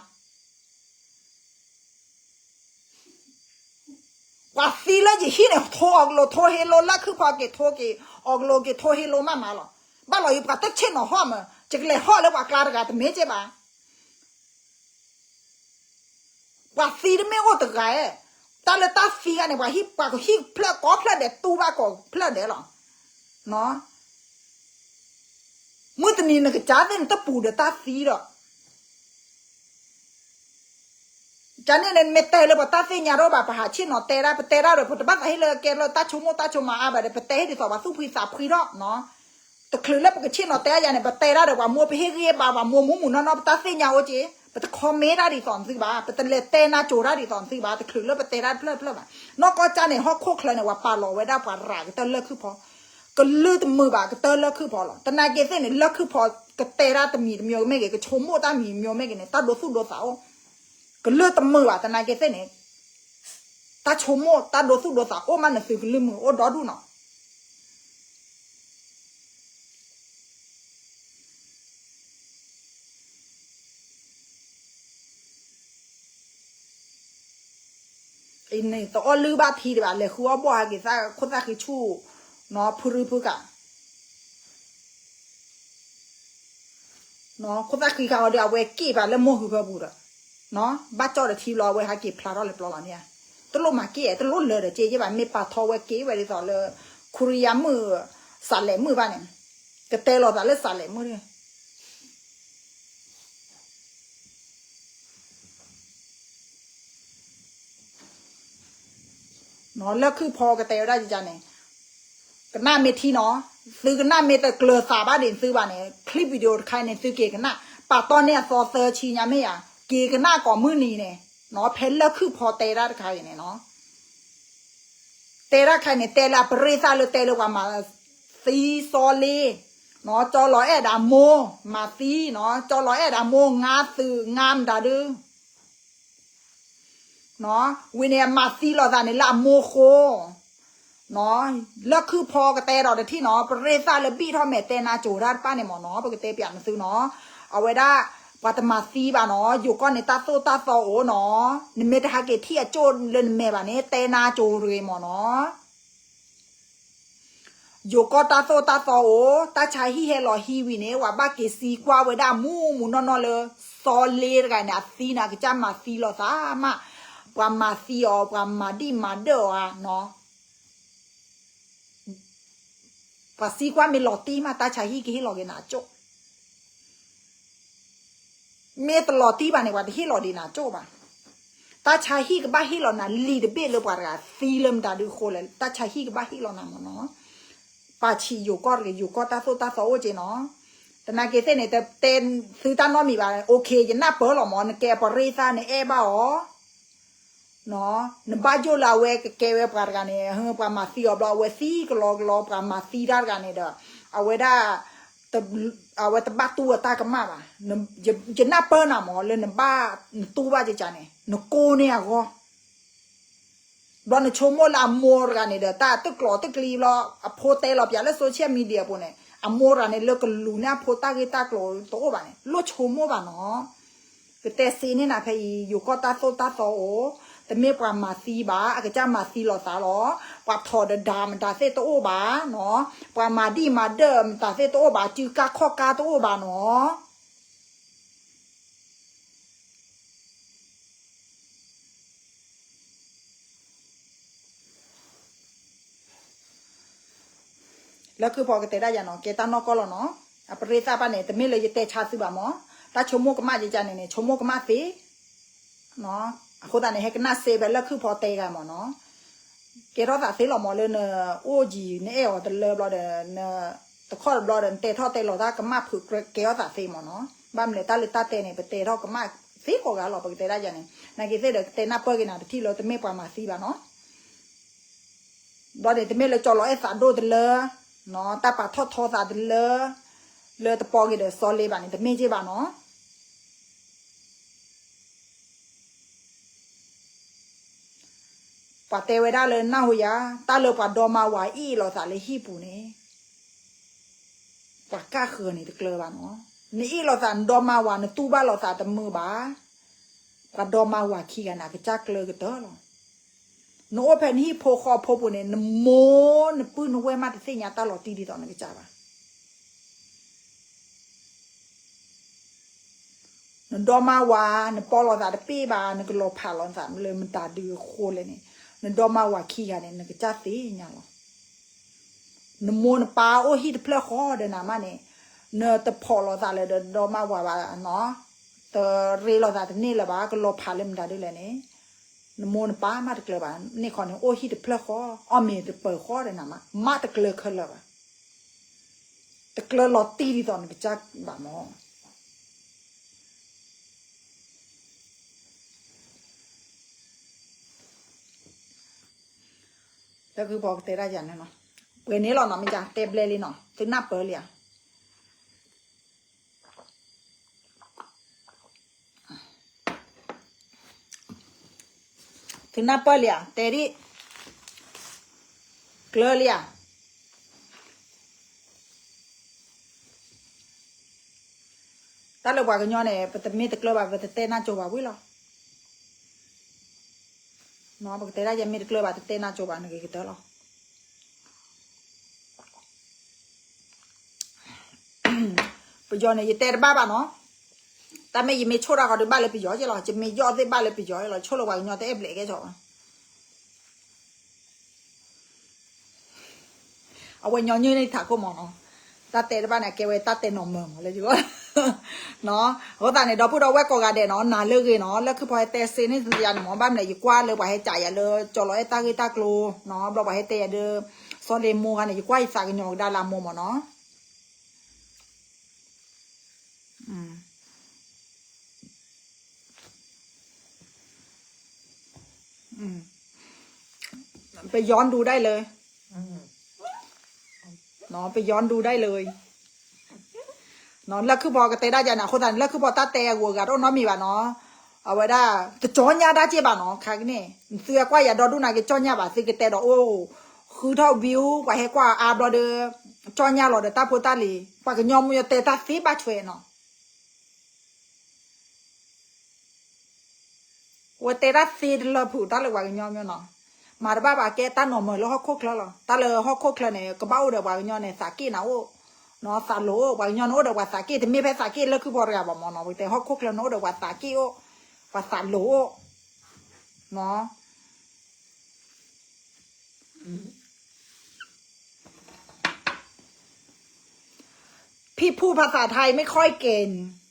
ပှၤသံလၢယဟံၣ်န့ၣ် ထိအီၤကလိာ်ထိဟ့လိလၢၢ်ခုၣ်ဖီက့ၤထိက့ၤအီၤကလိာ်က့ၤထိဟ့လိမးမးလီၤ, ဘၣ်လီၤယပှၤတဆ့ၣ်နီၤဟီၣ်မး, ယကလဲၤဟီၣ်လၢပှၤကျါတဂၤတမ့ၢ်က့ဘၣ် ပှၤသံတမ့ၢ်အိၣ်တဂၤ, တၢ်လၢတၢ်သံဂၤန့ၣ် ပှၤဟံၣ်ပှၤကဟံၣ်ဖျၢၣ်ကိးဖျၢၣ်ဒဲးတူၢ်ဘၣ်ကိးဖျၢၣ်ဒဲးလီၤ. မုၢ်တနံၤနကစၢ်သ့ၣ်နတပူၤဒီးတၢ်သံဒီး ကန့ၣ်န့ၣ် မ့ၢ်တဲလၢပတၢ်သ့ၣ်ညါတအိၣ်ဘၣ် ပဟးဆ့ၣ်နီၤတဲဒၣ် ပတဲဒၣ်ဒီး ပတဘၣ်သးဟ့ၣ်လၢကဲလၢတၢ်ဆိကမိၣ်တၢ်ဆိကမးအါဘၣ်ဒီး ပတဲဟ့ၣ်ဒ်သိးပှၤသူၣ်ဖှံသးဖှံထီၣ်နီၤ. တချုးလၢပကဆ့ၣ်နီၤတဲယၤန့ၣ် ပတဲဒၣ်ဒီးပှၤမိၢ် ပဟ့ၣ်ဂံၢ်ဟ့ၣ်ဘါပှၤမိၢ်မူးမူးနီၢ်နီၢ် ပတၢ်သ့ၣ်ညါအိၣ်က့, ပတ comment တၢ်ဒ်သိးနသုဘၣ်, ပတလဲၤတဲနါစိၤတၢ်ဒ်သိးနသုဘၣ်, တချုးလၢပတဲဒၣ်တဖျၢၣ်တဖျၢၣ်ဘၣ်. နီၢ်ကီၢ်ကၢ်န့ၣ် ဟီၣ်ခိၣ်ချၢန့ၣ် ပှၤပာ်လီၤဝဲဒၣ်ပှၤရၤကတၢၢ်လၢၢ်ခုၣ်ဖီ, ကလုၢ်တမုာ်ဘၣ်ကတၢၢ်လၢၢ်ခုၣ်ဖီလီၤ. တနာ်က့ၤသ့ၣ်န့ၣ် လၢၢ်ခုၣ်ဖီကတဲတၢ်တမံၤတမံၤမ့ၢ်ဂ့ၤ ကဆိကမိၣ်တၢ်မံၤမ့ၢ်ဂ့ၤန့ၣ် တၢ်ဒိသူၣ်ဒိသးအိၣ် ကလုၢ်တမုာ်ဘၣ် တနာ်က့ၤသ့ၣ်န့ၣ်, တၢ်ဆိကမိၣ်တၢ်ဒိသူၣ်ဒိသးအိၣ်မး နသုကလုၢ်မုာ်အိၣ်ဒီဒူၣ်နီၤ. အံၤန့ၣ် တအီၣ်လုၢ်ဘၣ်ထံဒံးဘၣ် လဲၤဃုအီၣ်ဘီၣ်ဟဲက့ၤသးခိၣ်သၣ်ဃံဆူၣ်, နီၤ ဖုရူဖုကး ခိၣ်သၣ်ဃံခါအီၤဒီး အဝဲက့ၣ်ပာ်လၢမိၢ်ဟုဖၢပူၤဒီး, ဘၣ်ကၠီၣ်ဒီးထံဘျီ အဝဲဟဲက့ၤဖျါထီၣ်လဲၤပျီလီၤန့ၣ်ဧါ, တလိၣ်မၤက့ၣ် တလိၣ်လၢာ်ဒီးက့ၣ်ယဲဘၣ် မ့ၢ်ပာ်ထီၣ်ဝဲက့ၣ်ဝဲဒ်သိးလၢ ခိရံယါမုၣ် စးလဲးမုၣ်ဘၣ်န့ၣ်, ကတဲလိာ်သးလၢစးလဲးမုၣ် လၢၢ်ခုၣ်ဖီကတဲဝဲဒၣ်ယန့ၣ်, ကနၣ်မ့ၢ်ထံနီၤ, သုကနၣ်မ့ၢ်တကျၢၤသးဘၣ်ဒံးသုဘၣ်န့ၣ် clip video တခါန့ၣ် သုက့ၤကနၣ်, ပာ်တီၢ်န့ၢ်အသီသၢဆံညါမ့ၢ်ဧါ, က့ၤကနၣ်ကိးမုၢ်နံၤန့ၣ်, ဖဲလၢၢ်ခုၣ်ဖီတဲဒၣ်တခါအံၤန့ၣ်နီၤ တဲဒၣ်တခါန့ၣ် တဲလၢအပရ့သၣ်လၢတဲလၢပှၤမၤသံစီၤလ့, ကၠီလီၤအဲၣ်ဒၣ်မိၢ်, မၤသံနီၤ, ကၠီလီၤအဲၣ်ဒၣ်မိၢ် ငါသုး ငါမတၤဒု ဝံၤန့ၣ် မၤသံလိာ်သးန့ၣ်လၢအမိၢ်ဃိ, လၢၢ်ခုၣ်ဖီကတဲဒီးတထံၣ်နီၤ, ပရ့သၣ်လၢဘံၣ်ထီၣ်မဲာ်တဲနါစိၤတၢ်တဖၣ်န့ၣ်မ့ၢ်နီၤ, ပကတဲပျးနသုနီၤ, အဝဲဒၣ် ပှၤတမၤသံဘၣ်နီၤ, ယိၤကီၢ်န့ၣ် တၢ်သိၣ်တၢ်သီအိၣ်နီၤ, နမ့ၢ်တဟဲက့ၤထံၣ်အကၠိၣ်လၢနမဲာ်ဘၣ်န့ၣ် တဲနါစိၤတဂ့ၤမ့ၢ်နီၤ. ယိၤကီၢ်တၢ်သိၣ်တၢ်သီအိၣ်, တၢ်ဆါဟံၣ်ဟဲလီၤဟံးဝံၤန့ၣ် ပှၤဘၣ်က့ၤသံကွၢ်ဝဲဒၣ်မူးမူးနီၢ်နီၢ်လၢ စီၤလ့တဂၤန့ၣ် အသံန့ၣ် အကစၢ်မၤသံလိာ်သးမး, ပှၤမၤသံအီၤ ပှၤမၤဒံၣ်မၤဒၢၣ်အီၤဧါနီၤ. ပှၤသံကွၢ်မ့ၢ်လီၤတံၢ်မး တၢ်ဆါဟံၣ်ကဟ့ၣ်လီၤက့ၤနၤကၠိၣ် မ့ၢ်တလီၤတံၢ်ဘၣ်န့ၣ် ပှၤတဟ့ၣ်လီၤဒံးနၤကၠိၣ်ဘၣ်. တၢ်ဆါဟံၣ်ကဘၣ်ဟ့ၣ်လီၤနၤလံာ်တဘ့ၣ်လၢပှၤတဂၤသံလၢမတၤဒုအဃိလဲၣ်, တၢ်ဆါဟံၣ်ကဘၣ်ဟ့ၣ်လီၤနၤမ့ၢ်နီၤ. ပာ်ဆံးယိၤကီၢ်တဂ့ၤ, ယိၤကီၢ်တၢ်သိၣ်တၢ်သီအိၣ်က့ၤနီၤ. တနာ်က့ၤသ့ၣ်န့ၣ် တတဲသုတၢ်နီတမံၤဘၣ်, အိၣ်ခ့ ယနၢ်ပၢၢ်လီၤမ့ၢ်, နကဲပရ့သၣ် နအဲၣ်ဘၣ်အီၤ နဘၣ်ယိၣ်လၢအဝဲကကဲဝဲပှၤတဂၤန့ၣ်, ပှၤမၤသံအီၤဘျီ အဝဲသံကလီကလီ, ပှၤမၤသံတၢ်တဂၤန့ၣ်ဒီး အဝဲဒၣ် အဝဲတဘၣ်တူၢ်အတၢ်ကမၣ်ဘၣ်. ယနၢ်ပၢၢ်နၤမ့ၢ် လၢနဘၣ်နတူၢ်ဘၣ်ကကန့ၣ် နကိးန့ၢ်အဂီၢ် ဘျီနဆိကမိၣ်လၢအမိၢ်တဂၤန့ၣ်ဒီး တၢ်တကျိၤတကျံဘျီ အဖိတဲလီၤပၠးလၢ social media ပူၤန့ၣ်, အမိၢ်တဂၤန့ၣ် လၢကလူၤန့ၢ်အဖိတၢ်ဂ့ၢ်တၢ်ကျိၤတအိၣ်ဘၣ်န့ၣ် လိၣ်ဆိကမိၣ်ဘၣ်နီၤ. ကတဲစ့န့ၢ်နၤဖဲအံၤ ယိၤကီၢ်တၢ်သိၣ်တၢ်သီအိၣ်, တမ့ၢ်ပှၤမၤသံဘၣ်, အကစၢ်မၤသံလိာ်သးလီၤ. ပှၤထီၣ်ဒီးဒၣ်မတၤသ့ၣ်တအိၣ်ဘၣ်နီၤ, ပှၤမၤဒံၣ်မၤဒၢၣ်မတၤသ့ၣ်တအိၣ်ဘၣ်, စုကါခီၣ်ကါတအိၣ်ဘၣ်နီၤ. လၢခုဖီကတဲဒၣ်ယၤနီၤ, ကဲတၢ်နီၢ်ကီၢ်လီၤနီၤ. အပရ့သၣ်ဘၣ်န့ၣ် တမ့ၢ်လၢယတဲဆါသုဘၣ်မ့ၢ်, တၢ်ဆိကမိၣ်ကမၣ်ယကန့ၣ်န့ၣ် ဆိကမိၣ်ကမၣ်သ့ အဃိသတးန့ၣ် ဟဲကနၣ်စ့ဖဲလၢခုဖီတဲဂၤမ့ၢ်နီၤ. ကဲထီၣ်သးသ့လီၤမ့ၢ် လၢနအိၣ်ယံၤ နအဲၣ်အီၤတလၢဘျီဒီး တခီတဘျီဒီး နတဲထီၣ်တဲလီၤတၢ်ကမၣ်ဖုး ကဲထီၣ်သးသ့မ့ၢ်နီၤ. ဘၣ်မနုၤလဲၣ် တၢ်လၢတၢ်တဲန့ၣ် ပတဲထီၣ်ကမၣ်သ့ကိးဂၤလီၤ ပကတဲဒၣ်ယၤန့ၣ်. နာ်က့ၤသ့ၣ်ဒီး ကတဲနၢ်ပၢၢ်က့ၤနၤတထံၣ်လၢ တမ့ၢ်ပှၤမၤသံဘၣ်နီၤ. ဘျီန့ၣ် တမ့ၢ်လၢကၠီၤလီၤအဲၣ်သးဒိၣ်တလၢ, တၢ်ပာ်ထီၣ်ထီသးတလၢ, လၢတပီက့ၤဒီးစီၤလ့ဘၣ်န့ၣ် တမ့ၢ်က့ၤဘၣ်နီၤ. ပှၤတဲဝဲဒၣ်လၢနၢ်ဟူယၤ, တၢ်လၢပှၤဒီမါဝၤအ့ၣ်လိာ်သးလၢဟံၣ်ပူၤန့ၣ် ပှၤကၣ်ဃၢၤန့ၣ်တကျၢၤဘၣ်နီၤ. နအ့ၣ်လိာ်သး နဒီမါဝၤ နတူၢ်ဘၣ်လိာ်သးတမုာ်ဘၣ်. ပှၤဒီမါဝၤခံဂၤန့ၣ် အကစၢ်ကျၢၤကတၢၢ်လီၤ. နအိၣ်ဖဲနဟံၣ်ဖိဃီဖိပူၤန့ၣ် နမိၢ်နပုၢ်နဝဲၢ်မးတသ့ၣ်ညါတၢ်လီၤတံၢ်ဒ်သိးနကစၢ်ဘၣ်. နဒီမါဝၤ နပီလိာ်သးတပ့ၢ်ဘၣ် နကလီၤဖးလိာ်သးလၢမတၤဒုအဃိလဲၣ်န့ၣ်, နဒီမါဝၤခံဂၤန့ၣ် နကစၢ်သ့ၣ်ညါလီၤ. နမိၢ်နပၢ်အိၣ်ဟံၣ်တဖျၢၣ်ဃီဒီးနၤမးန့ၣ်, နတဖီၣ်လိာ်သးလၢဒီမါဝၤဘၣ်နီၤ, တရ့လိာ်သးတန့ၢ်လၢၤဘၣ် ကလီၤဖးလၢမတၤဒုလဲၣ်န့ၣ်, နမိၢ်နပၢ်မးတကျၢၤဘၣ်. န့ၣ်ခီန့ၣ် အိၣ်ဟံၣ်တဖျၢၣ်ဃီ အီၣ်မ့ၤတပၢၤဃီဒီးနၤမး မးတကျၢၤခဲလၢာ်ဘၣ်. တကျၢၤလီၤတံၢ်ဒ်သိးနကစၢ်ဘၣ်မး. လၢခုဖီကတဲဒၣ်ယၤန့ၣ်နီၤ, ပှဲၤန့ၣ်လီၤနီၤ မ့ၢ်ကတဲဘျဲလံနီၤ သုနၢ်ပၢၢ်လံဧါ. သုနၢ်ပၢၢ်လံဧါ တဲဒ် ကျၢၤလံဧါ. တၢ်လၢပှၤကညီန့ၣ် ပတမ့ၢ်တကျၢၤဘၣ် ပတတဲနၢ်ကၠိၤဘၣ်ဝံၤလီၤ. ပကတဲဒၣ်ယမ့ၢ်တကျၢၤဘၣ် တတဲနၢ်ကၠိၤဘၣ် နဂ့ၤကတၢၢ်လီၤ. ပယီၤန့ၣ် ယတဲတဘၣ်ဘၣ်နီၤ. တၢ်မ့ၢ်ယမ့ၢ်ဆိၣ်တၢ်ဃီဒီးဘၣ်လၢပယီၤက့လီၤ, ယမ့ၢ်ယီၣ်သ့ၣ်ဘၣ်လၢပယီၤလီၤ, ဆိၣ်လၢပှၤကညီတအဲၣ်ဘျဲးကဲစီၤဘၣ်. အဝဲညီနုၢ်န့ၣ်ထးခိၣ်မးနီၤ, တၢ်တဲတဘၣ်န့ၣ် အကဲဝဲတၢ်တဲနီၢ်မၢၢ်မးလၢယဂီၢ်. အဃိသတးန့ၣ် ဒီပုၢ်ဒီဝဲၢ်ကိးဂၤဒဲးနီၤ နၤလၢအဂ့ၤနီၤ, လၢခုဖီဟဲတဲစ့န့ၣ်တယၤန့ၣ်မး ဘၣ်မနုၤလဲၣ် ယကွၢ်လၢပှၤဟဲကးယၤလၢ ကၠီၤလီၤအဲၣ်တၢ်ဂ့ၢ်တၢ်ကျိၤနီၤ, ဘျီပှၤဟဲတဲယၤဒီး စီၤလ့မိၢ်ဂၤန့ၣ် ယကွၢ်ယသးကညီၤကဒါလၢအမိၢ်မးနီၤ. อืม ไปย้อนดูได้เลย เนาะ ไปย้อนดูได้เลย เนาะ လၢခုဖီကတဲဒၣ်ယၤန့ၣ် အဃိသတးန့ၣ် လၢခုဖီတၢ်တဲအဂုၤအဂၤတအိၣ်နီတမံၤဘၣ်နီၤ, အဝဲဒၣ် တကြောညါဒၣ်က့ဘၣ်နီၤ, ခါကန့ၣ် သုကွၢ်ယၤဒီဒူၣ်နာ်က့ ကြောညါဘၣ် သုကတဲဒီးအိၣ် ဃုထီၣ် view ပှၤဟဲကွၢ်အါဘျီဒီး ကြောညါလီၤဒီးတၢ်ဖိတၢ်လံၤ ပှၤကညီမ့ၢ်ယတဲတၢ်သ့ဘၣ်ဆွဲနီၤ. ဝဲတဲတၢ်သ့တလၢဖုးတၢ်လၢပှၤကညီမ့ၢ်နီၤ, မၤတဘၣ်ဘၣ် ကဲတၢ်နီၢ်မၢၢ်လၢဟီၣ်ခိၣ်ချၢလီၤ. တၢ်လၢဟီၣ်ခိၣ်ချၢန့ၣ် ကဘၣ်အိၣ်ဒီးပှၤကညီန့ၣ် သးက့ၣ်နၤအိၣ်, သးလိၤအိၣ်, ပှၤကညီန့ၣ်အိၣ်ဒီးပှၤသးက့ၣ်, တမ့ၢ်ဖဲသးက့ၣ်လၢၢ်ခုၣ်ဖီတဂၤဘၣ်မၢ်နီၤ, ပတဲဟီၣ်ခိၣ်ချၢန့ၣ်အိၣ်ဒီးပှၤသးက့ၣ်အိၣ်, ပှၤသးလိၤအိၣ်, နီၤ. พี่พูดภาษาไทยไม่ค่อยเก่ง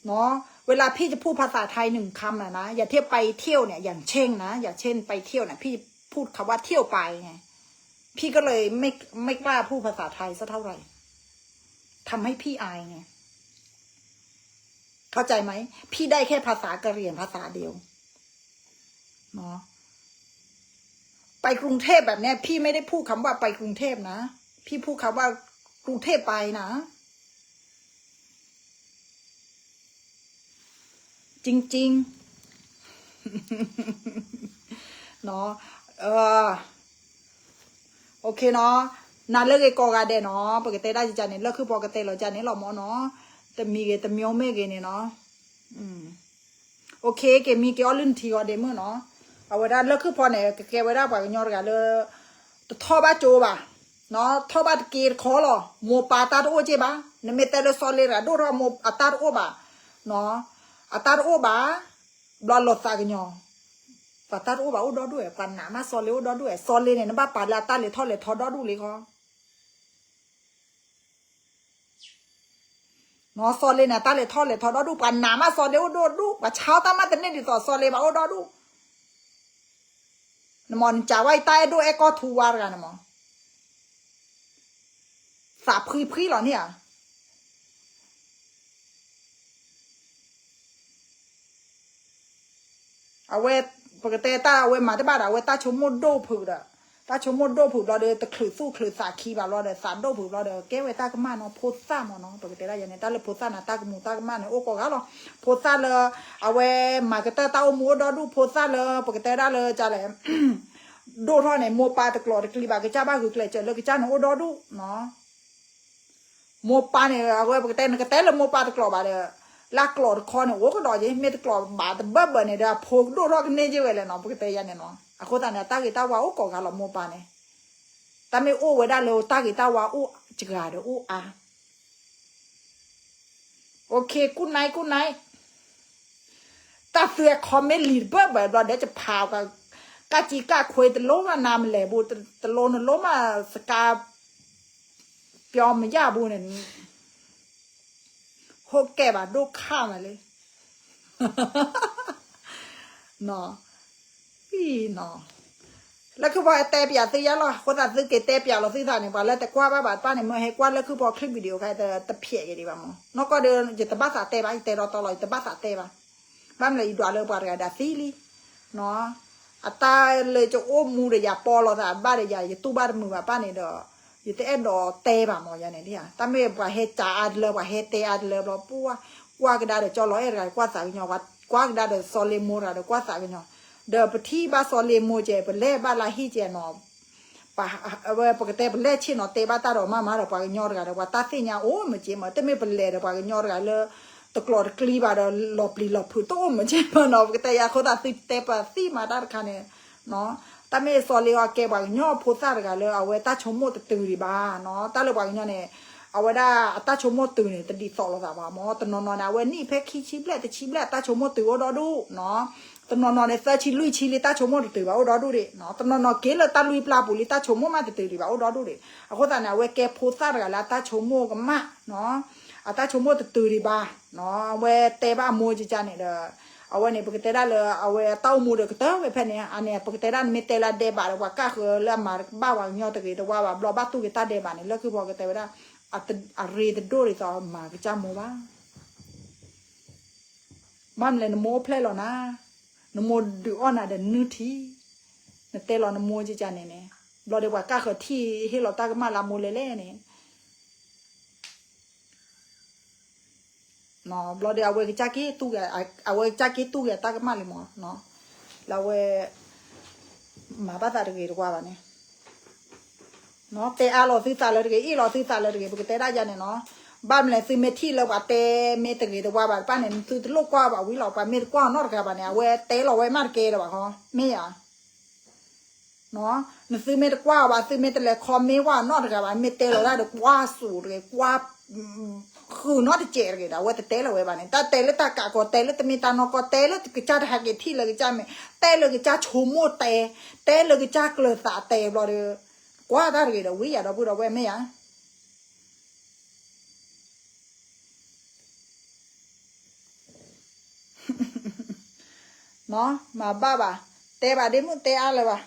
เนาะ เวลาพี่จะพูดภาษาไทยหนึ่งคำนะนะ อย่างที่ไปเที่ยวเนี่ย อย่างเช่นนะ อย่างเช่นไปเที่ยวเนี่ย พี่จะพูดคำว่าเที่ยวไปไง พี่ก็เลยไม่ไม่กล้าพูดภาษาไทยสักเท่าไหร่ ทำให้พี่อายไง เข้าใจไหม พี่ได้แค่ภาษากะเหรี่ยงภาษาเดียวเนาะ ไปกรุงเทพฯแบบเนี้ย พี่ไม่ได้พูดคำว่าไปกรุงเทพฯนะ พี่พูดคำว่ากรุงเทพฯไปนะ จริงๆ เนาะ เออ โอเคเนาะ နၤလၢဂ့ၤကိးဂၤဒဲးနီၤ ပကတဲဒၣ်ယကန့ၣ် လၢၢ်ခုၣ်ဖီကတဲလီၤယကန့ၣ်လီၤမၢ်နီၤ တမံၤဂ့ၤ တမံၤမ့ၢ်ဂ့ၤန့ၣ်နီၤ โอเค က့ၤမံက့ၤအီၣ်လုၢ်နထံဂီၤဒဲးမုၢ်နီၤ အဝဲဒၣ်လၢၢ်ခုၣ်ဖီန့ၣ် ကကဲဝဲဒၣ်ပှၤကညီတဂၤလၢ တထီၣ်ဘၣ်ကၠိဘၣ် နီၤ ထီၣ်ဘၣ်တက့တခီလီၤ မိၢ်ပၢ်တၢ်တအိၣ်က့ဘၣ် နမ့ၢ်တဲလၢစီၤလ့တဂၤဒိၣ်ထီၣ်မိၢ်အတၢ်တအိၣ်ဘၣ် နီၤ အတၢ်တအိၣ်ဘၣ် ဘျီလီၤသးကညီၤ ပှၤတၢ်တအိၣ်ဘၣ်အိၣ်ဒီဒူၣ်ဝဲ ပှၤနာ်မးစီၤလ့အိၣ်ဒီဒူၣ်ဝဲ စီၤလ့န့ၣ် နဘၣ်ပာ်လၢအတၢ်လဲၤထီၣ်လဲၤထီဒီဒူၣ်လံဃီ နီၤ စီၤလ့န့ၣ် အတၢ်လဲၤထီၣ်လဲၤထီဒီဒူၣ် ပှၤနာ်မးစီၤလ့အိၣ်ဒီဒူၣ် ပှၤဆါတၢ်မးတန့ၢ်ဒ်သိးစီၤလ့ဘၣ်အိၣ်ဒီဒူၣ် နမ့ၢ်နကးဝဲတၢ်အဲၣ်ဒိၣ်အဲၣ်ကီၢ်ထူဝါတဂၤန့ၣ်မး သးဖှံဖှံလီၤန့ၣ်ဧါ အဝဲ ပကတဲတၢ်အဝဲမၤတဘၣ်ဒီး အဝဲတၢ်ဆိကမိၣ်ဒိၣ်ဖုးဒီး တၢ်ဆိကမိၣ်ဒိၣ်ဖုးဘျီဒီး တချုးသူၣ်ချုးသးခံဘၣ်ဘျီဒီး သးဒိၣ်ဖုးဘျီဒီး ကဲဝဲတၢ်ကမၣ်နီၤ ဖိသၣ်မးနီၤ ပကတဲဒၣ်ယၤန့ၣ် တၢ်လၢဖိသၣ်န့ၣ် တၢ်ကမူၤတၢ်ကမၣ်န့ၣ် အိၣ်ကိးဂၤလီၤ ဖိသၣ်လၢ အဝဲမၤကတၢၢ်တၢ်အိၣ်မူအိၣ်ဒီဒူၣ် ဖိသၣ်လၢ ပကတဲဒၣ်လၢကလဲၣ် ဒိၣ်ထီၣ်န့ၣ် မိၢ်ပၢ်တကျိးတကျံဘၣ် ကစၢ်ဘၣ်ဂုာ်ကျဲးစၢးလၢကစၢ်န့ၣ်အိၣ်ဒီဒူၣ်နီၤ မိၢ်ပၢ်န့ၣ် အဝဲပကတဲ နကတဲလၢမိၢ်ပၢ်တကျိးဘၣ်ဒီး လၢကျိးတခီန့ၣ် အိၣ်ကဒီးက့ မ့ၢ်တကျိးဘၣ်တဘၢဘၢန့ၣ်ဒီး အဖိကဒိၣ်ထီၣ်ကန့ၢ်က့ဝဲလဲၣ်နီၤ ပကတဲယၤန့ၣ်နီၤ အဃိသတးန့ၣ် အတၢ်ဂ့ၤတၢ်ဝါအိၣ်ကိးဂၤလီၤ မိၢ်ပၢ်န့ၣ် တၢ်မ့ၢ်အိၣ်ဝဲဒၣ်လၢတၢ်ဂ့ၤတၢ်ဝါအိၣ်စှၤဒီးအိၣ်အါ OK ကူၣ်နၢ်ကူၣ်နၢ် တၢ်သုအဲ comment လံာ်တဘၢဘၢဘျီဒီး ယဖးက ကၢ်ကံကၢ်ခွ့တလိမးနၤမလဲၤဘူး တလိနလိမးစကါ ပျီမယၣ်ဘူးန့ၣ် ဟိကဲဘၣ်ဒိၣ်ခါမးလၢ နီၤ နီၤ လၢခုၣ်ဖီတဲပၠးသုယါလီၤ အဃိသတးသုက့ၤတဲပၠးလီၤသုသးန့ၣ် ပှၤလၢတကွၢ်ဘၣ်ဘၣ်တဖၣ်န့ၣ် မ့ၢ်ဟဲကွၢ်လၢခုၣ်ဖီ clip video ခါ တဖျဲးက့ၤဒံးဘၣ်မး နီၢ်ကီၢ်ဒီး ယတဘၣ်သးတဲဘၣ် ယတဲဒီးတီလီၤ ယတဘၣ်သးတဲဘၣ် ဘၣ်မနုၤလဲၣ် ယဒွးလၢပှၤတဂၤဒီးသံလံ နီၤ အတၢ်လၢယအိၣ်မူဒီးယၤပီလီၤသးဘၣ်ဒီးယၤ ယတူၢ်ဘၣ်တမုာ်ဘၣ်ဘၣ်န့ၣ်ဒီး ယတအဲၣ်ဒိးတဲဘၣ်မး ယၤန့ၣ် တၢ်မ့ၢ်ပှၤဟဲကးအါတလၢ ပှၤဟဲတဲအါတလၢဘျီ ပှၤ ကွၢ်ကဒါဒီးကၠီလီၤအဲၣ်တဂၤ ကွၢ်သးကညီၤ ကွၢ်ကဒါဒီးစီၤလ့မိၢ်တဂၤဒီးကွၢ်သးကညီၤ ဒီးပထံၣ်ဘၣ်စီၤလ့မိၢ်ကဲ ပလဲၤဘၣ်လၢဟံၣ်ကဲနီၤ ဝဲပကတဲပလဲၤဆ့ၣ်နီၤ တဲဘၣ်တၢ်ဒီးမါမါဒီးပှၤကညီတဂၤဒီး ပှၤတၢ်သ့ၣ်ညါအိၣ်မးကဲမး တမ့ၢ်ပလဲၤဒီးပှၤကညီတဂၤလၢ တကျိးတကျံဘၣ်ဒီး လီၤပျံၤလီၤဖုးတအိၣ်မးကဲမးနီၤ ပကတဲယၤအဃိသတးသုတဲပသံမးတၢ်တခါန့ၣ် တၢ်မ့ၢ်စီၤလ့အီၤကဲပှၤကညီဖိသၣ်တဂၤလၢအဝဲတၢ်ဆိကမိၣ်တတုၤဒံးဘၣ်နီၤ တၢ်လၢပှၤကညီန့ၣ် အဝဲဒၣ်အတၢ်ဆိကမိၣ်တုၤန့ၣ် တဒ်သိးလိာ်သးဘၣ်မး တနီၤနီၤန့ၣ် အဝဲနံၣ်ဖဲခံဆံဘျဲၣ်တဆံဘျဲၣ် အတၢ်ဆိကမိၣ်တုၤအိၣ်ဒီဒူၣ်နီၤ တနီၤနီၤန့ၣ် သၢဆံလွံၢ်ဆံလံ တၢ်ဆိကမိၣ်တတုၤဘၣ်အိၣ်ဒီဒူၣ်ဒံးနီၤ တနီၤနီၤက့ၤလၢတၢ်လွံၢ်ပျၢ်ပူၤလံ တၢ်ဆိကမိၣ်မးတတုၤဒံးဘၣ်အိၣ်ဒီဒူၣ်ဒံး အဃိသတးန့ၣ် အဝဲကဲဖိသၣ်တဂၤလၢအတၢ်ဆိကမိၣ်ကမၣ်နီၤ အတၢ်ဆိကမိၣ်တတုၤဒံးဘၣ်နီၤ အဝဲတဲဘၣ်အမိၢ်ကကန့ၣ်ဒီး အဝဲန့ၣ် ပကတဲဒၣ်လၢ အဝဲအတၢ်အိၣ်မူဒီးကတၢၢ်ဝဲဖဲန့ၣ် အန့ၣ် ပကတဲဒၣ်နမ့ၢ်တဲလၢအဒဲးဘးဒီး ပှၤကၣ်ဃၢၤလၢအမၤတဘၣ်ပှၤကညီတဂ့ၤတဝါဘၣ် ဘျီဘၣ်တူၢ်က့ၤတၢ်ဒဲးဘးန့ၣ် လၢခုၣ်ဖီကတဲဝဲဒၣ် အရ့တဒိၣ်ဒ်သိးမၤကစၢ်မိၢ်ဘၣ် ဘၣ်မနုၤလဲၣ် နမိၢ်အိၣ်ဖျဲၣ်လီၤနၤ နမိၢ်ဒုးအီၣ်နၤဒီးနုၢ်ထံ နတဲလီၤနမိၢ်ကကန့ၣ်န့ၣ် ဘျီဒီးပှၤကၣ်ဃၢၤထံၣ်ဟ့ၣ်လီၤတၢ်ကမၣ်လၢအမိၢ်လဲၣ်လဲၣ်န့ၣ် ဘျီဒီး အဝဲကစၢ်က့ၤတူၢ်ဂဲၤ အဝဲကစၢ်က့ၤတူၢ်ဂဲၤတၢ်ကမၣ်လံမး လၢအဝဲ မၤဘၣ်သးတဂ့ၤတဝါဘၣ်န့ၣ် တဲအါလီၤသုသးလၢတဂ့ၤ အ့ၣ်လီၤသုသးလၢတဂ့ၤ ပကတဲဒၣ်ယၤန့ၣ်နီၤ ဘၣ်မနုၤလဲၣ် သုမ့ၢ်ထံၣ်လၢပှၤတဲမ့ၢ်တဂ့ၤတဝါဘၣ်တဖၣ်န့ၣ် သုတလိၣ်ကွၢ်ဘၣ်ဝံၤလီၤ ပှၤမ့ၢ်တကွၢ်အီၤနီတဂၤဘၣ်န့ၣ် အဝဲတဲလီၤဝဲမးတကဲလၢၤဘၣ်ဃီ မ့ၢ်ဧါ နသုမ့ၢ်တကွၢ်အီၤဘၣ် သုမ့ၢ်တလဲၤ comment ဝဲနီတဂၤဘၣ် မ့ၢ်တဲလီၤတၢ်ဒီး ကွၢ်စိၤတဂ့ၤ ကွၢ် ဃုာ်နီတစဲးတဂ့ၤဒီး အဝဲတတဲလၢၤဝဲဘၣ်န့ၣ် တၢ်တဲလၢတၢ်ကးကီး တဲလၢတမ့ၢ်တၢ်နီၢ်ကီၢ် တဲလၢကစၢ်တဟဲက့ၤထံၣ်လၢကစၢ်မဲာ် တဲလၢကစၢ်ဆိကမိၣ်တဲ တဲလၢကစၢ်ကျၢၤသးတဲဘျီဒီး ကွၢ်တၢ်တဂ့ၤဒီး ဝံယၤဒီပုၢ်ဒီဝဲၢ်မ့ၢ်ယၤ နီၤ မၤဘၣ်ဘၣ်, တဲဘၣ်ဒ့မုၣ်တဲအါလၢၤဘၣ်.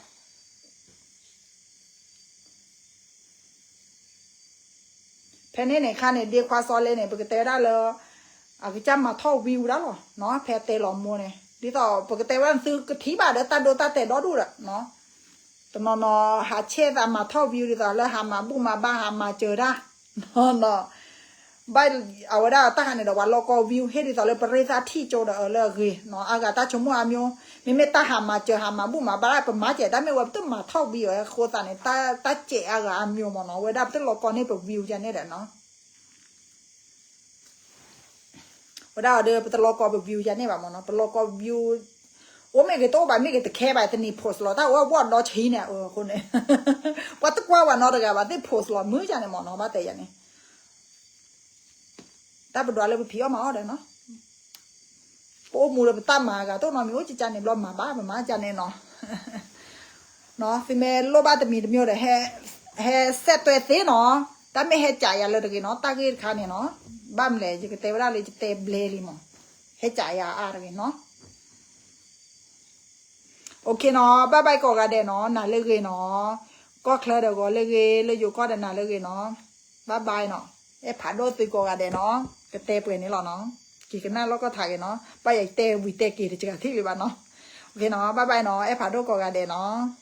ဖဲန့ၣ်န့ၣ်ခါန့ၣ် ဒ့ခွါစီၤလဲန့ၣ် ပကတဲဝဲဒၣ်လၢ အကစၢ်မၤထီၣ် view ဒၣ်လီၤ. ဖဲတဲလီၤမိၢ်န့ၣ် ဒ်သိးပကတဲဝဲဒၣ်သုကထံၣ်ဘၣ်ဒီးတၢ်ဒိတၢ်တဲာ်ဒီဒူၣ်ဒီး တနီၤနီၤ ဟးဆဲးသးမၤထီၣ် view ဒ်သိးလၢဟးမၤဘူၣ်မၤဘါ ဟးမၤစၢၤတၢ် နီၤ ဘၣ်အဝဲဒၣ်တၢ်ဟးန့ၣ်ဒီး ပှၤလီၢ်ကီၢ် view ဟ့ၣ်ဒ်သိးလၢပရ့သၣ်ထံၣ်ကၠိဒီးအၢလၢအဂ့ၤနီၤ အါဂၤတၢ်ဆိကမိၣ်အါမံၤ မ့မ့ၢ်တၢ်ဟးမၤစၢၤ ဟးမၤဘူၣ်မၤဘါ ပမၤစဲးတၢ်မ့ၢ်ဝဲ ပတမၤထီၣ် view အဃိသတးန့ၣ် တၢ်စဲးအါဂၤအါမံၤမ့ၢ်နီၤ ဝဲဒၣ်ပတလီၢ်ကီၢ်န့ၢ်ပ view ယၤန့ၣ်ဒီးနီၤ ဝဲဒၣ်အီၤဒီး ပတလီၢ်ကီၢ်ပ view ယၤန့ၣ်ဘၣ်မ့ၢ်နီၤ ပလီၢ်ကီၢ် view အိၣ်မ့ၢ်ဂ့ၤတအိၣ်ဘၣ်မ့ၢ်ဂ့ၤတခဲဘၣ် တနံၤ post လီၤ တၢ်အိၣ်ဝဲဒီးဆံးန့ၣ် အဃိန့ၣ် ပှၤတကွၢ်ဝဲနီတဂၤဘၣ် သ့ၣ် post လီၤမုာ်ယၤန့ၣ်မ့ၢ်နီၤ ဘၣ်တဲယၤန့ၣ် တၢ်ပဒွးလၢပဖံးအီၣ်မၤအီၣ်ဒီးနီၤ ပအိၣ်မူဒီးပတၢ်မၤအဂၤ တအိၣ်နီတမံၤ အိၣ်ကကန့ၣ်ဘျီ မၤဘၣ် ပမၤကန့ၣ်နီၤ သုမ့ၢ်လိၣ်ဘၣ်တမံၤတမံၤဒီး ဟဲ ဟဲစဲးတွဲသ့နီၤ တၢ်မ့ၢ်ဟဲကးယၤလၢတဂ့ၤနီၤ တၢ်ဂ့ၢ်တခါန့ၣ်နီၤ ဘၣ်မလဲၣ် ယကတဲဝဲဒၣ်လၢယတဲဘျဲလံမး ဟဲကးယၤအါတဂ့ၤနီၤ OK နီၤ bye bye ကိးဂၤဒဲးနီၤ နၤလၢဂ့ၤနီၤ ကီၢ်ချၢဒီးဂီၤလၢဂ့ၤ လၢယိၤကီၢ်ဒီးနၤလၢဂ့ၤနီၤ bye bye နီၤ အဲၣ်ဖးဒိၣ်သုကိးဂၤဒဲးနီၤ ကတဲပှဲၤန့ၣ်လီၤနီၤ က့ၤကနၣ်လီၢ်ကီၢ်ထးဂ့ၤနီၤ ဘၣ်ယတဲဝံၤတဲက့ၤတစှၤထံၣ်လံဘၣ်နီၤ OK နီၤ bye bye နီၤ အဲၣ်ဖးဒိၣ်ကိးဂၤဒဲးနီၤ